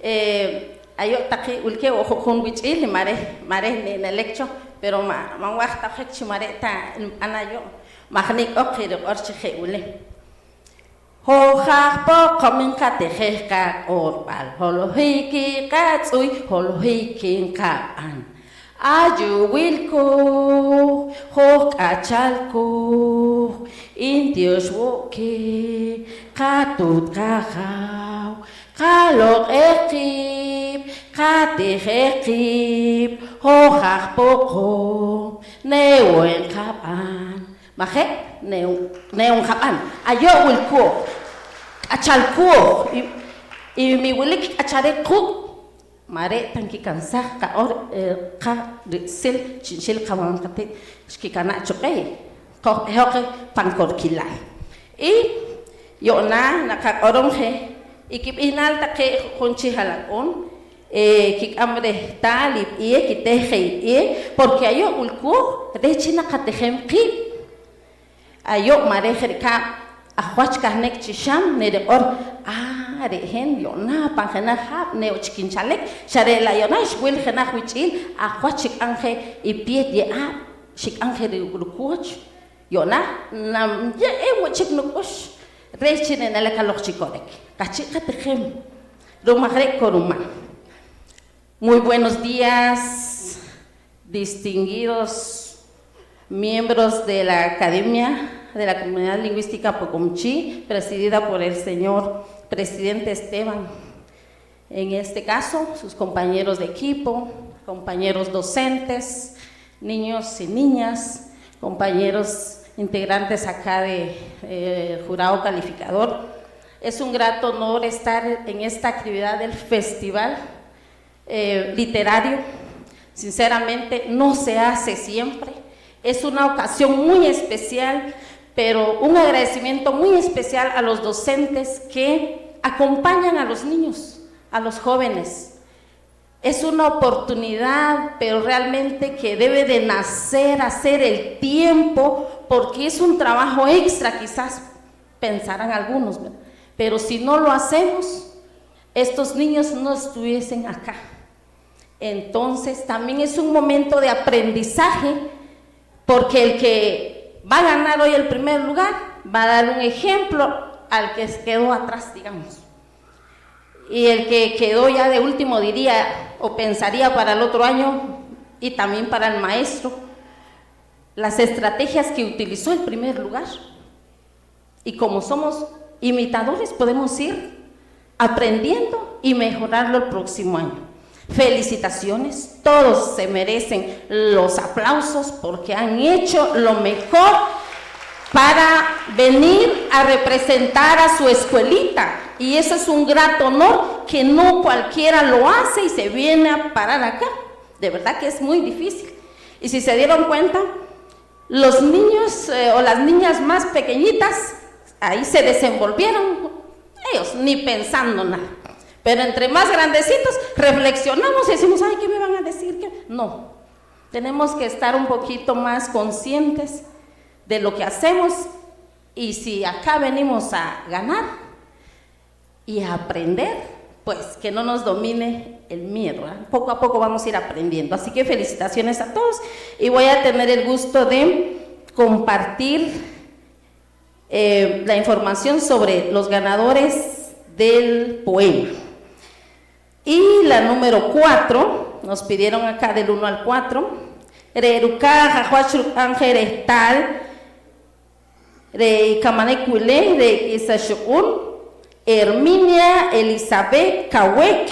Eh, ayu' taqe wilkeeb' wo' ju'jun wich'iil i ma' reh, ma' reh ne'nelik cho, pero ma', ma' nwaaj ta ojik chi ma' re' ta nb'an ayu'. Maj nik' oq i riq'or chi je' wili: Hoj aj poqom nqatijej qaq'orb'al, holohik i qatz'uy, holohik i nqab'an. Ayu' wilkooj, hoj k'achalkooj, ntiox wo' keh qatuut qajaaw, qaloq'ej qiib', qatijej qiib', hoj aj poqom, ne wo' nqab'an. Maje'? Ne, ne nqab'an. Ayu' wilkooj, k'achalkooj, i, i mi wilik k'acharik quuk', ma' re' ta nkikansaj qaq'or, eh, qari'sil chi'nchel qamaam qati't xkikanaa' cho qeh, qojb'ehoq pan korkilal. Y yu'na naqaq'orom je i kib'ihnaal taqe ju'jun chi ha'lak'un, eh, kik'am rehtaal i b'eeh, kiteh je i b'eeh, porque ayu' wilkooj reh chi naqatijem qiib'. Ayu' ma' re' je' rikab' aj wach kahnik chi xam niriq'or: Ah, re' hin yu'na pan jenaj haab' new chik nchalik, xa re' la' yu'na xwil jenaj wich'iil aj wach xik'am je i peet ye'aab', xik'am je ri-, ruwach. Yu'na na ye'em wo' chik nuk'ux reh chi ne'nelik aloq chi korik. K'ahchi' qatijem, ru'um aj re' koruman. Muy buenos días, distinguidos miembros de la Academia de la Comunidad Lingüística Poqomchi', presidida por el señor presidente Esteban. En este caso, sus compañeros de equipo, compañeros docentes, niños y niñas, compañeros integrantes acá de, eh, jurado calificador. Es un grato honor estar en esta actividad del festival, eh, literario. Sinceramente, no se hace siempre. Es una ocasión muy especial, pero un agradecimiento muy especial a los docentes que acompañan a los niños, a los jóvenes. Es una oportunidad, pero realmente que debe de nacer, hacer el tiempo, porque es un trabajo extra, quizás pensarán algunos, ¿verdad? Pero si no lo hacemos, estos niños no estuviesen acá. Entonces, también es un momento de aprendizaje, porque el que va a ganar hoy el primer lugar va a dar un ejemplo al que se quedó atrás, digamos. Y el que quedó ya de último diría o pensaría para el otro año, y también para el maestro, las estrategias que utilizó el primer lugar. Y como somos imitadores, podemos ir aprendiendo y mejorarlo el próximo año. Felicitaciones, todos se merecen los aplausos porque han hecho lo mejor para venir a representar a su escuelita. Y eso es un grato honor que no cualquiera lo hace y se viene a parar acá. De verdad que es muy difícil. Y si se dieron cuenta, los niños, eh, o las niñas más pequeñitas, ahí se desenvolvieron, ellos ni pensando nada. Pero entre más grandecitos, reflexionamos y decimos: "Ay, ¿qué me van a decir? ¿Qué?". No, tenemos que estar un poquito más conscientes de lo que hacemos, y si acá venimos a ganar y a aprender, pues que no nos domine el miedo, ¿verdad? Poco a poco vamos a ir aprendiendo. Así que felicitaciones a todos y voy a tener el gusto de compartir, eh, la información sobre los ganadores del poema. Y la número cuatro, nos pidieron acá del uno al cuatro, re' rukaaj aj wach ruk'am je rehtaal re' i kamanik wili, re' k'isa xuq'un Herminia Elizabeth Kawek,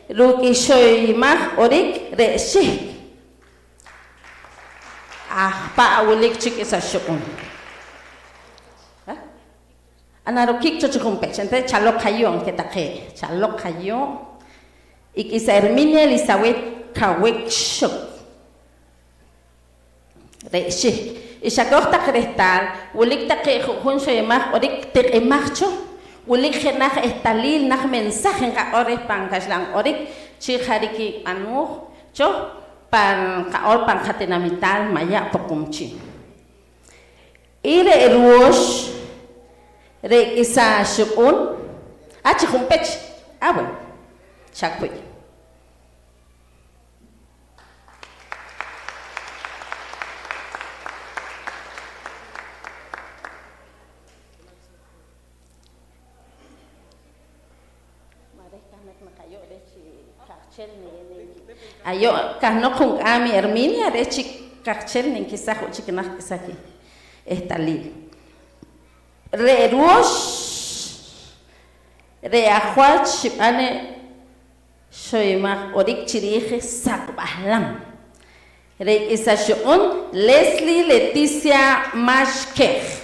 ruuk' i xoymaj q'orik re' Xihk. Aj pa' wilik chi k'isa xuq'un. Ha? Anarokik cho chi junpech, entonces chaloq ayu', aunque taqe chaloq ayu'. I k'isa Herminia Elizabeth Kawek Xihk. Re' Xihk. Y xakoj taq rehtaal, wilik taqe ju'jun xoymaj q'orik tiq'imaj cho, Wilik jenaj ehtalil, naj mensaje nqaq'or reh pan kaxlan q'orik chi jariik kib'anooj cho pan qaq'or pan qatinamital Maya' Poqomchi'. Y re' Ruwoox, re' K'isa Xuq'un, ah, chi junpech, ah, bueno, xa kuy. Ma' reh kahnoq naq ayu' reh chi kaqchel ne-, ne-, ayu' kahnoq junk'aam i Herminia reh chi kaqchel ninkesaj wo' chik naj k'isa ki-, ehtalil. Re' Ruwoox, re' ajwach xib'an i xoyomaj q'orik chi riij i saq b'ahlam. Re' K'isa Xuq'un, Leslie Leticia Max Kej.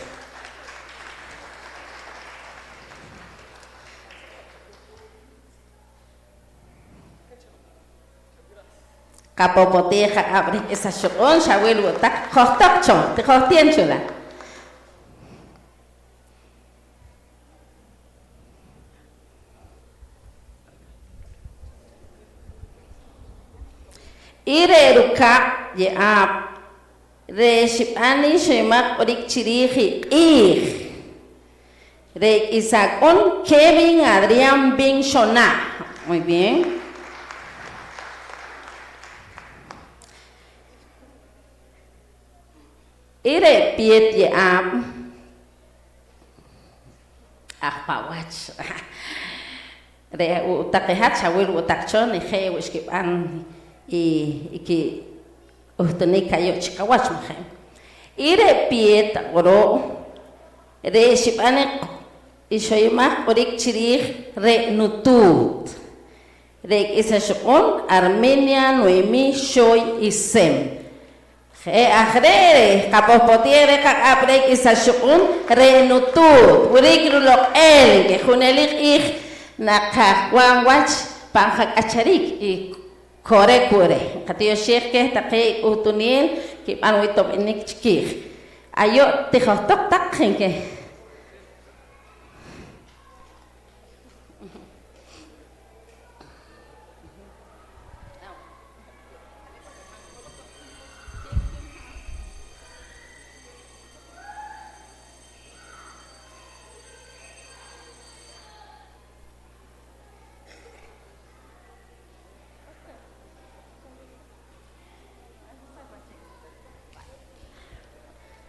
Qapopoteej qaq'ab' reh K'isa Xuq'un, xawil wo' taq, johtoq cho, tijojtieen cho la'. Y re' rukab' ye'aab' re' xib'an i xoyomaj q'orik chi riij i q'iij, re' K'isa K'un Kevin Adrián Bin Xona. Muy bien. Y re' Piet ye'aab' aj pa' wach. Re' wo' taq i hat xawil wo' taq cho, nejeel wo' xkib'an i, i kik'uhtunik ayu' chi qawach, maje'? Y re' Piet q'oro', re' xib'an i, i xoyomaj q'orik chi riij re' nutuut, re' K'isa Xuq'un Armenia Noemí Xoy Isem. Je' aj re', re' qapopoteej reh qaq'ab' reh K'isa Xuq'un, re' nutuut, wirik ruloq'el, nki junelik q'iij naqawaam wach pan qak'achariik i korek wo' reh. Nqatioxeej keh taqe i k'uhtuneel kib'an wii' tob'inik chi kiij. Ayu' tijojtoq taq, nki.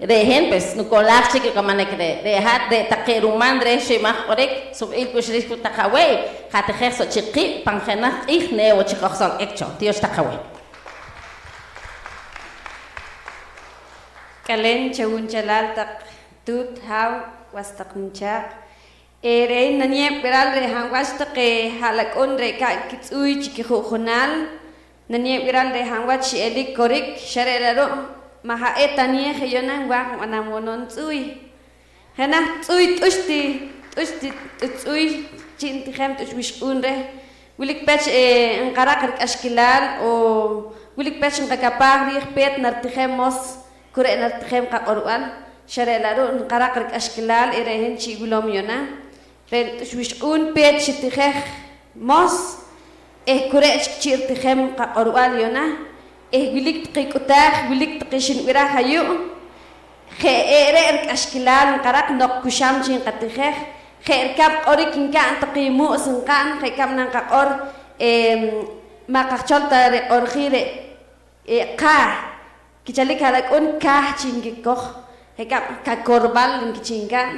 Re' hin, pues, nukolaaj chik i kamanik re'. Re' hat, re' taqe ruman reh ximaj q'orik, sub'il k'uxliis wo' taq aweh, qatijej so' chik qiib' pan jenaj q'iij, ne wo' chik qojsolq'ik cho. Tiox taq aweh. K'aleen chawunchelaal taq tuut, haaw, was taq nichaaq'. Eh, re' hin naniyew b'iral reh hab' wach taqe ha'lak'un re' ka' kitz'uuy chi kiju'junaal. Naniyew b'iral reh hab' wach xi'elik korik, xa re' la' ru' ma' ha' eta niyew je' yu'na nwaaj nb'anam wo' no'n tz'uuy. Jenaj tz'uuy t'ux ti, t'ux ti, t'ux tz'uuy chi' ntijem t'ux wixq'uun reh. Wilik pech, eh, nqaraq rik'axkilal o wilik pech nqakapaaj riij peet naritijem mos, ku re' naritijem qaq'orb'al, xa re' la' ru' nqaraq rik'axkilal eh re' hin chi wilom yu'na. Re' t'ux wixq'uun peet xitijej mos eh ku re' chik chi' ritijem qaq'orb'al yu'na eh wilik taqe k'utaaj, wilik taqe xinb'iraj ayu'. Je' re' rik'axkilal nqaraq noq kuxam chi nqatijej, je' rikab' q'orik nka'n taqe mu's nqa'n, je' kab' na nqaq'or, em, ma' qajchol ta riq'orjil re', eh, qaah, kichalik ha'lak'un kaah chi nkikoj, je' kab' kakorb'al nkichih nka'n,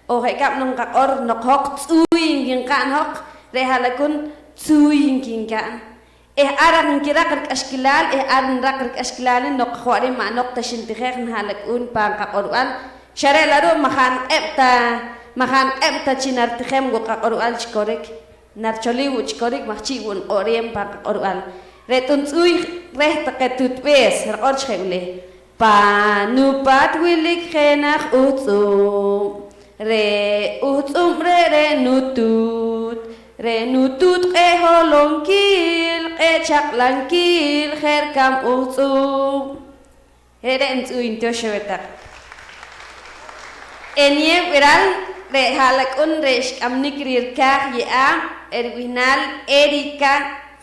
o je' kab' noq nqaq'or noq hoj tz'uuy nkinqa'n hoj, re' ha'lak'un tzuuy nkinka'n. Eh ar aj nkiraq rik'axkilal, eh ar nraq rik'axkilal i noq jwa'riin ma' noq ta xintijej niha'lak'uun pan qaq'orb'al, xa re' la' ru' ma' ja' nq'eb' ta, ma' ja' nq'eb' ta chi naritijem wo' qaq'orb'al chi korik, naricholij wo' chi korik maj chi' wo' nq'o'reem pan qaq'orb'al. Re' t'untz'uuy reh taqe tuutb'ees riq'or chi je' wili: Pa nupaat wilik jenaj uhtz'ub'. Re' uhtz'ub' re're' nutuut. Re' nutuut q'ee' holonkiil, q'ee' chaq'lamkiil, je' rikab' uhtz'ub'. Re're' nitz'uuy, ntyoox aweh taq. Eniyew b'iral Re' ha'lak'un re' xk'amnik rikaaj ye'aab' re' rib'ihnaal Erika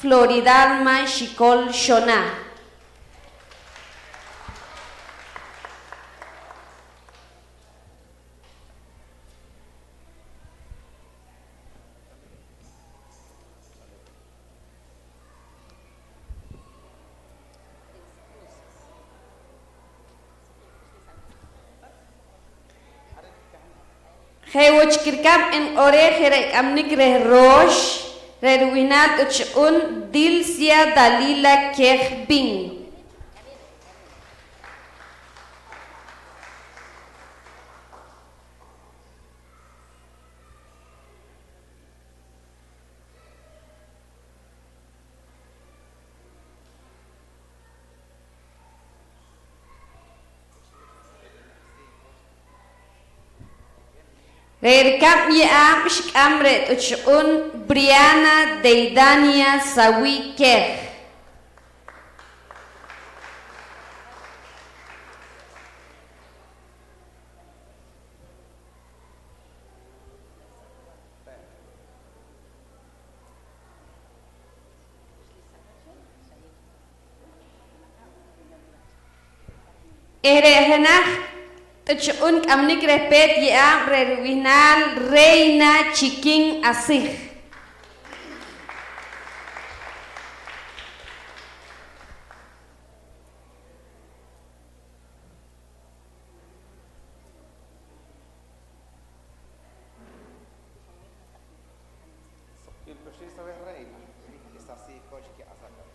Floridalma Xikol Xona. Je' wo' chik rikab' nq'orej je re' k'amnik reh Roox, re' rib'ihnaal t'uch ixq'un Dilcia Dalila Quej Bin. Re' rikab' ye'aab' xk'am re' t'uch ixq'un Briana Deidania Sawi Quej. Eh re' jenaj t'uch ixq'un k'amnik reh peet ye'aab' re' rib'ihnaal Reina Chiquin Asij. Suqkiil k'uxlis aweh reina, wili i sasiiko'ch ki'asaj aweh.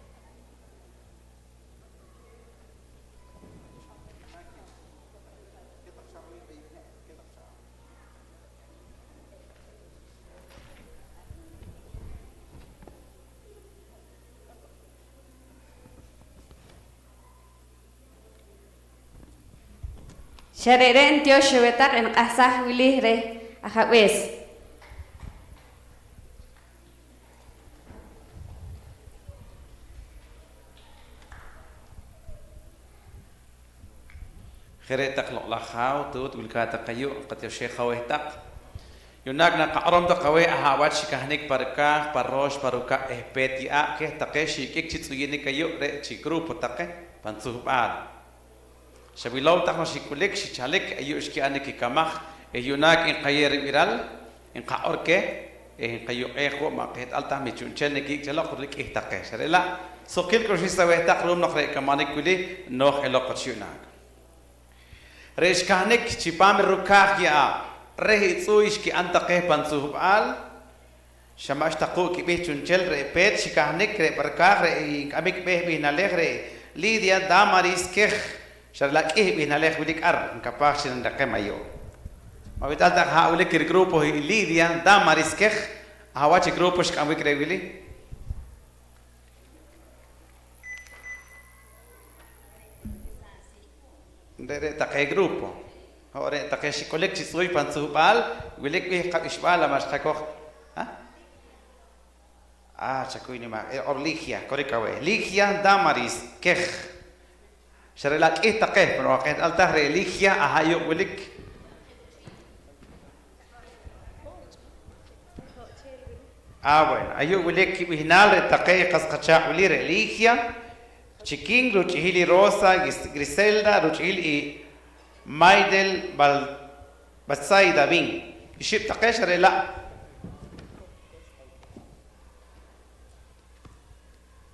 Xa re're' ntiox aweh taq, enq'ahsaj wili reh Ajab'ees. Je' re' taq loq'laj Jaaw, tuut wilkaat taq ayu', qatioxej aweh taq. Yu'naak naqaq'orom taq aweh aha' wach xikahnik pa rikaaj, pa roox, pa rukab' eh peet ye'aab' keh taqe xiik'ik chi tz'uyinik ayu' re' chi grupo taqe pan tzuhb'aal. Xawilow taq noq xik'ulik, xichalik, ayu' xki'an i kikamaj eh yu'naak nqayeew rib'iral, nqaq'or keh eh nqayuq'eej wo' ma' qeht'al ta mi chu'nchel nikiik' cho loq rik'ih taqe. Xa re' la', suqkiil k'uxlis aweh taq ru'um noq re' kamanik wili nooj eloq wach yu'naak. Re' xkahnik chipaam i rukaaj ye'aab' reh i tz'uuy xki'an taqe pan tzuhb'aal, xa ma'xta quuk' kib'ih chu'nchel re' peet xikahnik re' pa rikaaj, re' i k'amik b'eeh b'ihnalej re' Lidia Damaris Quej, xa re' la' k'ih b'ihnalej wilik ar, nkapaaj chi nanireqem ayu'. Ma' wehtal ta aha' wilik i rigrupo i Lidia Damaris Quej, aha' wach i grupo xk'amwik reh wili? Re're' taqe grupo, ho' re' taqe xik'ulik chi tz'uuy pan tzuhb'aal, wilik b'ih qab'ixb'aal, la' ma' xqakoj? Ha? Ah, chakuy nimaq, eh, q'or Ligia, korik aweh. Ligia Damaris Quej. Xa re' la' k'ih taqe, pero ma' qeht'al ta re' Ligia aha' ayu' wilik. Ah, bueno, ayu' wilik kib'ihnaal re' taqe qas qachaaq' wili, re' Ligia Chiquin ruch'ihil i Rosa Gris-, Griselda ruch'ihil i Maydel Bal-, Batsaida Bin. Ixib' taqe xa re' la'.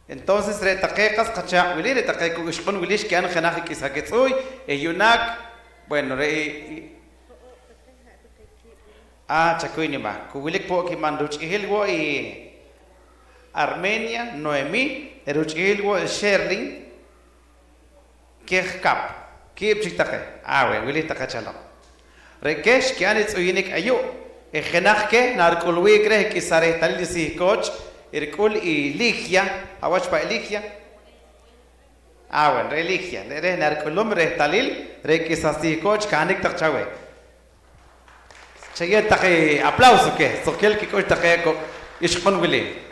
Entonces, re' taqe qas qachaaq' wili, re' taqe kuuk' ixq'un wili xki'an jenaj i k'isa kitz'uuy, eh, yu'naak, bueno, re' i, i, ah, chakuy nimaq, ku wilik po' kiman ruch'ihil wo' i Armenia, Noemí, ruch'ihil wo' i Sherlyn, Quej Kap, kiib' chik taqe. Awe', wili taqe chaloq. Re' keh xki'an i tz'uyinik ayu', eh jenaj keh narik'ulwiik reh k'isa rehtalil i sihkooch rik'ul i Ligia. Awach pa' i Ligia? Awe', re' Ligia, re' reh narik'ulum rehtalil re' k'isa sihkooch kahnik taq chaweh. Chayeew taq i aplauso keh, suqkiil kik'ux taqe kok' ixq'un wili.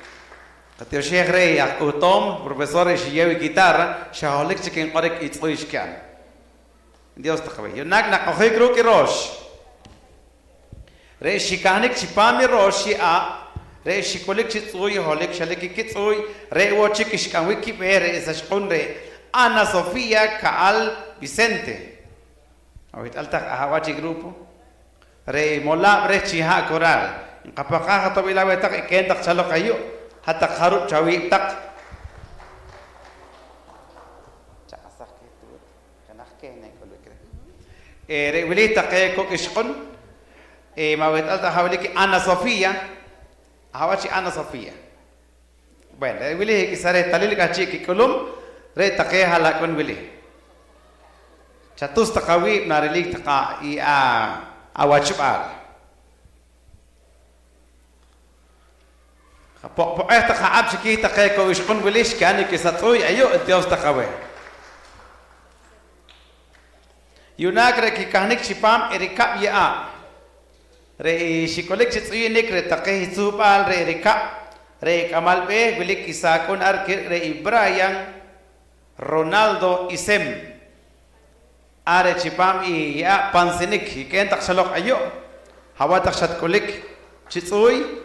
Qatioxej reh i aj k'uhtoom, profesor, i xiyeew i guitarra, xa holohik chik nq'orik i tz'uuy xki'an. Dios taq aweh. Yu'naak naq'ojiik ruuk' i roox. Re' xikahnik chipaam i roox ye'aab', re' xik'ulik chi tz'uuy i holohik xelik i kitz'uuy, re' wo' chik xk'amwik kib'eeh re' i sachq'un re' Ana Sofía Caal Vicente. Aweht'al taq aha' wach i grupo. Re' i molaab' reh Chiha' Coral. Nqapahqaaj atob'il aweh taq, iken taq chaloq ayu', hat taq jarub' chawiib' taq. Chaq'asaj keh tuut, jenaj keh neek'ulb'ik reh. Eh, re' wili taqe kok' ixq'un, eh, ma' weht'al ta aha' wilik i Ana Sofía. Aha' wach i Ana Sofía. Bueno, re' wili i k'isa rehtalil k'ahchi' kik'ulum re' taqe ha'lak'un wili. Chatus taq awiib' narilik taq a-, i a-, awachb'al. Poq'poq'ej taq aq'ab' chikiij taqe ko' ixq'un wili xki'an i k'isa tz'uuy ayu', Dios taq aweh. Yu'naak re' kikahnik chipaam i rikab' ye'aab'. Re' i xik'ulik chi tz'uyinik re' taqe i tzuhb'al re' rikab', re' i k'amal b'eeh wilik i saak'un ar ki-, re' i Brian Ronaldo Isem. Are' chipaam i ye'aab' Pansinik, iken taq chaloq ayu', hawat taq xatk'ulik chi tz'uuy.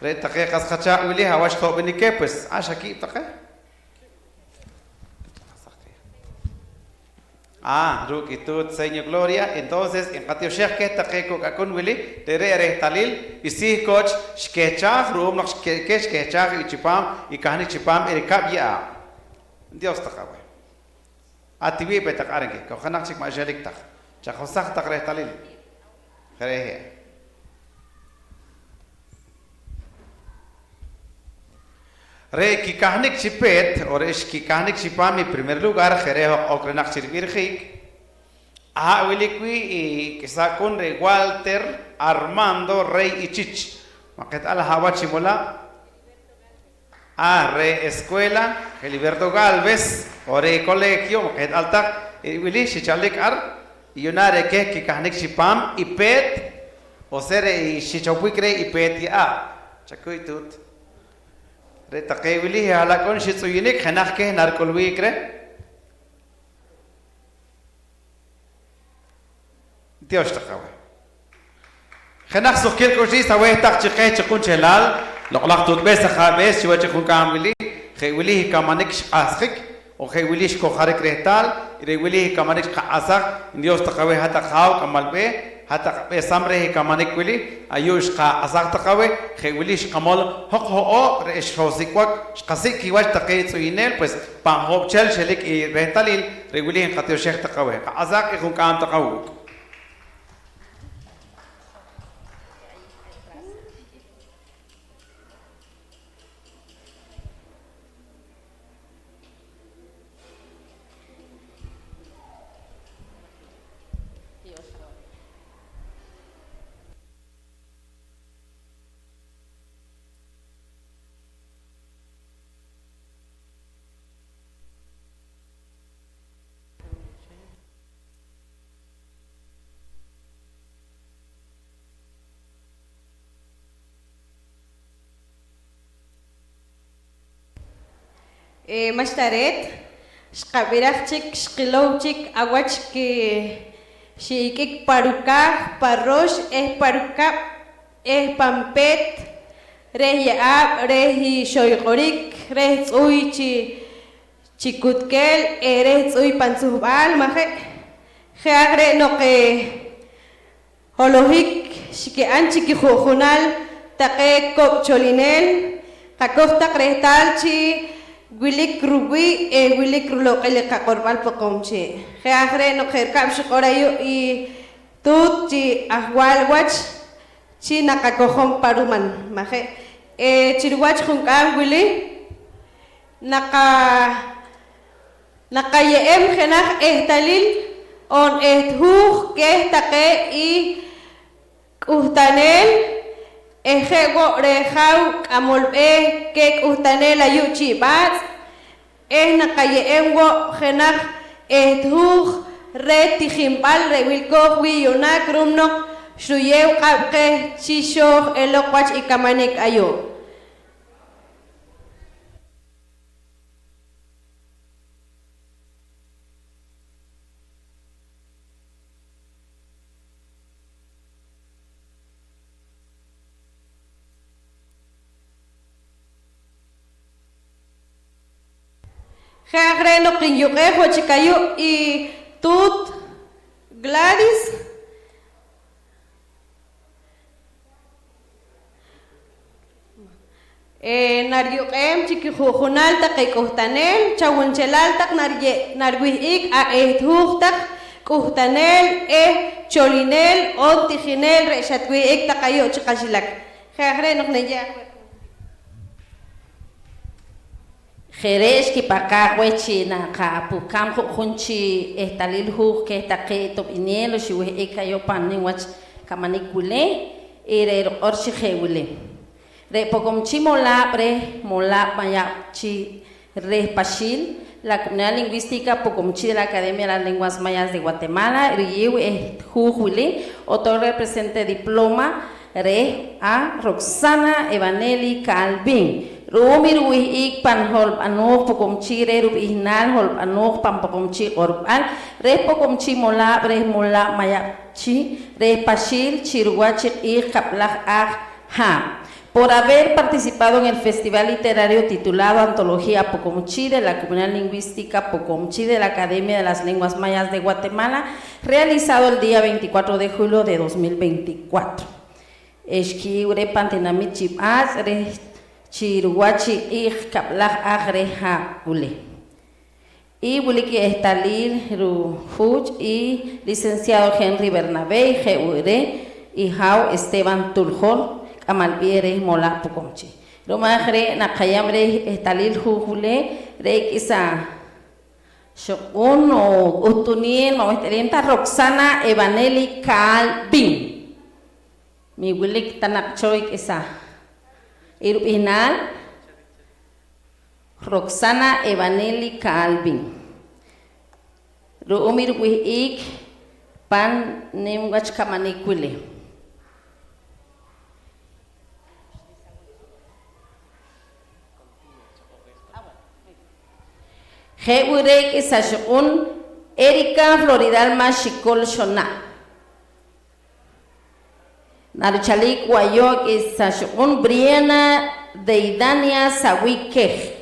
Re' taqe qas qachaaq' wili, hawach to'b'inik keh, pues, ah, xa kiib' taqe. Ah, ruuk' i tuut Seño Gloria, entonces nqatioxej keh taqe kok' ak'un wili, re're' rehtalil i Sihkoch xkehchaaj ru'um noq xke-, keh xkehchaaj i chipaam i kahnik chipaam i rikab' ye'aab'. Dios taq aweh. Atiwii' pe taq ar nki, ko jenaj chik ma' xelik taq. Chajosaj taq rehtalil. Je' re' je'. Re' kikahnik chi peet, o re' xkikahnik chipaam i primer lugar, je' re' hoq okrenaq chi rib'irjiik. Aha' wilik wii' i k'isa ak'un re' Walter Armando Rey Ichich. Ma' qeht'al aha' wach i molaab'? Ah, re' escuela Gilberto Galvez, o re' colegio, ma' qeht'al taq, re' wili xichalik ar, yu'naak re' keh kikahnik chipaam i peet, o sea re' xichopwik reh i peet ye'aab'. Chakuy tuut. Re' taqe wili i ha'lak'un xitz'uyinik, jenaj keh narik'ulwiik reh. Tiox taq aweh. Jenaj suqkiil k'uxliis aweh taq chi qeh chi qunchelaal, loq'laj tuutb'ees ajaab'ees chiwach i junk'aam wili, je' wili i kamanik xq'ahsjik, on je' wili xkojarik rehtaal, re' wili i kamanik xqaq'ahsaj, Dios taq aweh hat taq haaw k'amal b'eeh, hat taq b'ehsam reh i kamanik wili, ayu' xqaq'ahsaj taq aweh, je' wili xqamol hoq ho'oob' re' xosik' wach, xqasik' kiwach taqe tz'uyineel, pues, pan hoo'b'chel xelik i rehtalil, re' wili nqatioxej taq aweh, qaq'ahsaj i junk'aam taq awuuk'. Eh, ma'xta reet, xqab'iraj chik, xqilow chik awach ki-, xi'ik'ik pa rukaaj, pa roox eh pa rukab' eh pan peet reh ye'aab' reh i xoyq'orik, reh tz'uuy chi, chi kutkeel eh reh tz'uuy pan tzuhb'aal, ma' je'? Je' aj re' noq, eh, holohik xki'an chi kiju'junaal taqe kok' cholineel, qakoj taq rehtaal chi wilik ruwii' eh wilik ruloq'il i qaq'orb'al Poqomchi'. Je' aj re' noq je' rikab' xiq'or ayu' i tuut chi ajwaal wach chi naqakojom pa ruman, ma' je'? Eh, chi ruwach junk'aam wili naqa-, naqaye'em jenaj ehtalil on ehthuuj keh taqe i k'uhtaneel eh je' wo' reh jaaw k'amol b'eeh keh k'uhtaneel ayu' Chi' B'aatz', eh naqaye'em wo' jenaj ehthuuj reh tijinb'al re' wilkooj wii' yu'naak ru'um noq xruyeew q'ab' qeh chi xooj eloq wach i kamanik ayu'. Je' aj re' noq nyuq'ej wo' chik ayu' i tuut Gladys, eh, nariyuq'eem chi kiju'junal taqe k'uhtaneel, chawunchelal taq nariye-, nariwih'ik aheht huuj taq k'uhtaneel eh cholineel on tijineel re' xatwih'ik taq ayu' chi qaxilak. Je' aj re' noq nayeew aweh. Je' re' xkipahqaaj weh chi naqapuhkam ju'jun chi ehtalil huuj keh taqe tob'ineel xiwih'ik ayu' pan nim wach kamanik wili, y re' riq'or chi je' wili: Re' Poqomchi' Molaab' reh Molaab' Mayab'chi reh Paxiil, la Comunidad Lingüística Poqomchi' de la Academia de las Lenguas Mayas de Guatemala, riyeew eh huuj wili, otorga presente diploma reh a Roxana Evaneli Calvin. Ru'um i ruwih'ik pan holb'anooj Poqomchi' reh rub'ihnaal holb'anooj pan Poqomchi' q'orb'al reh Poqomchi' Molaab' reh Molaab' Mayab'chi reh Paxiil chi ruwach i q'iij kab'laj aj haab', por haber participado en el Festival Literario titulado Antología Poqomchi' de la Comunidad Lingüística Poqomchi' de la Academia de las Lenguas Mayas de Guatemala, realizado el día veinticuatro de julio de dos mil veinticuatro. Eh, xkiyeew reh pan tinamit Chi B'aatz' reh chi ruwach i q'iij kab'laj aj reh haab' wili. Y wilik i ehtalil rufuch i licenciado Henry Bernabé, y je' wo' reh i haaw Esteban Tuljol, k'amal b'eeh reh Molaab' Poqomchi'. Ru'um aj re' naqayeew reh ehtalil huuj wili, re' k'isa xuq'un o k'uhtuneel ma' weht'alim ta, Roxana Evaneli Calvin. Mi wilik ta naq cho i k'isa i rub'ihnaal, Roxana Evaneli Calvin. Ru'um i ruwih'ik pan nim wach kamanik wili. Je' wo' re' k'isa xuq'un, Erika Floridalma Xicol Xona. Narichalik wo' ayu' k'isa xuq'un, Briana Deidania Sawi Quej.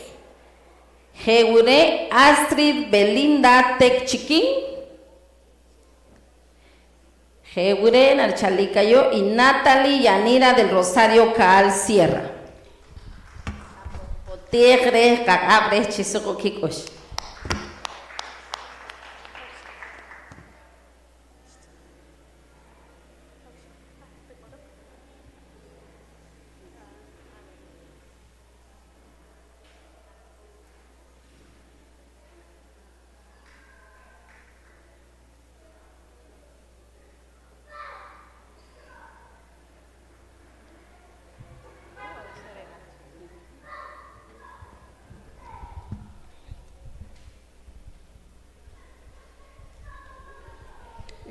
Je' wo' re' Astrid Belinda Tech Chiquin. Je' wo' re' narichalik ayu' i Natalie Yanira del Rosario Caal Sierra. Tiij reh qaq'ab' reh chi suq oq kik'ux.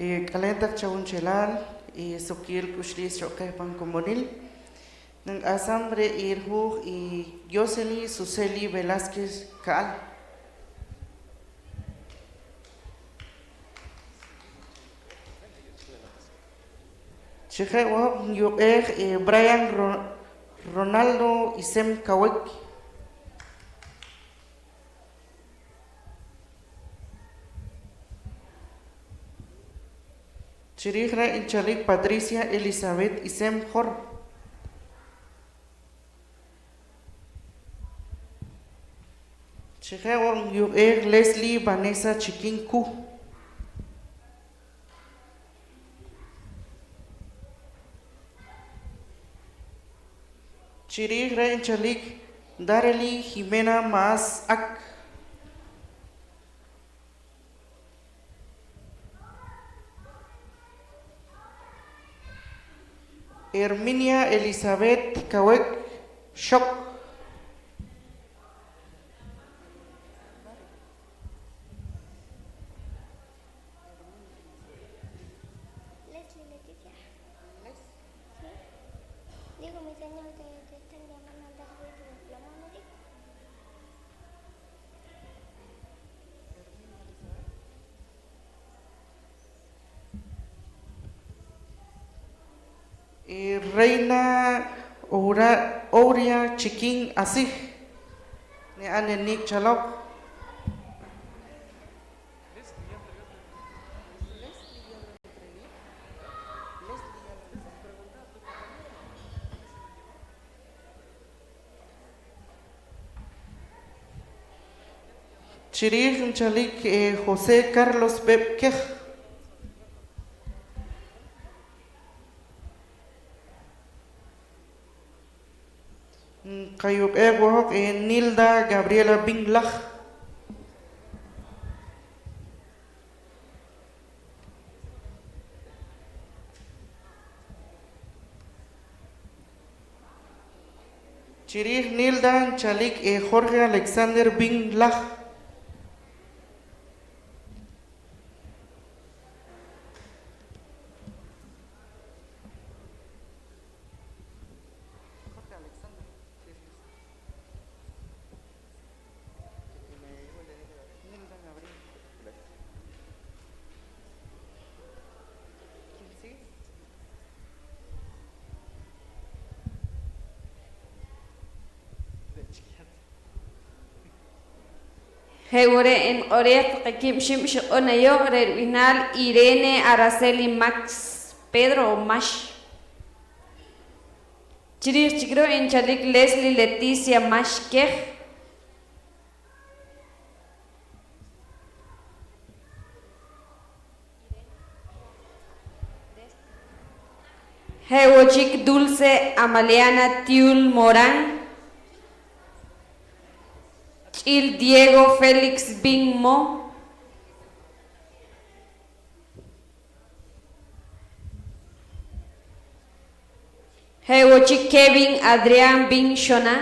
Eh, k'aleen taq chawunchelal, eh, suqkiil k'uxliis cho qeh pan komonil. Nanq'ahsam reh i rihuuj i Yoseli Suseli Velázquez Caal. Chi je' wo', nyuq'eej i Brian Ro-, Ronaldo Isem Kawek. Chi riij re' nchalik Patricia Elizabeth Isem Jor. Chi je' wo', nyuq'eej Leslie Vanessa Chiquin Cu. Chi riij re' nchalik Darely Jimena Maas Ak. Herminia Elizabeth Kawek Xok. Leslie Leticia. Sí. Digo, mi señor, te, te están llamando a dar tu diploma, me dijo. Eh, Reina Oura-, Ouria Chiquin Asij, ne a ne nik' chaloq. Chi riij nchalik, eh, José Carlos Beb' Quej. Nqayuq'eej wo' hoq, eh, Nilda Gabriela Bin Laj. Chi riij Nilda nchalik, eh, Jorge Alexander Bin Laj. Je' wo' re' nq'oreej taqe kiib' xib' xiq'un ayu', re' rib'ihnaal Irene Araceli Max Pedro o Max. Chi riij chik ru' nchalik Leslie Leticia Max Quej. Je' wo' chik Dulce Amaliana Tiul Morán ch'iil Diego Félix Bin Mo. Je' wo' chik Kevin Adrián Bin Xona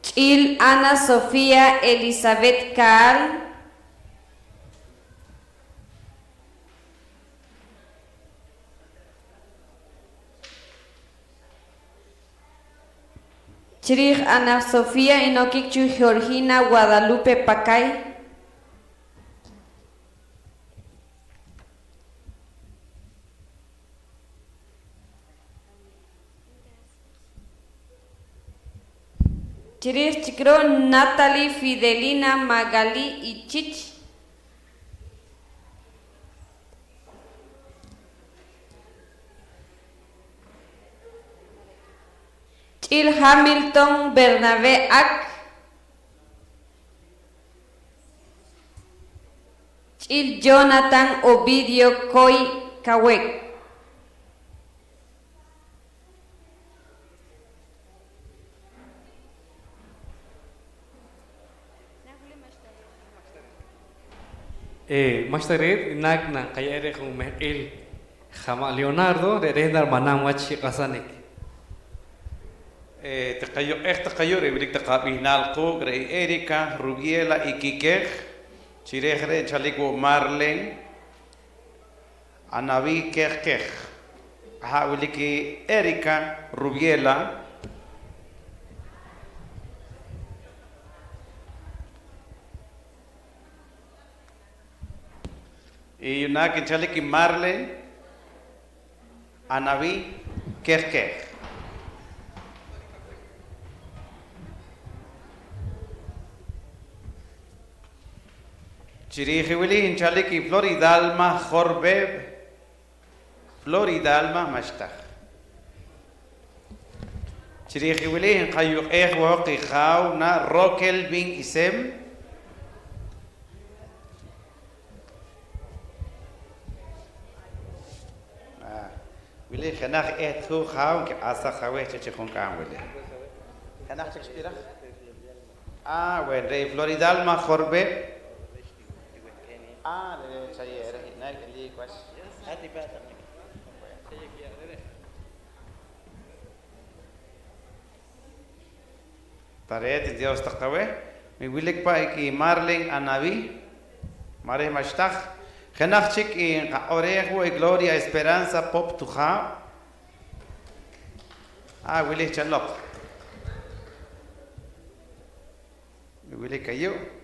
ch'iil Ana Sofía Elizabeth Caal. Chi riij Ana Sofía inokik cho Georgina Guadalupe Pacay. Chi riij chik ru' Natalie Fidelina Magali Ichich ch'iil Hamilton Bernabé Ak ch'iil Jonathan Ovidio Coy Cawek. Eh, ma'xta reet, naak nanqaye'em reh jun mehq'iil je' ma' Leonardo, re' reh narimanam wach i q'asanik. Eh, taqayuq'eej taq ayu', re' wilik taq ab'ihnaal quuk', re' i Erika Rubiela Iquiquej, chi reh re' nchalik wo' Marlen Anaví Quej Quej. Aha' wilik i Erika Rubiela. Y yu'naak nchalik i Marlen Anaví Quej Quej. Chi riij i wili nchalik i Floridalma Jorbeb. Floridalma, ma'xtaj. Chi riij i wili nqayuq'eej wo' hoq i jaaw na Roquel Bin Isem. Ah, wili jenaj eht huuj jaaw nkiq'ahsaj aweh chi, chi junk'aam wili. Jenaj chik xb'iraj. Ah, bueno, re' Floridalma Jorbeb. Ah, re' chaye'eej i nek' eliik wach. Tareet i Dios taq aweh. Mi wilik pa' i Marlen Anaví, ma' reh ma'xtaj. Jenaj chik i nqaq'oreej wo' i Gloria Esperanza Pop Tujaab'. Ah, wili chaloq. Wilik ayu'.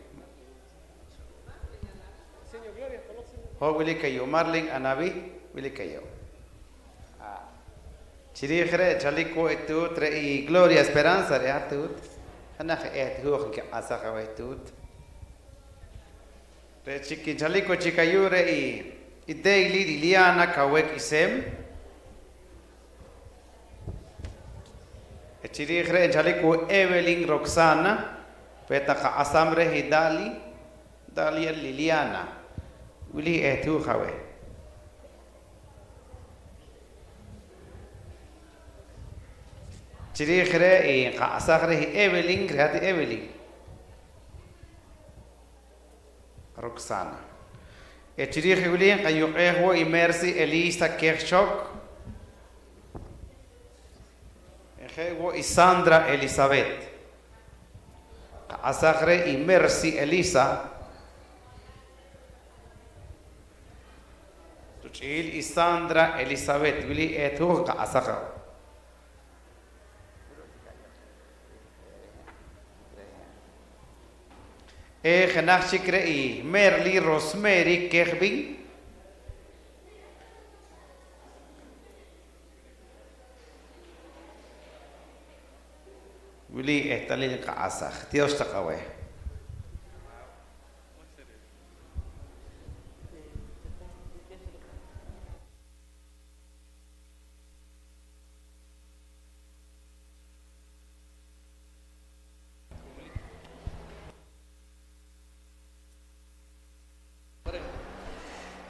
Ho', wilik ayu'. Marlen Anaví, wilik ayu'. Ah. Chi riij re' chalik wo' i tuut, re' i Gloria Esperanza, re' hat tuut. Jenaj eht huuj nkiq'ahsaj aweh tuut. Re' chik nchalik wo' chik ayu' re' i, i Daily Liliana Cawek Isem. Eh, Chi riij re' nchalik wo' Evelyn Roxana, pe taq qaq'asam reh i Dali, Dali Liliana. Wili eh tuuj aweh. Chi riij re' nqaq'asaj reh i Evelyn, re' hat i Evelyn. Roxana. Eh chi riij i wili nqayuq'eej wo' i Mercy Elisa Quej Chok. Eh je' wo' i Sandra Elizabeth. Qaq'asaj reh i Mercy Elisa. Ruch'iil i Sandra Elizabeth. Wili eh tuuj nqaq'asaj aweh. Eh jenaj chik re' i Merly Rosemary Quej Bin. Wili ehtalil nqaq'asaj. Tiox taq aweh.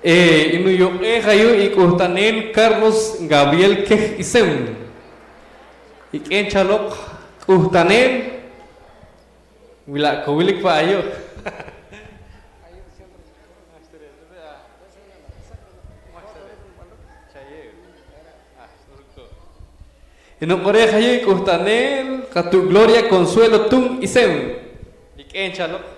Eh, i nuyuq'eej ayu' i k'uhtaneel Carlos Gabriel Quej Isem. Ik'een chaloq k'uhtaneel. Wi la' ko wilik pa ayu'. I nuq'oreej ayu' i k'uhtaneel qatu' Gloria Consuelo Tun Isem. Ik'een chaloq.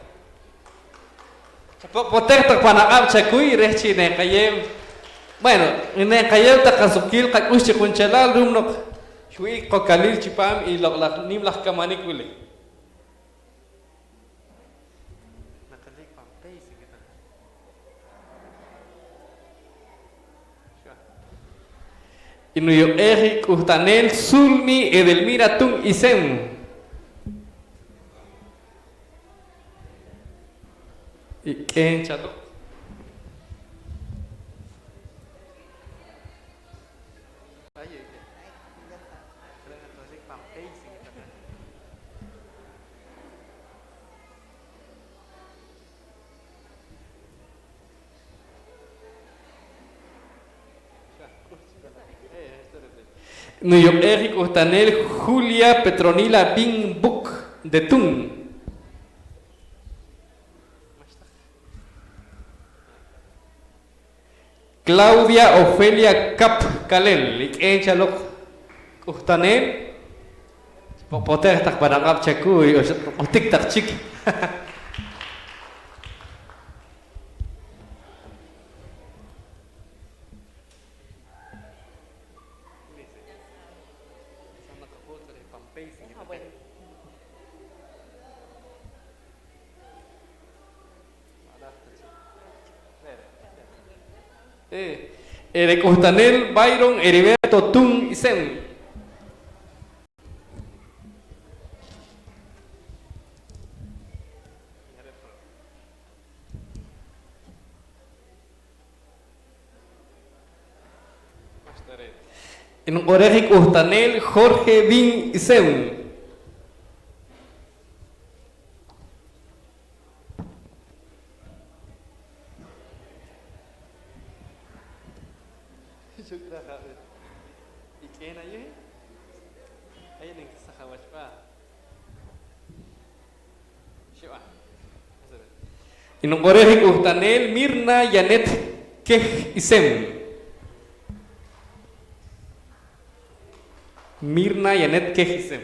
Chapotpotej taq pan aq'ab' chakuy reh chi neenqayeew, bueno, neenqayeew taq qasuqkiil qak'ux chi qunchelal ru'um noq xwih'ik qokalil chipaam i loq'laj nim laj kamanik wili. I nuyuq'eej i k'uhtaneel Sulmi Edelmira Tun Isem. Ik'een chaloq. Nuyuq'eej i k'uhtaneel Julia Petronila Bin Buc de Tun. Claudia Ofelia Cap Calel, ik'een chaloq k'uhtaneel. Potpotej taq pan aq'ab' chakuy, o xq'utik taq chik. Eh, eh, re' k'uhtaneel Byron Heriberto Tun Isem. Nq'orej i k'uhtaneel Jorge Bin Isem. Xuk'raj aq'ab'. Ik'een ayu'? Ayu' ninkesaj awach b'a'. Xiwa. Nq'orej i k'uhtaneel Mirna Yanet Quej Isem. Mirna Yanet Quej Isem.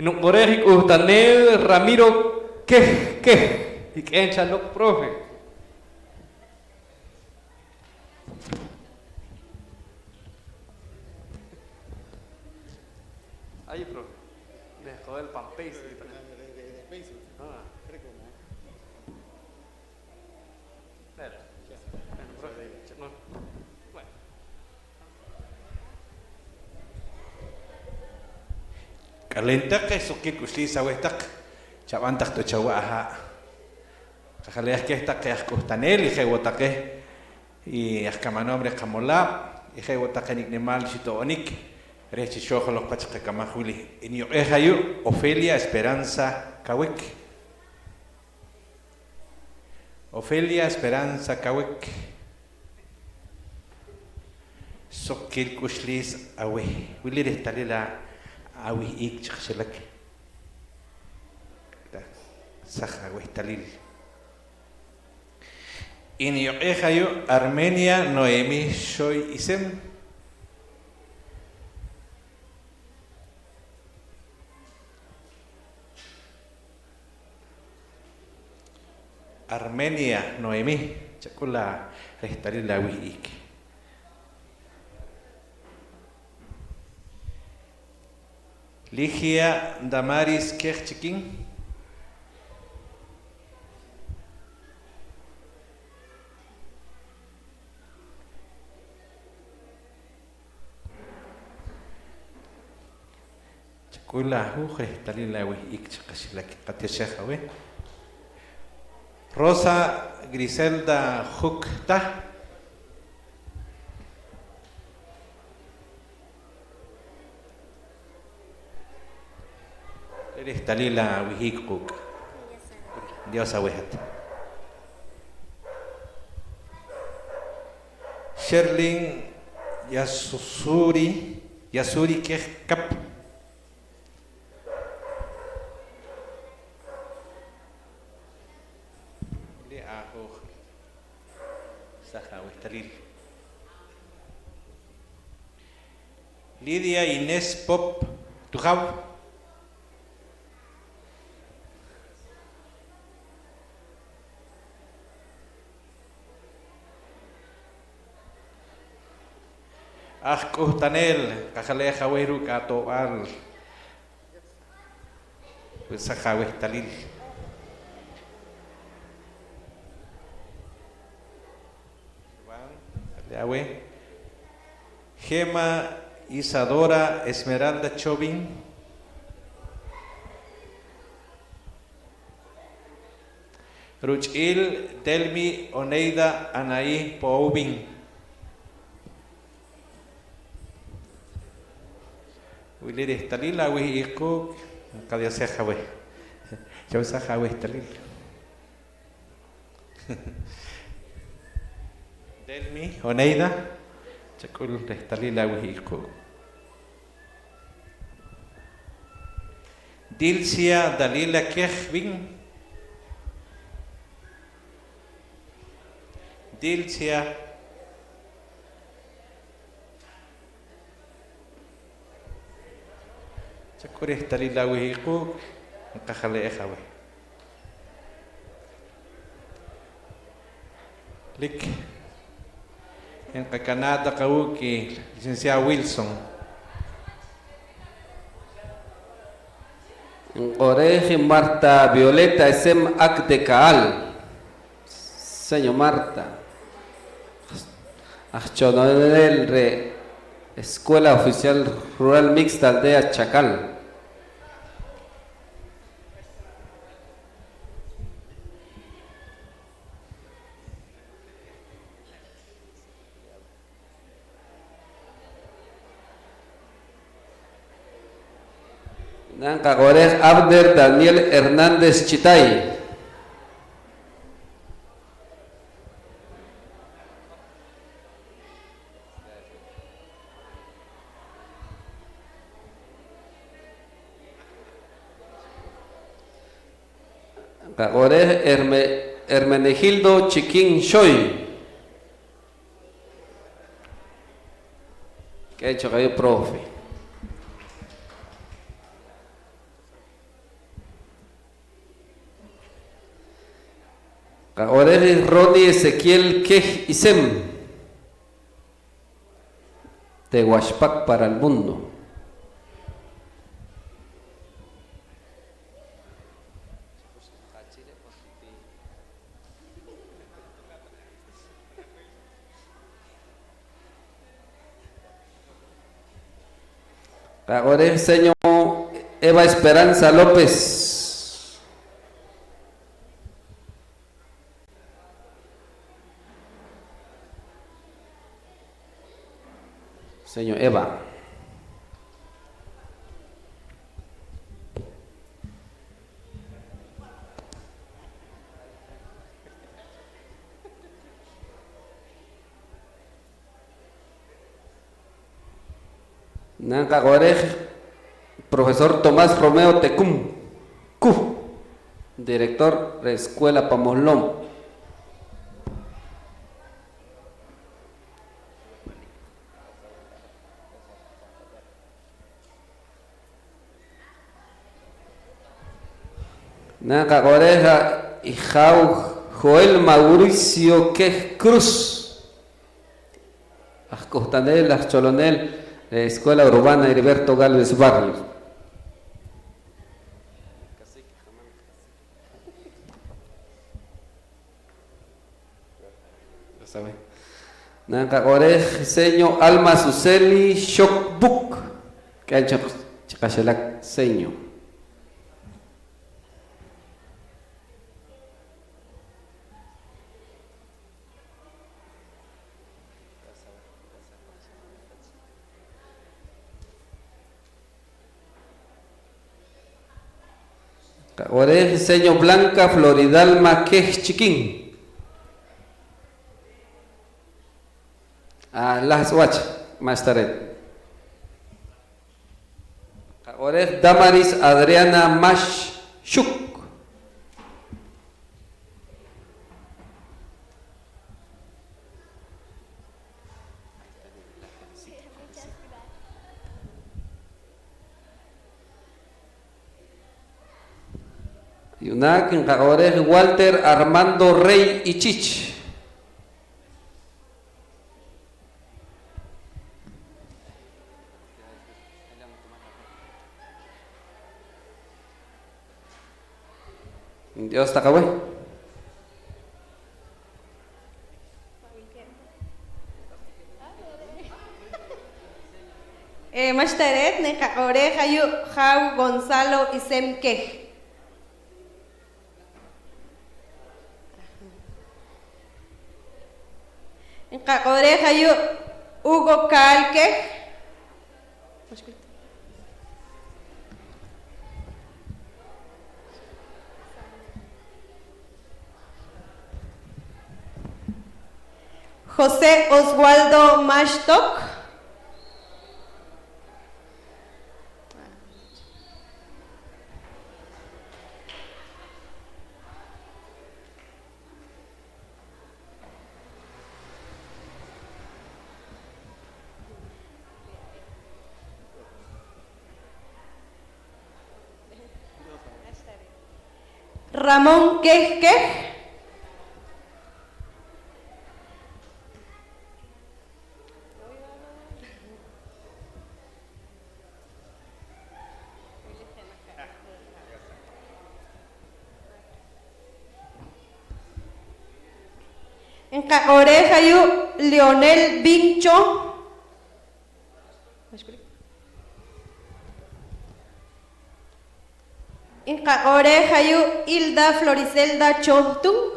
Nq'orej i k'uhtaneel Ramiro Quej Quej. Ik'een chaloq, profe. Ay, profe. Reh qowel pan Facebook. Ah. K'alen taq eh, suqkiil k'uxliis aweh taq. Chab'an taq t'uch awa' aha'. Qajaleej keh taqe aj k'uhtaneel i je' wo' taqe i aj kamanoom reh qamolaab', i je' wo' taqe nik' nimaal xito'onik reh chi xooj loq wach qakamaj wili. Inyuq'eej ayu' Ofelia Esperanza Cawek. Ofelia Esperanza Cawek. Suqkiil k'uxliis aweh. Wili rehtalil awih'ik chi qaxilak. Saj awehtalil. Inyuq'eej ayu' Armenia Noemí Xoy Isem. Armenia Noemí, chak'ul arehtalil awih'ik. Ligia Damaris Quej Chiquin. Chak'ul ahuuj rehtalil awih'ik chi qaxilak, qatioxej aweh. Rosa Griselda Juc Tah. Rehtalil awih'ik quuk'. Dios aweh hat. Sherlyn Yasuri, Yasuri Quej Cap. Wili ahuuj. Saj awehtalil. Lidia Inés Pop Tujaw. Aj k'uhtaneel, qajaleej aweh ruuk' ato'b'al. Saj awehtalil. Aweh. Gema Isadora Esmeralda Chobin. Ruch'iil Delmi Oneida Anaí Poubin. Wili rehtalil awih'ik quuk', qadiosej aweh. Chawesaj awehtalil. Delmi Oneida, chak'ul rehtalil awih'ik quuk'. Dilcia Dalila Quej Win. Dilcia. Chak'ul rehtalil awih'ik quuk', nqajale'ej aweh. Lik. Nqakanaa' taq awuuk' i licenciado Wilson. Nq'orej i Marta Violeta Esem Ak de Caal. Señor Marta, aj chononel reh Escuela Oficial Rural Mixta Aldea Chacal. Nqaq'orej Abner Daniel Hernández Chitay. Nqaq'orej Herme-, Hermenegildo Chiquin Xoy. K'eechoq ayu', profe. Qaq'orej i Ronnie Ezequiel Quej Isem, de Huashpac para el Mundo. Qaq'orej señor Eva Esperanza López. Señor Eva. Nanqaq'orej profesor Tomás Romeo Tecum, Cu, director reh escuela pa Mohlom. Nanqaq'orej i jaaw Joel Mauricio Queh Cruz, aj k'uhtanel, aj cholonel reh Escuela Urbana Heriberto Galvez Barrios. Nanqaq'orej seño Alma Suseli Xoc Buc, k'een chik chi qaxilak seño. Qaq'orej seño Blanca Floridalma Queh Chiquin. Ah, lahs' wach, ma'xta re'. Qaq'orej Damaris Adriana Max Xuc. Yu'naak nqaq'orej Walter Armando Rey Ichich. Dios taq aweh. Eh, ma'xta re't, nqaq'orej ayu' jaaw Gonzalo Isem Queh. Nqaq'orej ayu' Hugo Caal Queh. José Oswaldo Max Toc. Ramón Queh Queh. Nqaq'orej ayu' Leonel Vincho. Nqaq'orej ayu' Hilda Floricelda Chohtun.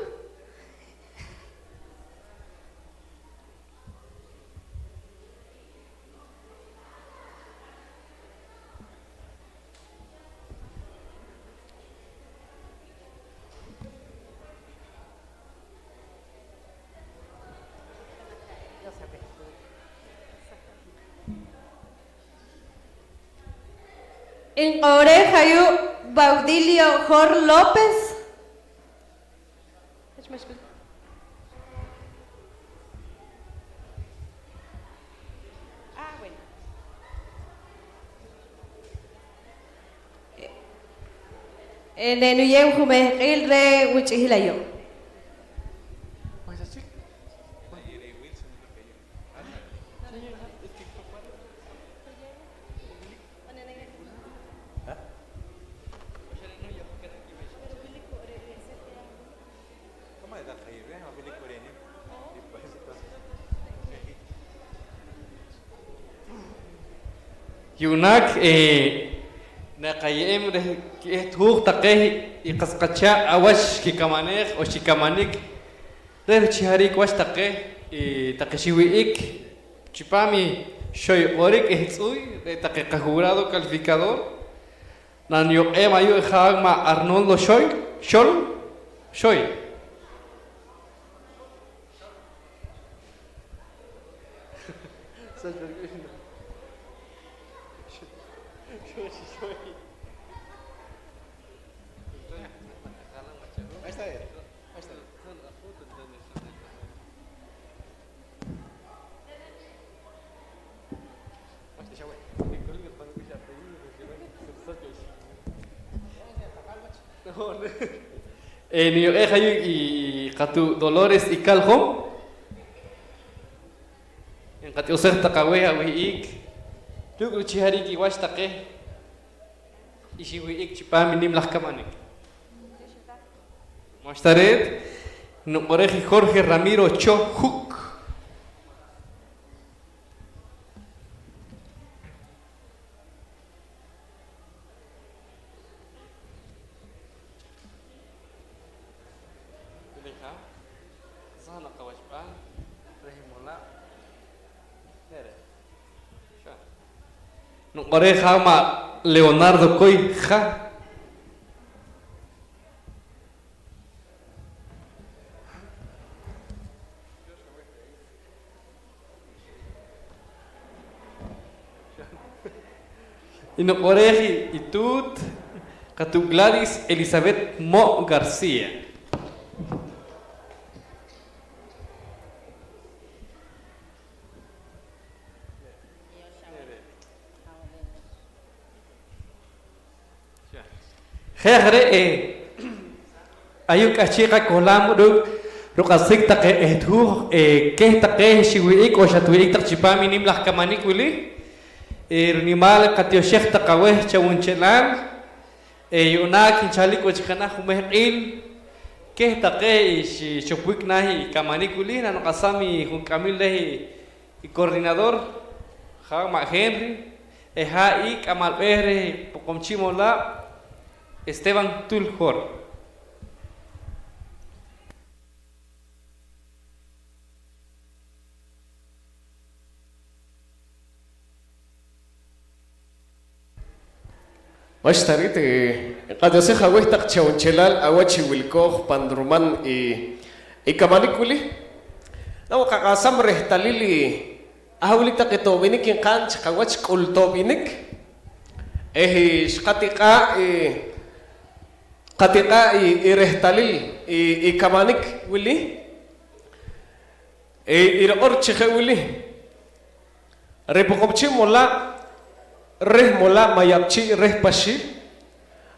Nq'orej ayu' Baudilio Jor López. Eh, nenuyeew jumehq'iil reh wich'ihil ayu'. Yu'naak, eh, naqaye'em reh k'ih huuj taqe i qas qachaaq' awach xkikamaneej oon xkikamanik reh richihariik wach taqe, eh, taqe xiwih'ik chipaam i Xoy Q'orik eh Tz'uuy, re' taqe qajurado calificador, naniyuq'eem ayu' i jaaw ma' Arnoldo Xoy, Xol, Xoy. Eh, niyuq'eej ayu' i qatuut Dolores Ical Jom. Nqatioxej taq aweh awih'ik ruuk' ruchihariik i wach taqe i xiwih'ik chipaam i nim laj kamanik. Ma'xta reet, nuq'orej i Jorge Ramiro Cho Juc. Nuq'orej jaaw ma' Leonardo Coy Ja. I nuq'orej i, i tuut, qatuut Gladys Elizabeth Mo' García. Je' aj re', eh, ayu' k'ahchi' qakohlaam ruuk' ruq'atsjik taqe ehthuuj, eh, keh taqe xiwih'ik on xatwih'ik taq chipaam i nim laj kamanik wili. Eh, rinimaal qatioxej taq aweh chawunchelaal, eh, yu'naak nchalik wo' chik jenaj jumehq'iil keh taqe i xi-, xopwik naah i kamanik wili. Nanuq'asam i junk'amil reh i i coordinador, jaaw ma' Henry, eh, jaaw i k'amal b'eeh reh Poqomchi' Molaab', Esteban Tuljor. Ma'xta reet, eh, nqatioxej aweh taq chawunchelaal awach i wilkooj pan ruman i, i kamanik wili. Nawoq qaq'ahsam rehtalil i, aha' wilik taq i to'b'inik nqa'n chi qawach k'ul to'b'inik, eh, xqatiq'aa' i, qatiq'aa' i, i rehtalil i, i kamanik wili, eh, i riq'or chi je' wili. Re' Poqomchi' Molaab' reh Molaab' Mayab'chi' reh Paxiil,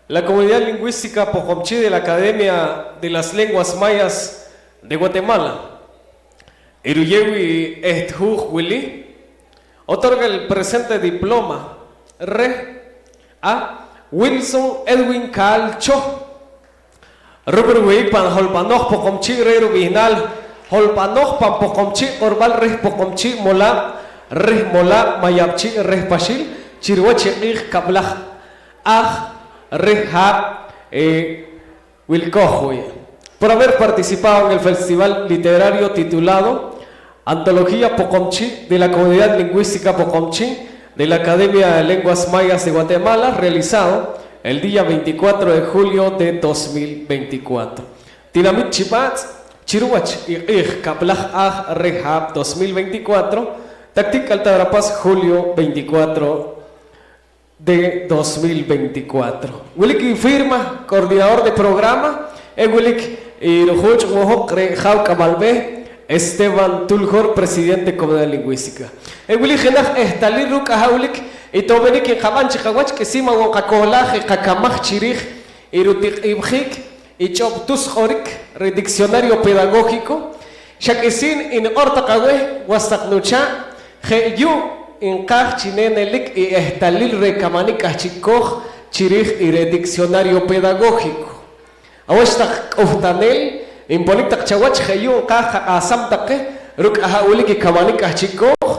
la Comunidad Lingüística Poqomchi' de la Academia de las Lenguas Mayas de Guatemala, i ruyeew i ehthuuj wili, otorga el presente diploma reh a Wilson Edwin Caal Cho. Ruuk' ruwih'ik pan jolb'anooj Poqomchi' reh rub'ihnaal Jolb'anooj pan Poqomchi' Q'orb'al reh Poqomchi' Molaab' reh Molaab' Mayab'chi' reh Paxiil chi ruwach i q'iij kab'laj aj reh haab', eh, wilkooj wo' ye'. Por haber participado en el festival literario titulado Antología Poqomchi' de la Comunidad Lingüística Poqomchi' de la Academia de Lenguas Mayas de Guatemala, realizado el día veinticuatro de julio de dos mil veinticuatro. Tinamit Chi B'aatz', chi ruwach i q'iij kab'laj aj reh haab' dos mil veinticuatro, Tactic Altarapas, julio veinticuatro de dos mil veinticuatro. Wilik i firma, coordinador de programa, eh wilik i rujuch' wo' hoq re' jaaw k'amal b'eeh Esteban Tuljor, presidente Comunidad Lingüística. Eh wilik jenaj ehtalil ruuk' aha' wilik i to'b'inik nqab'an chi qawach k'isiin ma' wo' nqakohlaaj i qakamaj chi riij i rutiq'ib'jiik i ch'ob' tus q'orik, re' diccionario pedagógico, xa k'isiin niq'or taq aweh, was taq nuchaaq', je' yu' nqaaj chi ne nelik i ehtalil reh kamanik k'ahchi'kooj chi riij i re' diccionario pedagógico. Awach taq k'uhtaneel nponik taq chawach, je' yu' nqaaj qaq'ahsam taqe ruuk' aha' wilik i kamanik k'ahchi'kooj,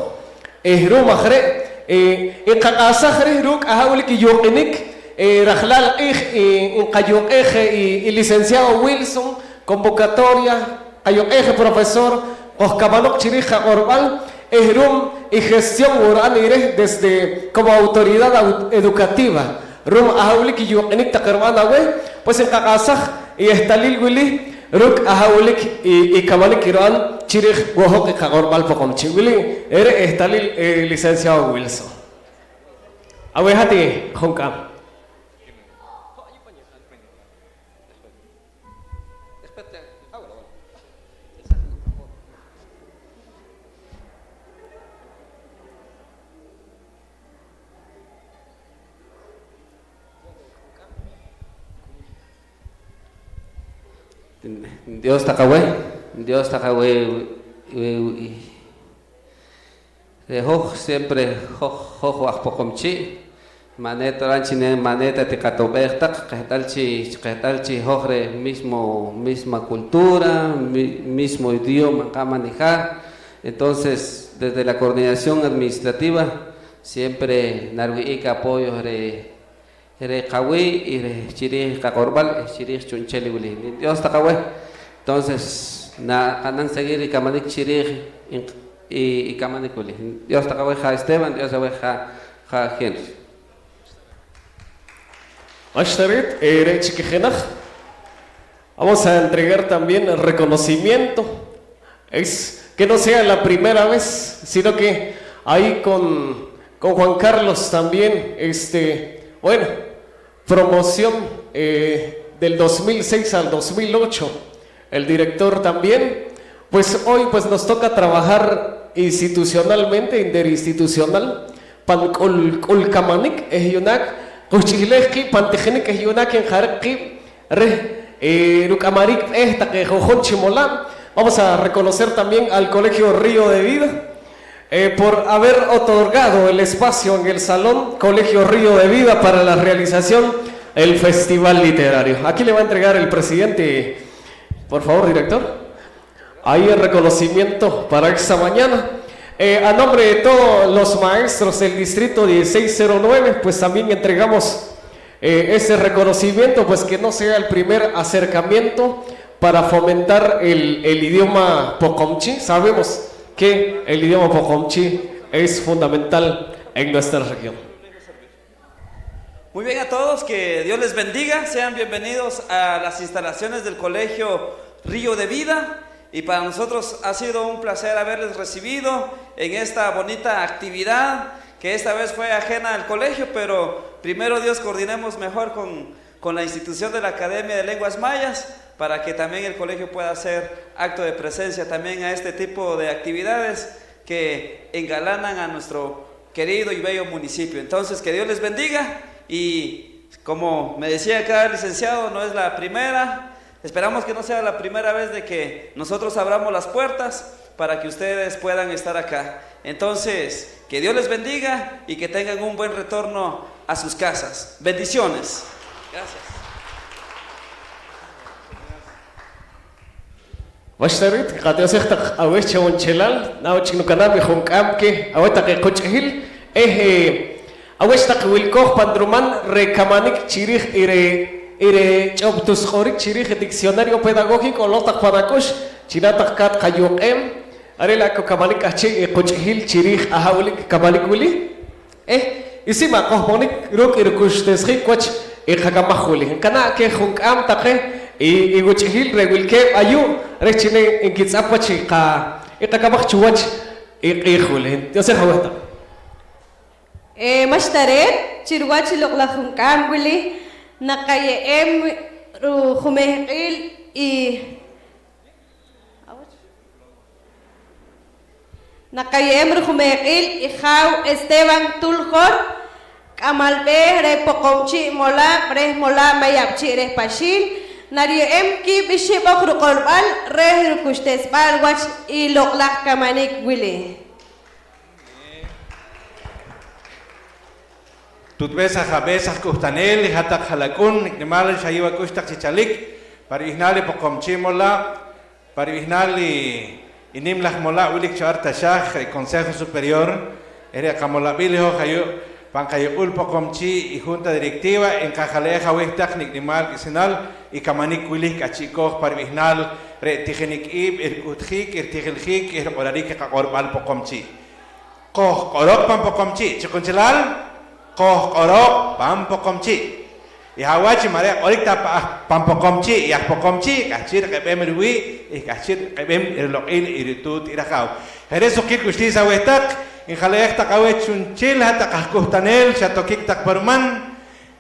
eh, ru'um aj re', eh, nqaq'ahsaj reh ruuk' aha' wilik i yuq'inik, eh, rajlaal q'iij, eh, nqayuq'eej je i, i licenciado Wilson, convocatoria, qayuq'eej i profesor, qojkamanoq chi riij qaq'orb'al, Eh ru'um i gestión wo' ri'an i reh desde como autoridad au-, educativa, ru'um aha' wilik i yuq'unik taqe rib'an aweh, pues nqaq'ahsaj i ehtalil wili ruuk' aha' wilik i, i kamanik ri'an chi riij wo' hoq i qaq'orb'al Poqomchi'. Wili re' ehtalil, eh, licenciado Wilson. Aweh hat i junk'aam. Dios taq aweh, Dios taq aweh, wi-, wi-, wi-, Re' hoj siempre hoj, hoj waj Poqomchi', ma' ne ta ran chi ne, ma' ne ta tiqatob'eej taq, qeht'al chi, qeht'al chi hoj re' mismo, misma cultura, mi-, mismo idioma nqa'n i ha'. Entonces, desde la coordinación administrativa siempre nariwih'ik apoyo re' reh qawii' i reh chi riij qaq'orb'al eh chi riij chu'nchel i wili. Nim Dios taq aweh. Entonces, naqa'nam seguir i kamanik chi riij i, i, i kamanik wili. Dios taq aweh, ha' Esteban, Dios aweh, ha', ha' Henry. Ma'xta reet, eh, re' chik i jenaj. Vamos a entregar también el reconocimiento. Es que no sea la primera vez, sino que ahí con, con Juan Carlos también, este, bueno, promoción, eh, del dos mil seis al dos mil ocho, el director también. Pues hoy, pues, nos toca trabajar institucionalmente, interinstitucional, pan k'ul, k'ul kamanik, eh, yu'naak quhch'ilej qiib' pan tijinik, eh, yu'naak nqarik qiib' reh, eh, ruk'amarik b'eeh taqe ju'jun chi molaab'. Vamos a reconocer también al Colegio Río de Vida, eh, por haber otorgado el espacio en el Salón Colegio Río de Vida para la realización del Festival Literario. Aquí le va a entregar el presidente, por favor, director. Ahí el reconocimiento para esta mañana. Eh, a nombre de todos los maestros del distrito dieciséis cero nueve, pues también entregamos, eh, ese reconocimiento, pues que no sea el primer acercamiento para fomentar el, el idioma poqomchi'. Sabemos que el idioma poqomchi' es fundamental en nuestra región. Muy bien a todos, que Dios les bendiga. Sean bienvenidos a las instalaciones del Colegio Río de Vida. Y para nosotros ha sido un placer haberles recibido en esta bonita actividad, que esta vez fue ajena al colegio, pero primero Dios coordinemos mejor con, con la institución de la Academia de Lenguas Mayas para que también el colegio pueda hacer acto de presencia también a este tipo de actividades que engalanan a nuestro querido y bello municipio. Entonces, que Dios les bendiga y, como me decía acá el licenciado, no es la primera. Esperamos que no sea la primera vez de que nosotros abramos las puertas para que ustedes puedan estar acá. Entonces, que Dios les bendiga y que tengan un buen retorno a sus casas. Bendiciones. Gracias. Ma'xta reet, nqatioxej taq aweh chawunchelaal, na wo' chik nukanam i junk'aam keh aweh taqe quch'ihil eh, eh, aweh taq wilkooj pan ruman re' kamanik chi riij i re', i re' ch'ob'tus q'orik chi riij i diccionario pedagógico, k'oloq taq pan ak'ux chi na taq kaat qayuq'eem, are' la' ku kamanik k'ahchi' i quch'ihil chi riij aha' wilik i kamanik wili. Eh, i si ma' qojmonik ruuk' i rukuxtesjiik wach i qakamaj wili. Nqana' keh junk'aam taqe i, i wuch'ihil re' wilkeeb' ayu' reh chi ne nkitz'ap wach i qa-, i qakamaj chuwach i q'iij wili. Ntyooxej aweh taq. Eh, ma'xta reet, chi ruwach i loq'laj junk'aam wili naqaye'em rujumehq'iil i Naqaye'em rujumehq'iil i jaaw Esteban Tuljor, k'amal b'eeh reh Poqomchi' Molaab' reh Molaab' Mayab'chi' reh Paxiil, nariye'em kiib' ixib' oq ruq'orb'al reh rukuxtesb'al wach i loq'laj kamanik wili. Tutb'ees ajab'ees aj k'uhtaneel, i hat-taq ha'lak'un, nik' nimaal xayeew ak'ux taq chi chalik pa rib'ihnaal i Poqomchi' Molaab', pa rib'ihnaal i, i nim laj molaab' wilik cho ar taxaaj, re' Consejo Superior, eh re' qamolab'il i hoj ayu' pan qayuq'ul Poqomchi', i Junta Directiva, nqajale'ej aweh taq nik' nimaal k'isinaal i kamanik wili k'ahchi'kooj pa rib'ihnaal re' tijinik iib', i rik'uhtjiik, i ritijiljiik, i riq'orarik i qaq'orb'al Poqomchi'. Qojq'oroq pan Poqomchi'. Chi qunchelal, qojq'oroq pan Poqomchi'. I haj wach i ma' re' q'orik ta pa aj, pan Poqomchi' i aj Poqomchi', k'ahchi' riq'eb'em riwii' eh k'ahchi' riq'eb'em riloq'il i rituut i rajaaw. Je' re' suqkiil k'uxliis aweh taq, njaljej taq aweh chu'nchel hat-taq aj k'uhtaneel xatokik taq pa ruman,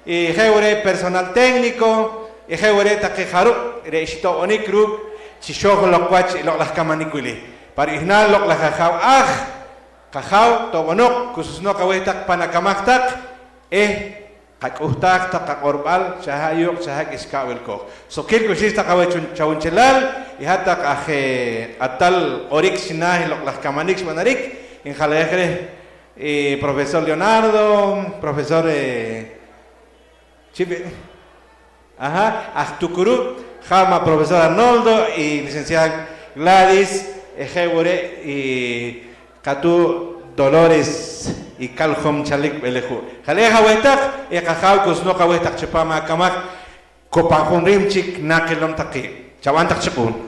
i je' wo' re' personal técnico, i je' wo' re' taqe jarub' re' xito'b'onik ruuk' chi xooj loq wach i loq' laj kamanik wili. Pa rib'ihnaal Loq' laj Ajaaw Aj, qajaaw, to'b'onoq, kususnoq aweh taq pan akamaj taq eh qak'uhtaaj taq qaq'orb'al xa ha' yuuq' xa ha' k'ixkaab' wilkooj. Suqkiil k'uxliis taq aweh chun-, chawunchelal, i hat-taq aj, eh, q'atal q'orik chinaah i loq' laj kamanik xb'anarik, njaljej reh i profesor Leonardo, profesor, eh, chi be-, aha, aj Tucurú, jama' profesor Arnoldo y licenciada Gladys, eh, je' wo' re' i qatu' Dolores i Caljom Chalik Beleju'. Jaljej aweh taq, eh, qajaaw, kususnoq aweh taq chipaam akamaj, ku pan jun riim chik naqilom taq qiib'. Chab'an taq chi q'uun.